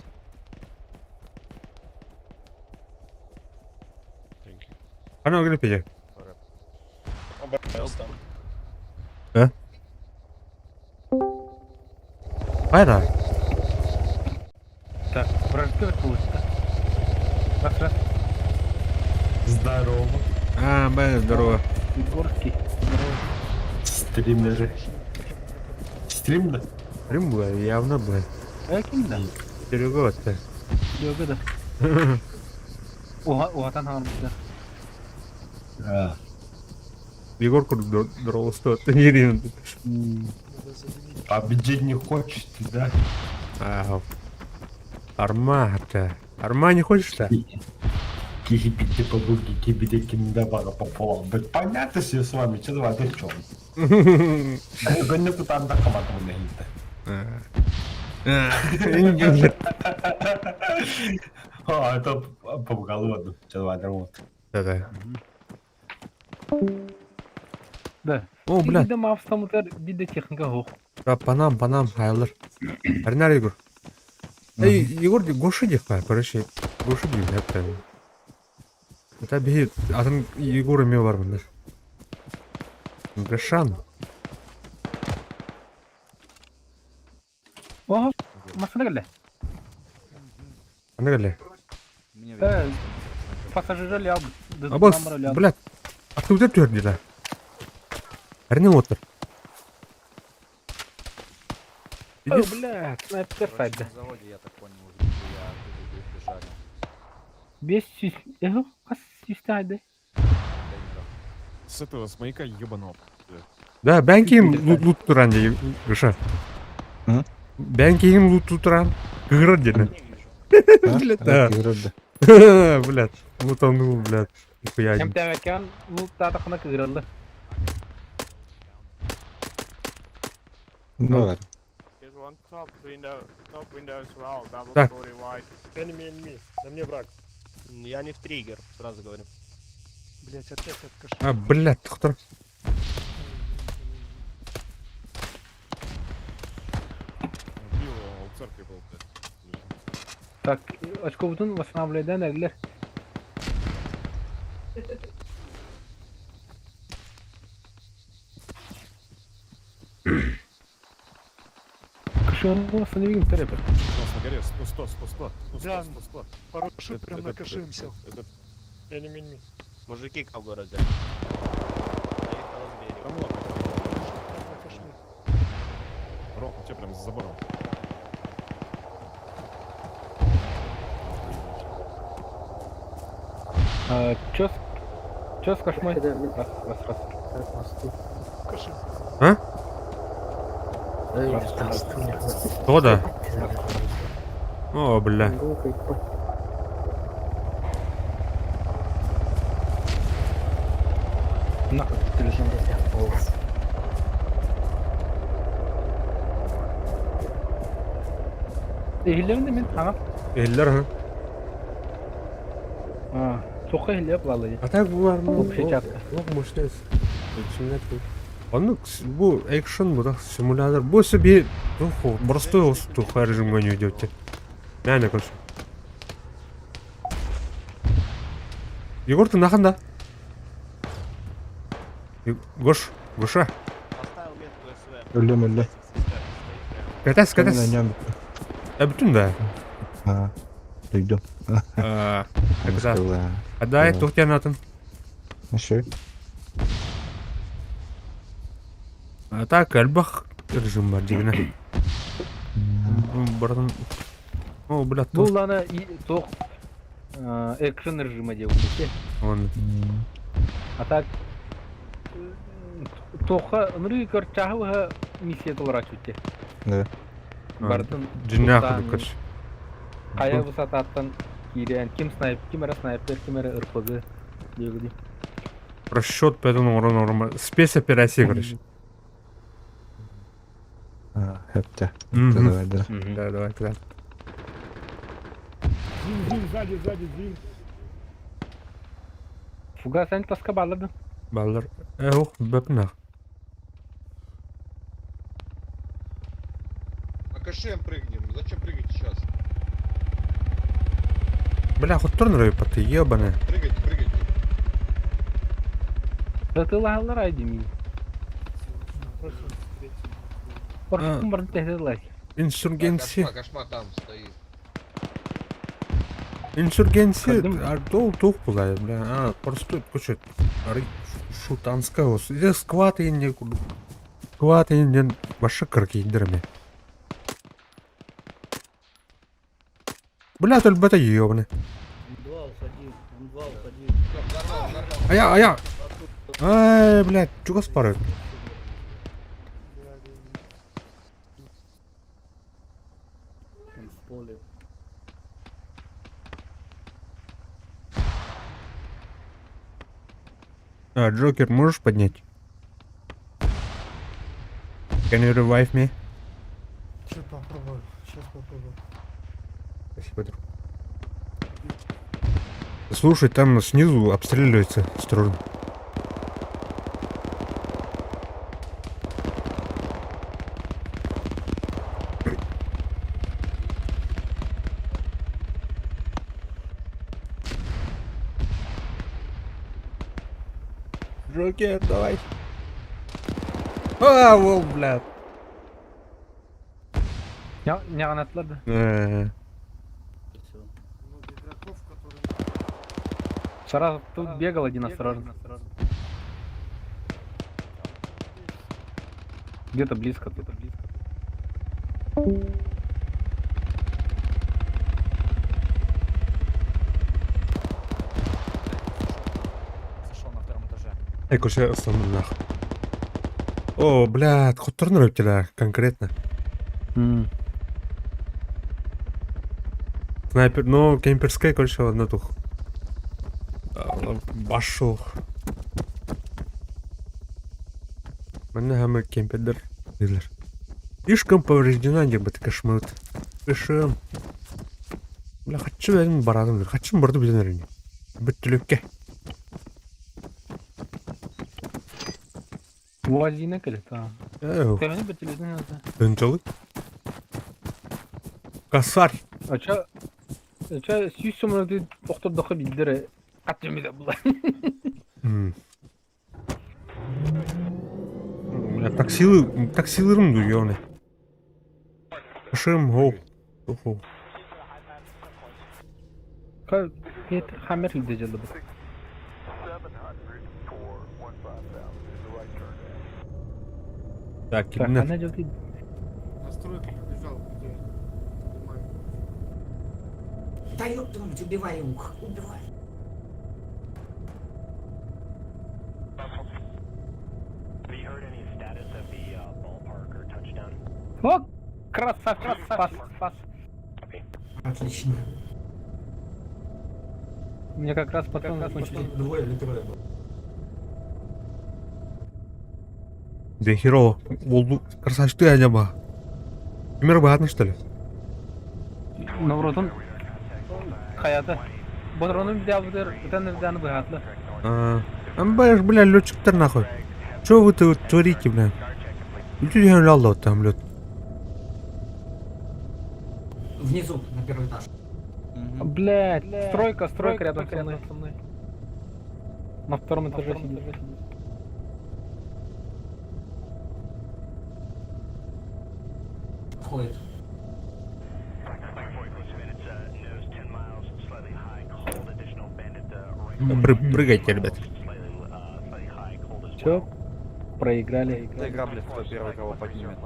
Ана гриппе. А? Айда. Так, вражеский получится. Раз, раз. Здорово. А, бля, здорово. Егорский. Здорово. Стримеры. Стрим, да? Рим, бля, явно, бля. А ким да? Серега вот та. Серега да. Оха, оха, там да. А. Егор здорово стоит. Не, Победить не хочешь, да? А, Арма-то. Арма не хочешь-то? Кихи-пики побуги, кибидеки не давала пополам. Блядь, понятно все с вами, что давай, ты чё? Гоню там до команды А, это помогало, ладно, что давай, вот. Да-да. Да. О, бля. Биде мавстамутар, биде техника хох. Да, панам, панам, хайлар. Арнар Егор. Эй, Егор, Гоша дихпа, короче, Гоша дих, это. Это бей, а там Егор имел бар Гашан. Ого, машина келді. Ана келе. Э, пассажиры ляп. Абас, блядь, откуда ты төрділі? Әрне отыр. О, блядь, снайпер сайды. На заводе, я так понял, уже я оттуда бежали. Бес сүйс... Эхо, қас сүйсті айды. С этого, с маяка ебаного. Да, бән кейін лут туран дейді, Гриша. Бән кейін лут туран. Кыгырат деді. Блядь, да. Блядь, лутанул, блядь. Нихуя. Кем тәвәкән, лут татақына кыгыралды. Ну ладно. Так. Enemy enemy, на мне враг. Я не в триггер, сразу говорю. Блять, опять от каши. А, блядь, тоқтар. Убил церкви был, блядь. Так, очкобутун восстанавливайдан эрилер. Кышыны восстановим терепер. У нас на горе 100, 100, 100, 100, 100, Да. 100, 100. Парашют Это- прям это- на кашем сел. Это Я не мини. Мужики в городе. Поехал с берега. там ладно. На кашме. Ром, у тебя прям за забором. Чё с... Чё с кошмой? Раз, раз, раз. Кашем. А? Раз, раз. Кто да? О, бля. Нахуй телефон. Ehillerini мен таңап. Eller ha. А, тоқа ehillеп лалы. А так bu var mı? Вообще чатка. Yok мощность. Оннук бу экшен бу да симулятор. Бу себе ну простой тухай режимга не идете. Реально, короче. Егор, ты нахан да? Гош, Гоша. Поставил метку СВ. Öldüm öldüm. Катас, катас. А бүтүн да. Ha. Duydum. А, Когда? Адай, тухтя атын. Еще. А так, альбах режим бар дигине. Бардын. О, бля, Бу тух. ланы тоқ экшен режима деп өте. Он. А так тоқа нұры көр чахы миссия толыра чүтте. Да. Бардын Джинна туқтан, короче. Кая высотаттан кирен, ким снайп, ким эре снайпер, ким эре РПГ. Дегүди. Расчет поэтому урон урон. Спецоперация, короче. Ha, hep de. Мгм. Давай, да. Да, давай, да. Зин, Зин, сзади, сзади, Зин. Фугас ән таска балырды. Баллар. Э, ох, бэпнах. На кашем прыгнем. Зачем прыгать сейчас? Бля, хоть турнер ты ебаная. Прыгайте, прыгайте. Татылалар айдемин. Поршын барын тәһдәләр. Инсургенси. Кошма, кошма там стоит. Инсургенси. Кырдым. Ардол тух була, бля. А, просто короче, ары шутанская ос. Иде скват инде скват инден башы кыркиндерме. Бля, только бета ебаная. М2 уходи, М2 уходи. Всё, взорвал, взорвал. А я, а я. Ай, блядь, чего спорят? Он в поле. А, Джокер, можешь поднять? Can you revive me? Сейчас попробую, сейчас попробую. Спасибо, друг. Слушай, там снизу обстреливается осторожно. Джокер, давай. А, вол, бля. Няганатлар да. Всё. Сразу тут бегал один осторожно. Где-то близко, где-то близко. Зашел на втором этаже. Эй, короче, основной нах. О, бля, хотторнер тебя конкретно. Снайпер, ну, кемперская, короче, одна тух. Башу. Менә һәм кемпердер диләр. Слишком повреждена, дип кошмат. Кышым. Бля, хочу бәрін барадым. Хочу барды билен әрине. Бүттүлүккә. Уазина келет, а. Эу. Тәмәне бөтеледен яза. Тынчылык. Косарь. А чё, чё сүүс сомону охтордоххо биирдэрэ хат түмүгэ була. Бля, таксилы, таксилырым дуу, ёны. Шым, хоу. Хо. Хаммер илдэ дьаллыбыт. Так, Так, кимнер? она дьалты. На стройку побежал, где поднимаю. Да ёб твою мать, убивай его, убивай. О, красавчик, спас, спас. Отлично. У меня как раз патроны закончились. Двое или трое было. Да херово. Волду красавчик ты аняба. Кимер баатны что ли? Навротун хаята. Бодронун бидабыдыр, ытан биданы быһатлы. А, Амбаш, бля, летчиктер нахуй. Чё вы тут творите, бля? Люди ляло там, лед. Внизу, на первый этаж. Блять, стройка, стройка рядом со мной. На втором этаже сидит. Входит. Прыгайте, ребят. Чё? Проиграли. Это игра, блядь, кто первый кого поднимет.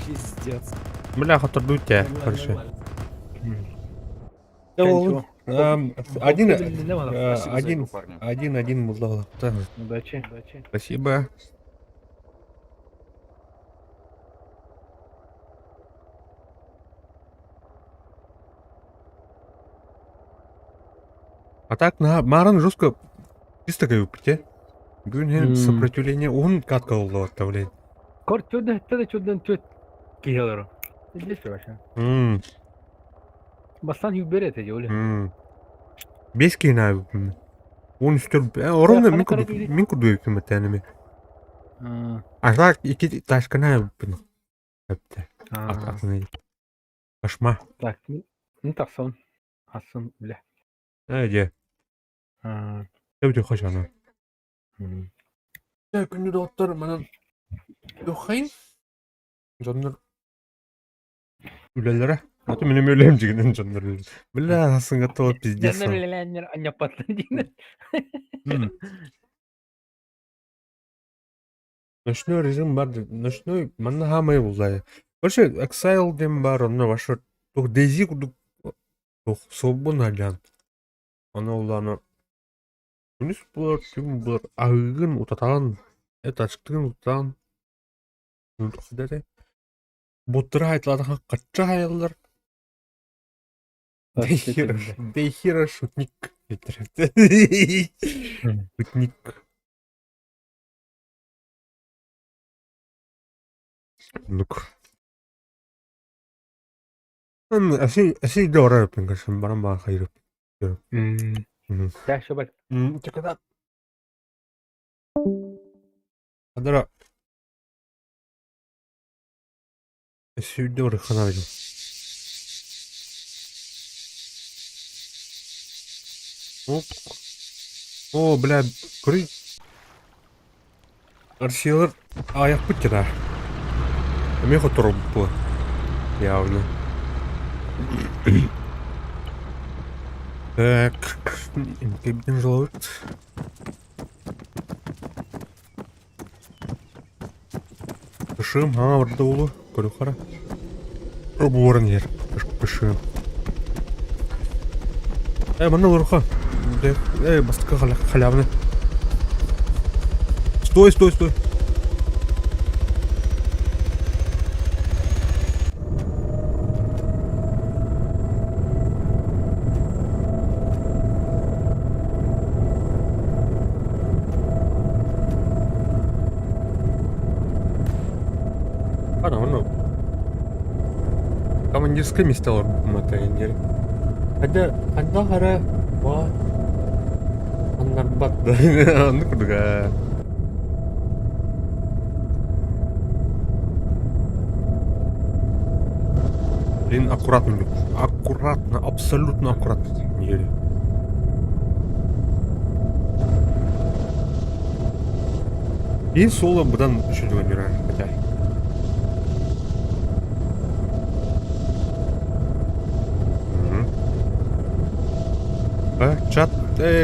Пиздец. Бля, хоторду тебя, короче. Ничего. Один, Спасибо за один, игру, парни. один, один был, да. Удачи. Спасибо. А так на Маран жестко чисто каюпте. Бүгүн сопротивление он катка болду блин. Кор чудо, чудо, чудо, чудо. Кихелеру. Здесь вообще. Бастан юберет эти, оли. Бес кейна Он үстөр ровно мин курдук мин курдук үкүмөттәнеме. А так ики ташкана бүн. Әпте. Ат Кошма. Так, ну так сон. Асын, бля. Әйде. Өте хош ана. Күндү доттор манан Дохайын. Жоннор үлелere. Аты менем өлем жигинен жоннор. Бля, сыңга то пиздец. Жоннор үлелер аняпатлы дейін. Ночной режим бар, ночной манна хамай буллай. Вообще, Exile дем бар, онно башы тух Дейзи кудук тух собун алян. Аны уланы Күнүс булар, түн булар, агыгын утатан, эт ачыктыгын утатан. Дете. Буттыра айтладыга качча айыллар. Дейхира шутник. Шутник. Лук. Аси аси дора пингашын баран ба хайрып. Да, шобак. Чакада. Адара. Сүйдөр ханажы. Оп. О, бля, көрүй. Арсиялар аяқ бітті да. Мен хотор бұл. Явно. Так, кебден жылауыт. Пышым, аңа барды улу, көрі қара. Буырын ер, пышым. Э, мына урха. Э, бастыққа халявны. Стой, стой, стой. Ана, оны командирское место матайнер. Хада, хада хара, ва, аннарбат да, аны курдуга. Блин, аккуратно, блин. Аккуратно, абсолютно аккуратно. Еле. И соло быдан үчүн номера хотя. А, чат,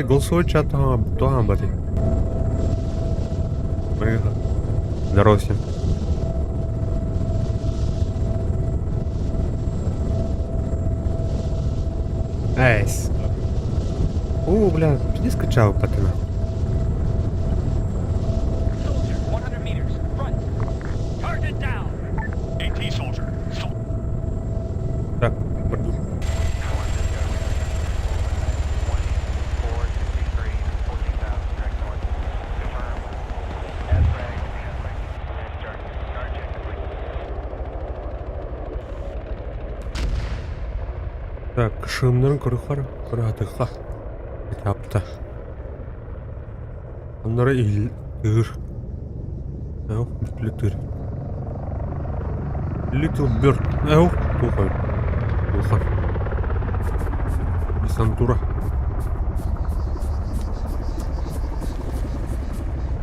голосовой чат, ага, туахан бати. Здорово всем. Айс. О, бля, пиздец скачал патына. Так, пойду. Так, шымнарын көрөхөр, көрөһөтөххө. Этапта. Оннора ил тыыр. Эу, бүтле тыыр. Little Bird. Эу, тухай. Тухан. Десантура.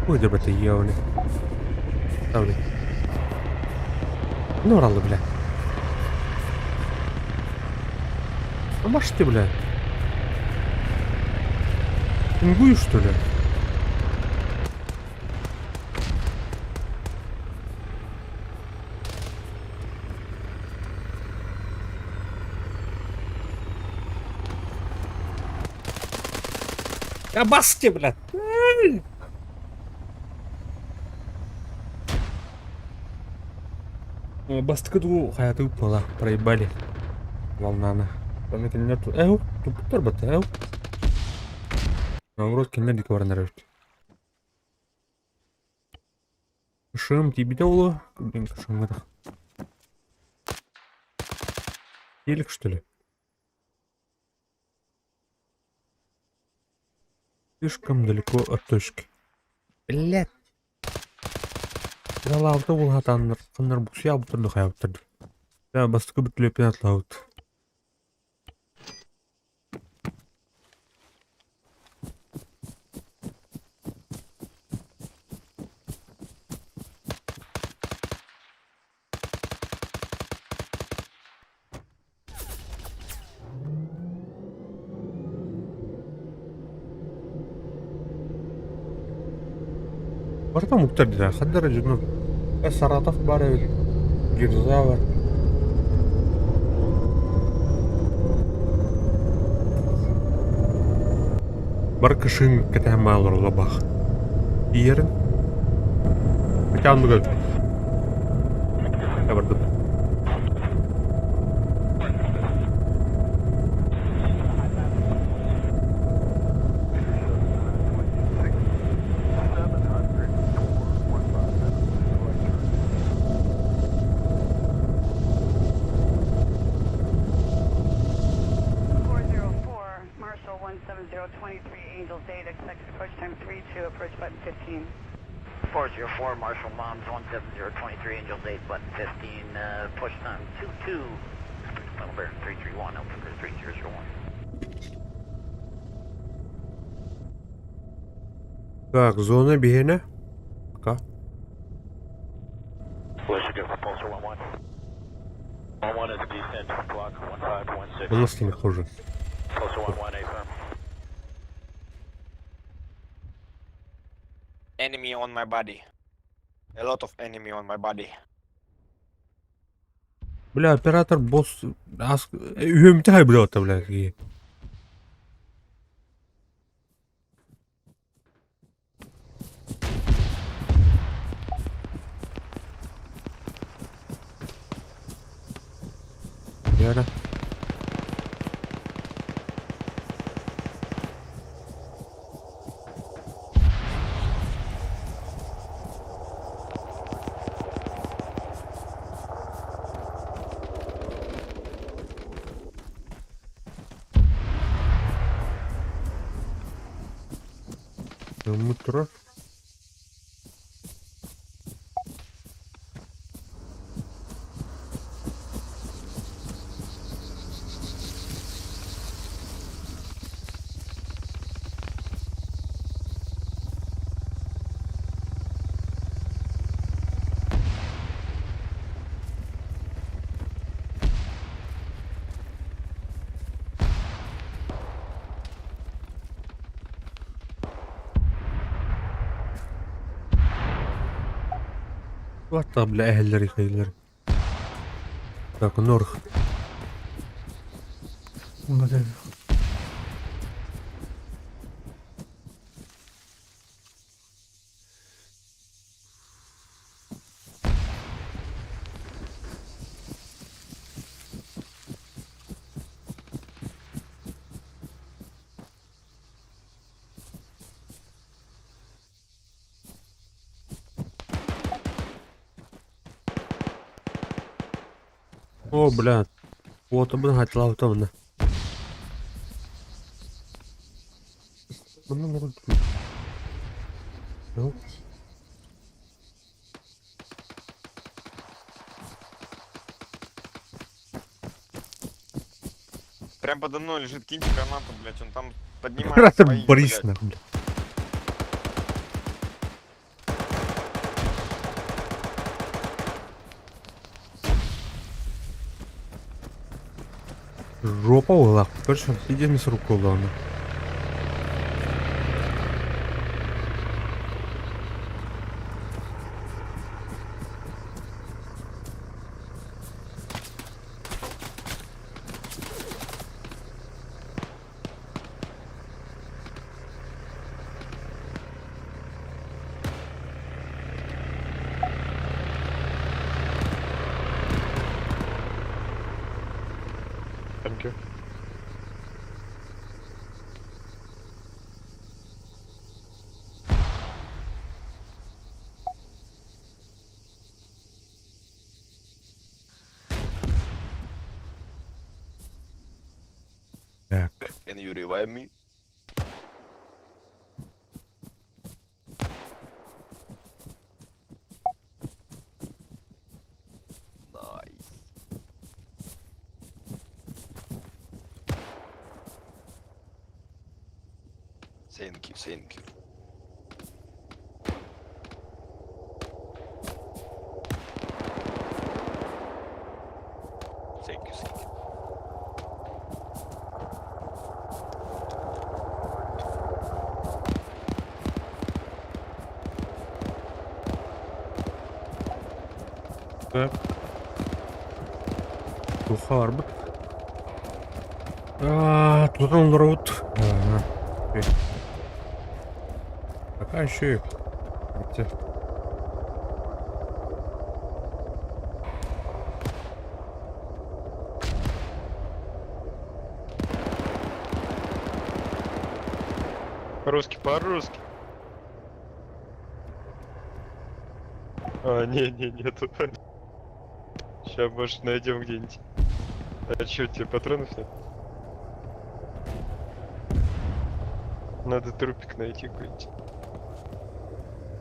Ой, да это явно. Ставлю. Ну, ралы, бля. А маш ты, бля. Пингуешь, что ли? Да баски, блядь. Бастыкы дуу хайаты ыппала, проебали волнаны. Там кинилэр эу, туппуттар бата, эу. Наоборот, кинилэр диэки баран эрэбит. Шым тиийбитэ буолуо, блин, шымматах. Телек, что ли? Слишком далеко от точки. Блядь. Алта булхатаннар, ханнар буксуя буттарды хайабыттарды. Бастыкы бүттүлөппүн атлаабыт. Барыта омуктар дии, ханна эрэ дьону Саратов баар эбит, Гирза бар. Бар кышын кэтэһэн баалар бах. Иерин. Хотя оннуга бардым. 404, Marshall 17023, Angels 8, expected approach time 32, approach button 15. 404, Marshall Moms 17023, Angels 8, button 15, push time 22. Final bearing 331, altimeter 3001. Так, зона биһиэнэ. Пока. Pulsar 11. 11 is descent, block 1516. У нас не хуже. Pulsar 11, affirm. Enemy on my body. A lot of enemy on my body. Бля, оператор босс... Ас... Үһүмтэ бля, бля. Какие. Яра. Мутро. Туохтаах бля эһэллэрий хайыылларый. Так, норх. О, бля. Уотабын хатылаабыта Манна олорон Ну. Прям подо мной лежит, киньте гранату, блядь, он там поднимает Кратер своих, Борис блядь. нахуй, бля. Жопа угла. Короче, иди с руку главное. Thank you. Так. Can you revive me? Nice. Thank you, thank you. Thank you, thank you. Так. Тухарб. А, тут он рот. Ага. Окей. Пока еще и. Где? Русский, по-русски. А, не, не, нету. Сейчас, может, найдем где-нибудь. А чё, тебе патронов нет? Надо трупик найти какой-нибудь.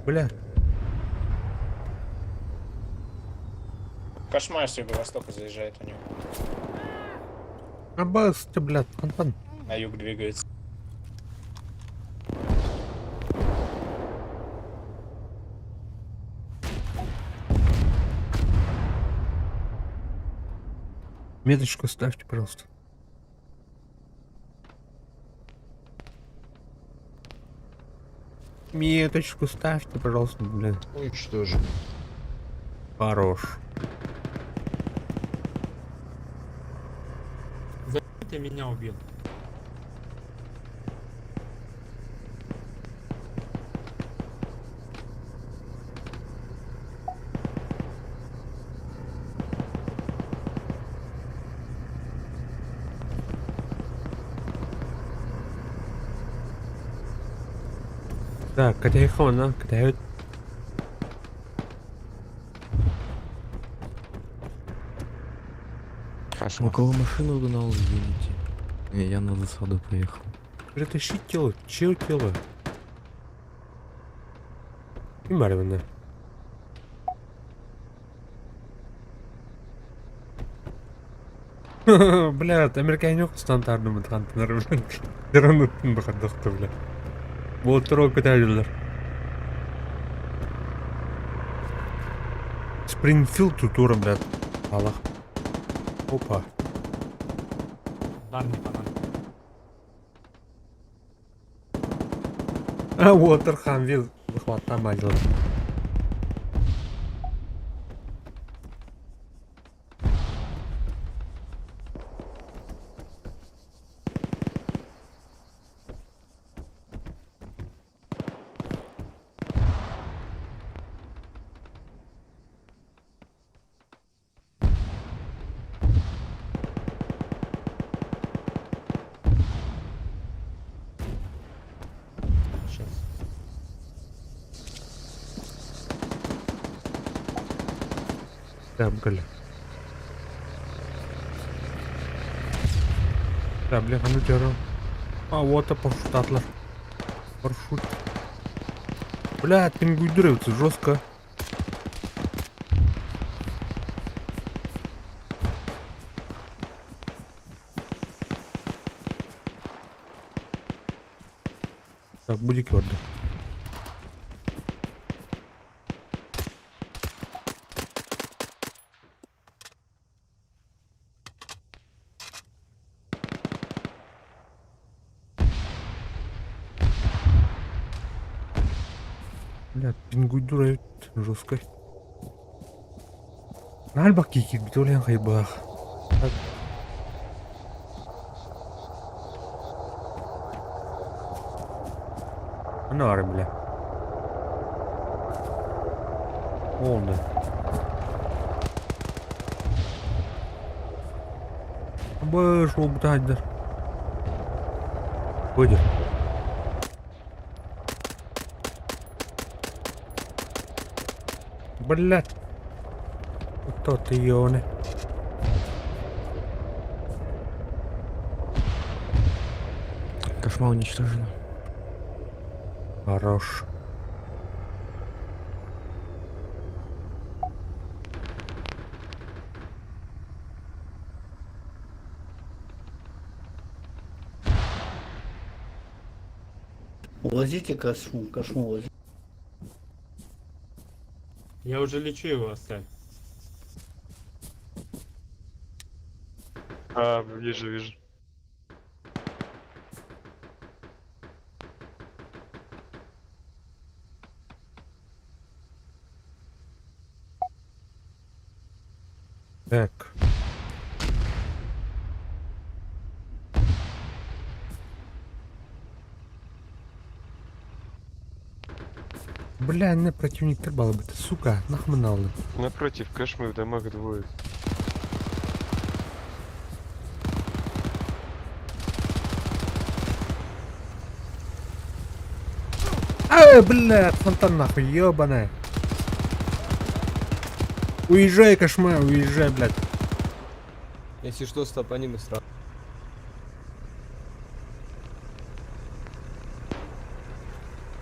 Бля. Кошмар с юго-востока заезжает у него. Абас ты, блядь, Антон. На юг двигается. Меточку ставьте, пожалуйста. Меточку ставьте, пожалуйста, блин. Уничтожен. Хорош. Ты меня убил. Так, катайхона, катают. У кого машину угнал, извините. Я на засаду поехал. Притащи тело, чье тело? И Марвина. Бля, американец стандартный мутант, бля. Вот көтәрелер. Спрингфилд тутуром, блядь. Аллах. Опа. Барный банан. А, Уотер Хамвил. Захватам один. Там кэллэ. Да, бля, ханна түһэрэ? А, вот парашютатлар. Парашют. Бля, пингуйдуривается жестко. Так, будет ордер. Бля, пингуйдура жестко. Нальбак киирбит ол хайбах. Аны бля. Oldu. Быш, ол бутайдыр. Выйдет. Блять. Кто ты, ёны? Кошмар уничтожена. Хорош. Увозите кошму, кошму возите. Я уже лечу его, оставь. А, вижу, вижу. Так. Бля, не противник требал бы ты, сука, нахманал. Напротив, кошмы в домах двое. Ай, бля, фонтан нахуй, ёбаная. Уезжай, кошмар, уезжай, блядь. Если что, стопани сразу.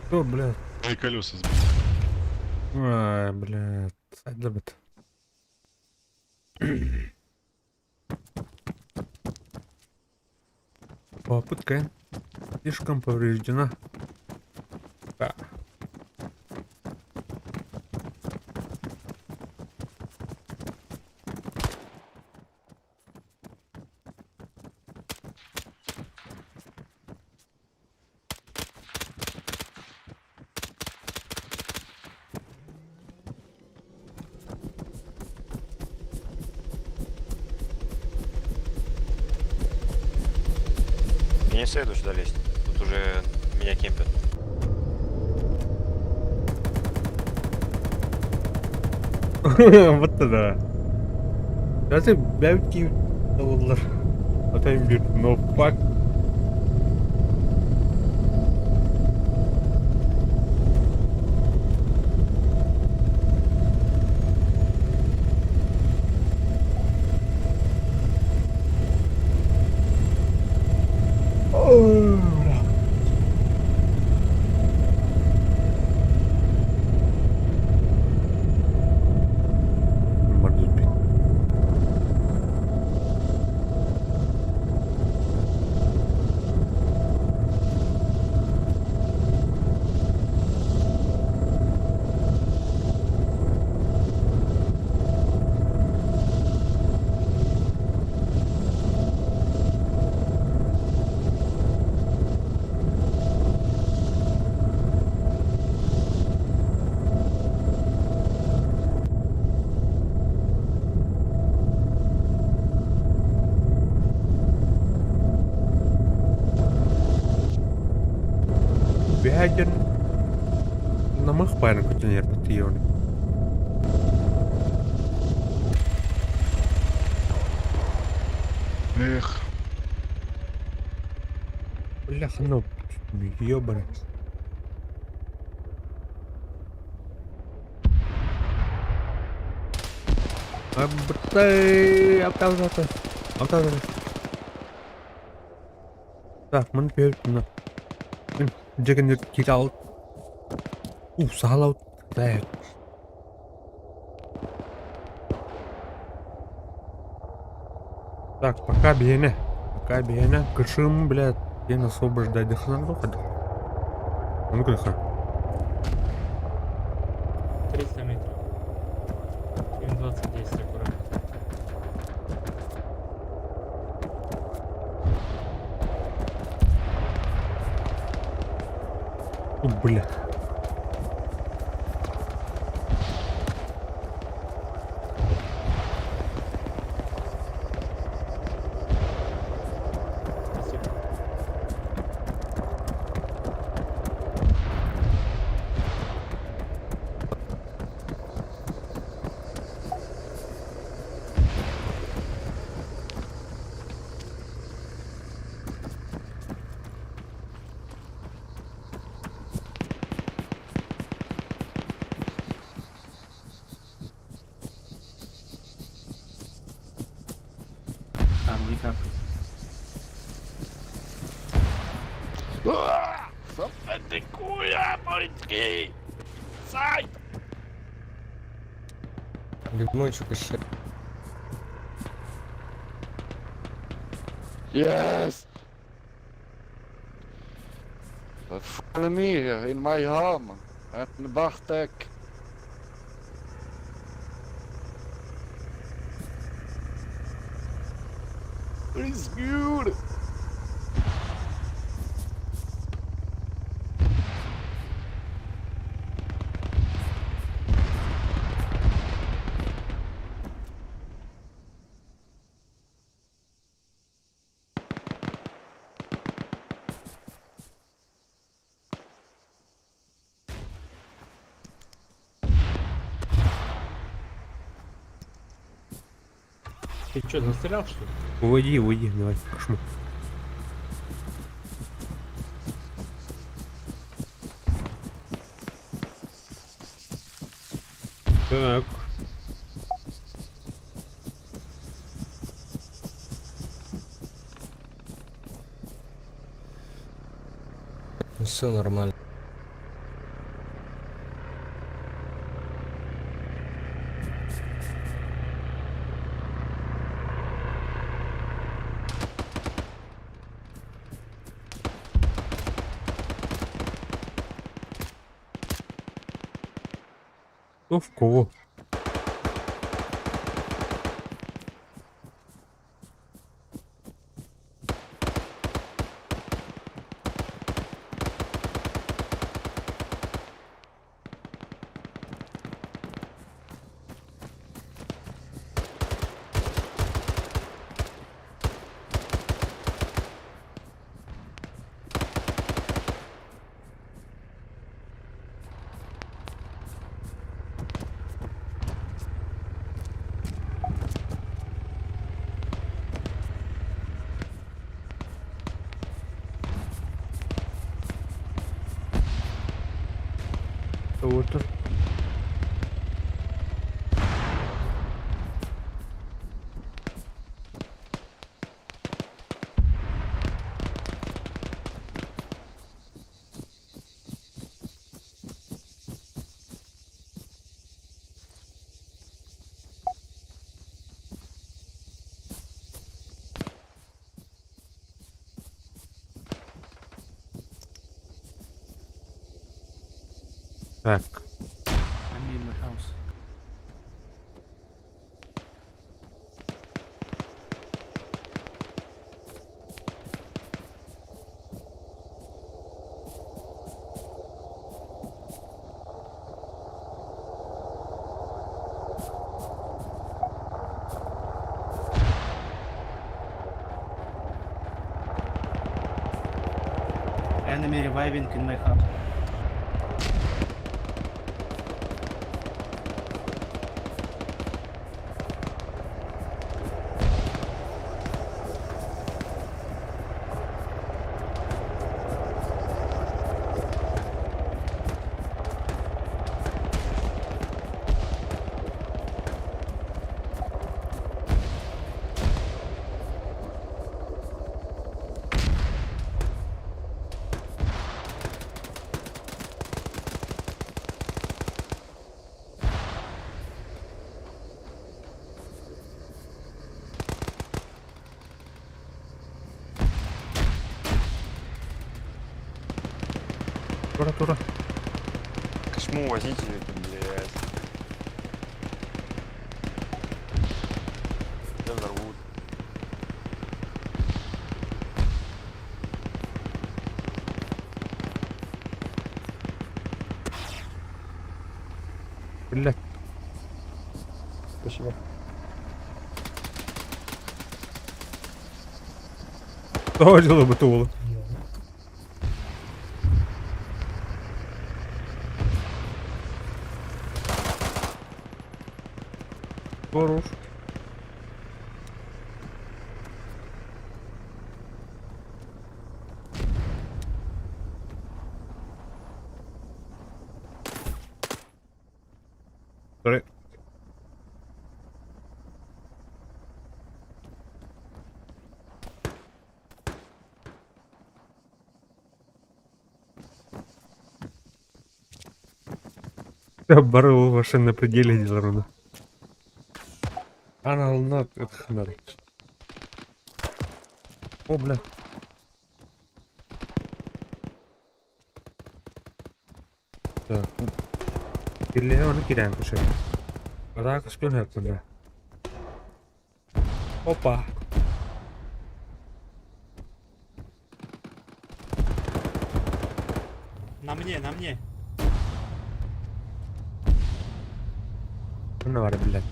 Кто, блядь? Мои колеса сбили. Ай, блядь, садыбыт. Попытка слишком повреждена. Да. Я не советую сюда лезть. Тут уже меня кемпят. Вот да. Zaten belki oldular. Zaten bir no fuck. Oh. Мордубит. Бягин намах парын күтенер бутион. Эх. Бляха, ну, ёбаный. Абытай, аптаузата. Аптаузата. Так, мын пер, на. Джекенер кидал. У, салаут. Так. Так, пока биэнэ. Пока биэнэ. Кышым, блядь, ден освобождай дыхнан выхода. А ну-ка, дыха. 300 метров. М20 аккуратно. О, блядь. Спасибо. Там никак. Лимончик еще. Yes! Follow me in my home and Bartek. It's good! Ты что, застрелял что ли? Уводи, уводи, давай, кошмар. Так. Все нормально. Кто в кого? Вот. Так. I'm in my house. Enemy reviving in my house. Бара тура. Кошму возите, блядь. Да взорвут. Блядь. Спасибо. Тоҕо дьылыбыт уолу. Хорош. Sorry. Бары вообще на пределе деларuna. Аналына ытхынар. О, бля. Так. Кирлеhe оны кирән кеше. Рак спин хакында. Опа. На мне, на мне. Мына бар, блядь.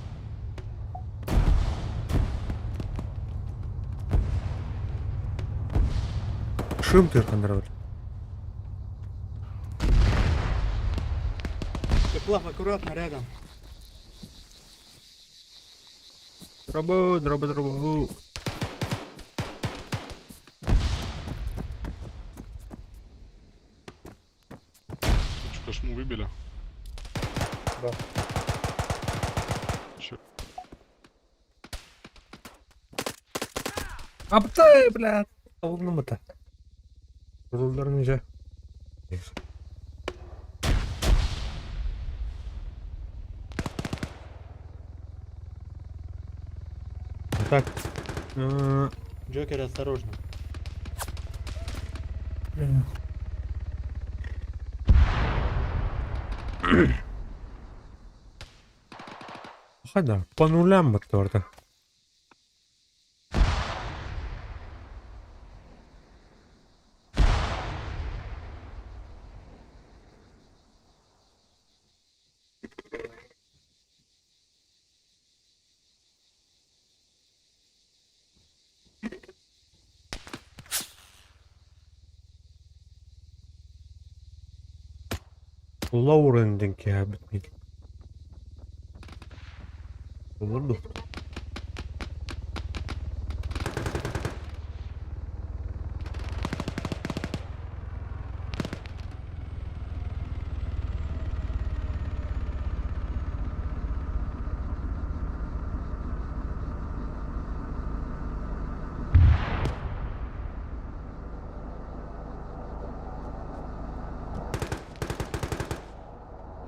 Шым тыркандар бар. Теплав, аккуратно рядом. Дробу, дробу, дробу. Что, кошму выбили? Да. Чё? Аптай, блядь. Oldu mu ta? Kurullar nece? Так. Джокер, осторожно. Hadi по нулям баттı orada. Lower ending ya bitmedi. Olur mu?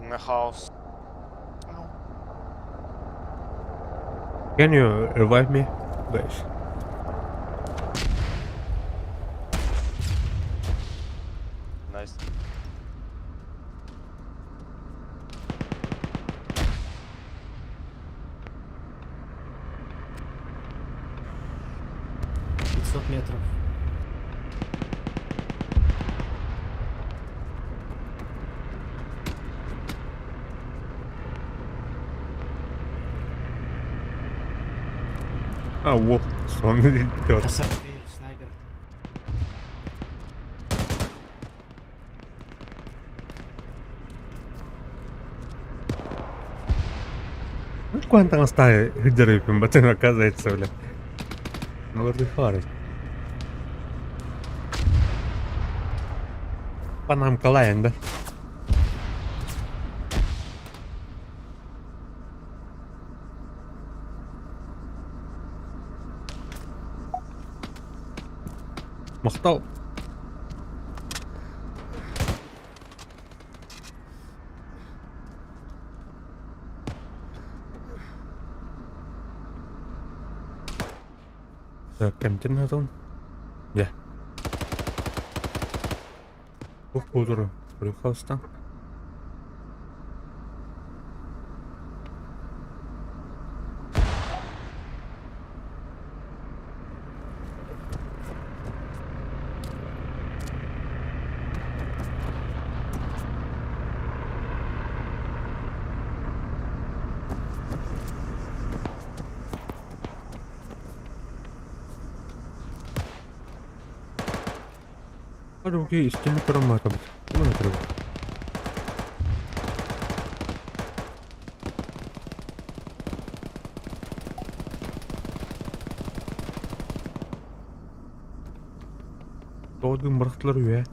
In the house. Can you revive me? Guys. Nice. Пятьсот метров. А, вот, сон идет. Снайпер. Ну, куда там стали деревьям, батын оказывается, бля. Ну, вот и хватит. Панам калаен, да? Махтал. Так, кемтен атон? Я. Ух, кудуру. Пожалуйста. Окей, истинный ароматом. Ну, например. Тоҕо бырахтылар үһэ.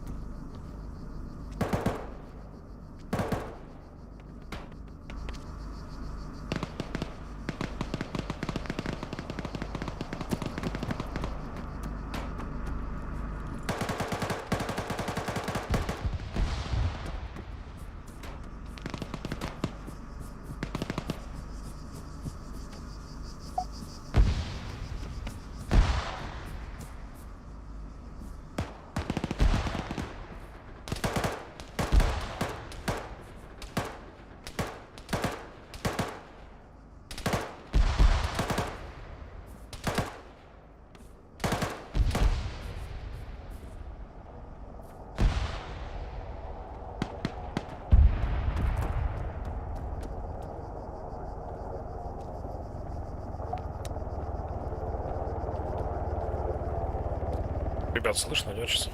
Ребят, слышно, нет сейчас?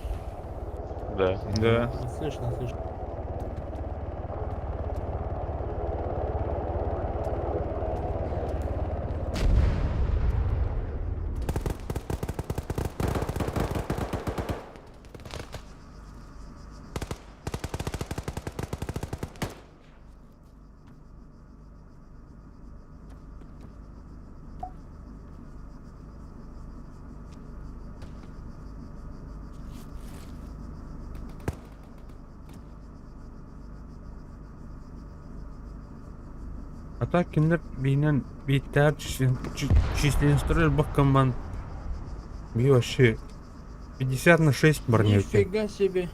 Да. Да. Слышно, слышно. А так кинилэр биинэн бииттээх численностара баккамман би вообще 50 на 6 парней. Нифига себе.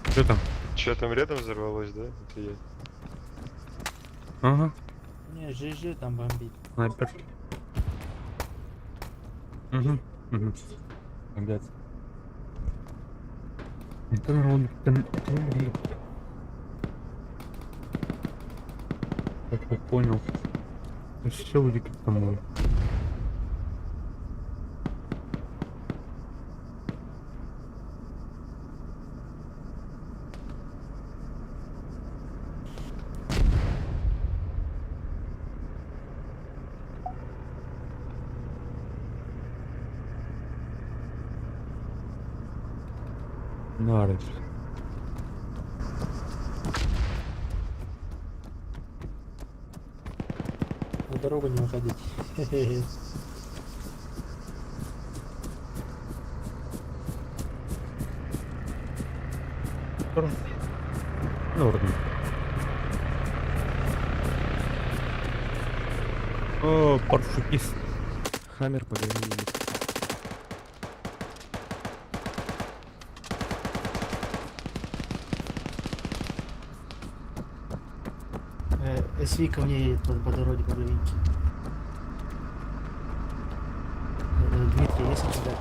Что там? Че там рядом взорвалось, да? Это я. Ага, Не, ЖЖ там бомбит. снайпер. Угу, угу. Молодец. Это он там. Как я понял. Все будет к тому. Нарыч. На дорогу не выходить. Хе-хе-хе. Норм. О, паршутист. Хаммер по горе едет. СВ ко мне едет по дороге по новинке. Дмитрий, есть у тебя?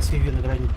СВ виноградник.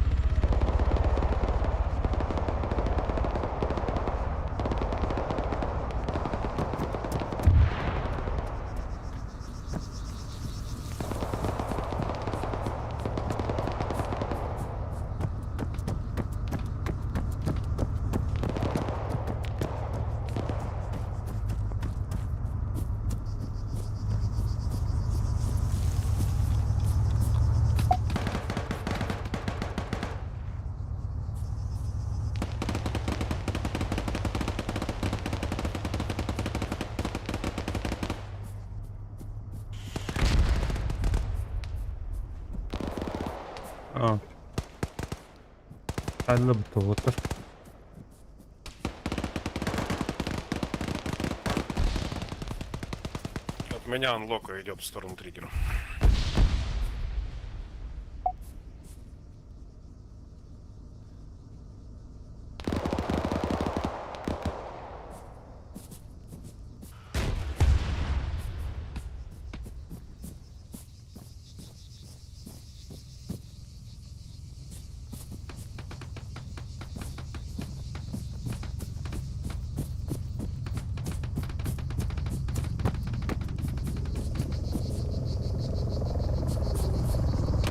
А. Хайлы бутылытыр. меня анлока идет в сторону триггера.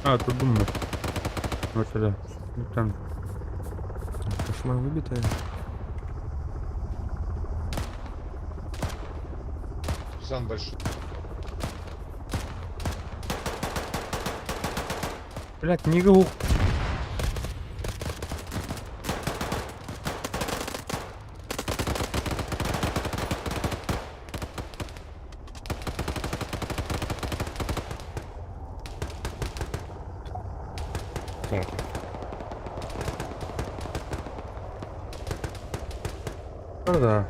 А, тут думаю. Вот сюда. Ну, там. Кошмар выбитая. Сам большой. Блядь, книга ух. Ну да.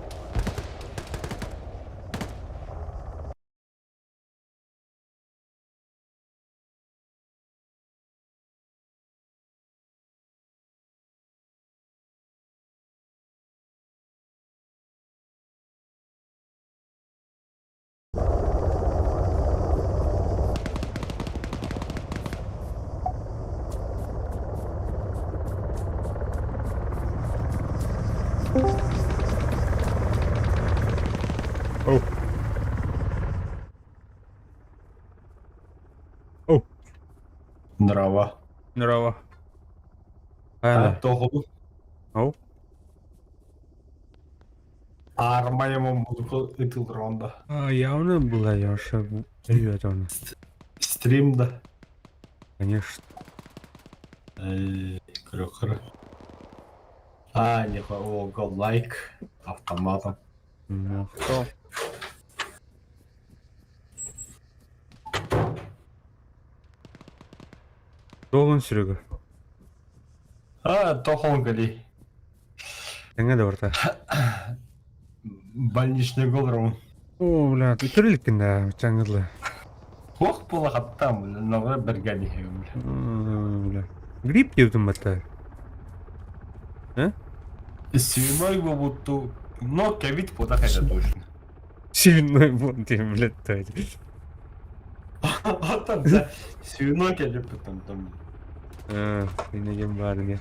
Оу. Оу. Здраво. Здраво. А, того. Оу. Армаема музыку ытыл ронда. А, явно была я уже. Привет, он. Стрим, да. Конечно. Крюхер. А, не о, го лайк автоматом. Ну, кто? Долган Серега. А, тохон гали. Теңе да барта. Больничный голрум. О, бля, үтүрүлүккүн да, чаңгыдлы. Ох, була хаттам, бля, ногы бергә дихем, бля. Бля. Грипп дептим батта. А? Свиной будто, но ковид подах это точно. Свиной бунт, блядь, тать. А там, да, свиной ковид там, там. А, инеген барыня.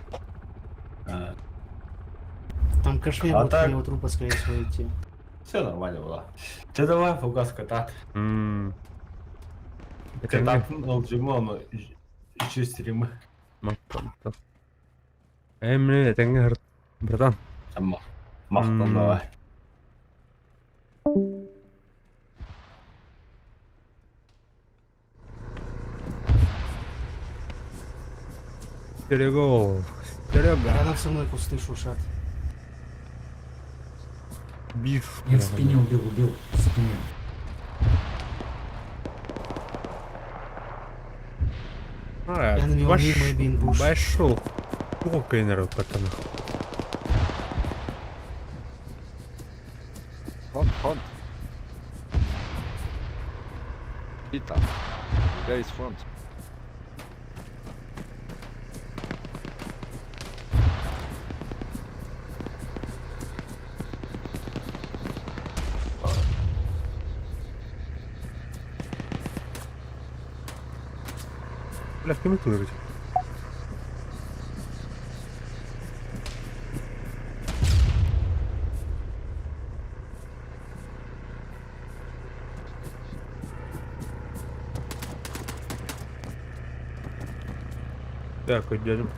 Там кошмар А будет так- у него трупа, скорее всего, идти. Все нормально было. Ты давай фугас катат. М. Катат алжима, еще стримы. Мактан. Эмне, теңге хырт, братан. Мактан давай. Серега, Серега. Рядом со мной кусты шуршат. Биф. Я в спине убил, убил, в спине. А, Я на него мимо и бин буш. Большой. Сколько народ пацаны. Front, front. Peter. The guy is front. Бля, в кем это вроде? Так, идем.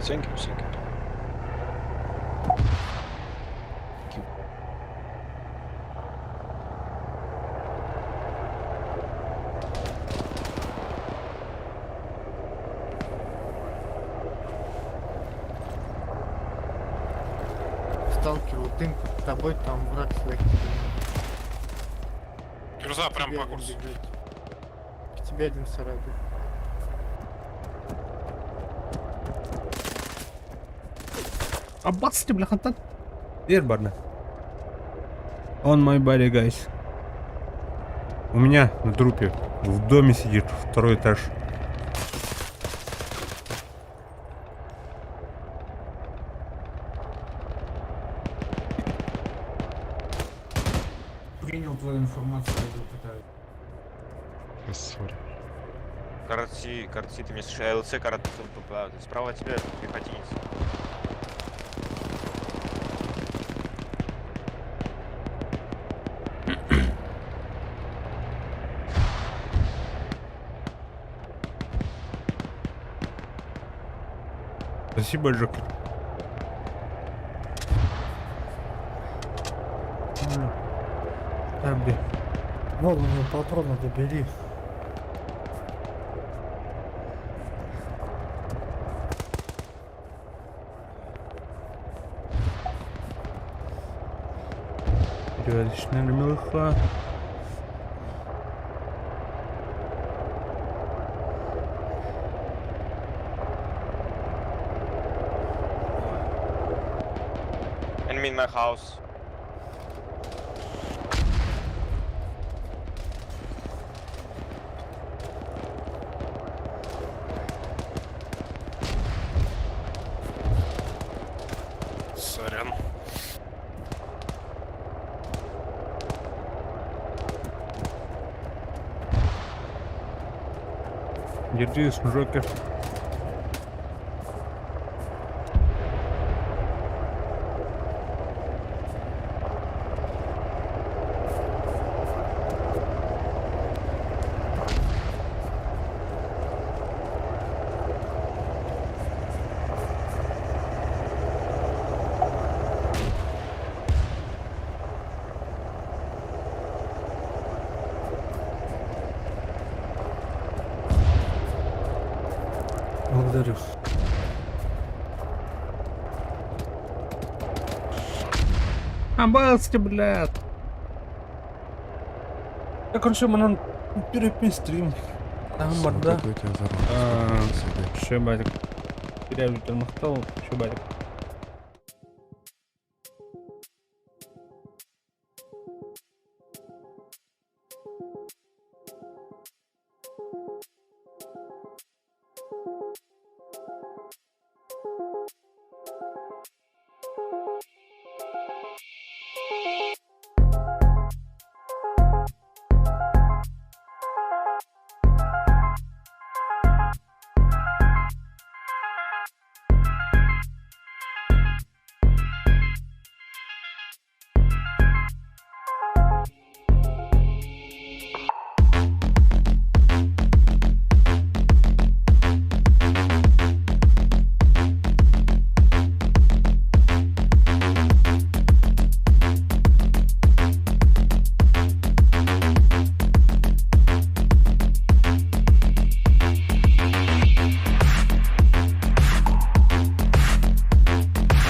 Thank you, thank you. Сталкер, вот дым под тобой, там враг своих. Кирза, прям по курсу. К тебе один сарай. Аббас бля хантан. Дер барна. On my body, guys. У меня на трупе в доме сидит второй этаж. Принял твою информацию, пойду Сори. Карти, карти, ты мне слышишь? ЛЦ, карт, справа от тебя пехотинец. Спасибо, Джокер. А, блин. Вон у него патроны добери. Перевязочная мелха. Enemy in my house. Сорян. Держись, Джокер. Благодарю. Абасти, блядь. Я, короче, манан перепин стрим. Там барда. Какой у тебя взорвался? Шебарик. Перевязочный махтал, шебарик.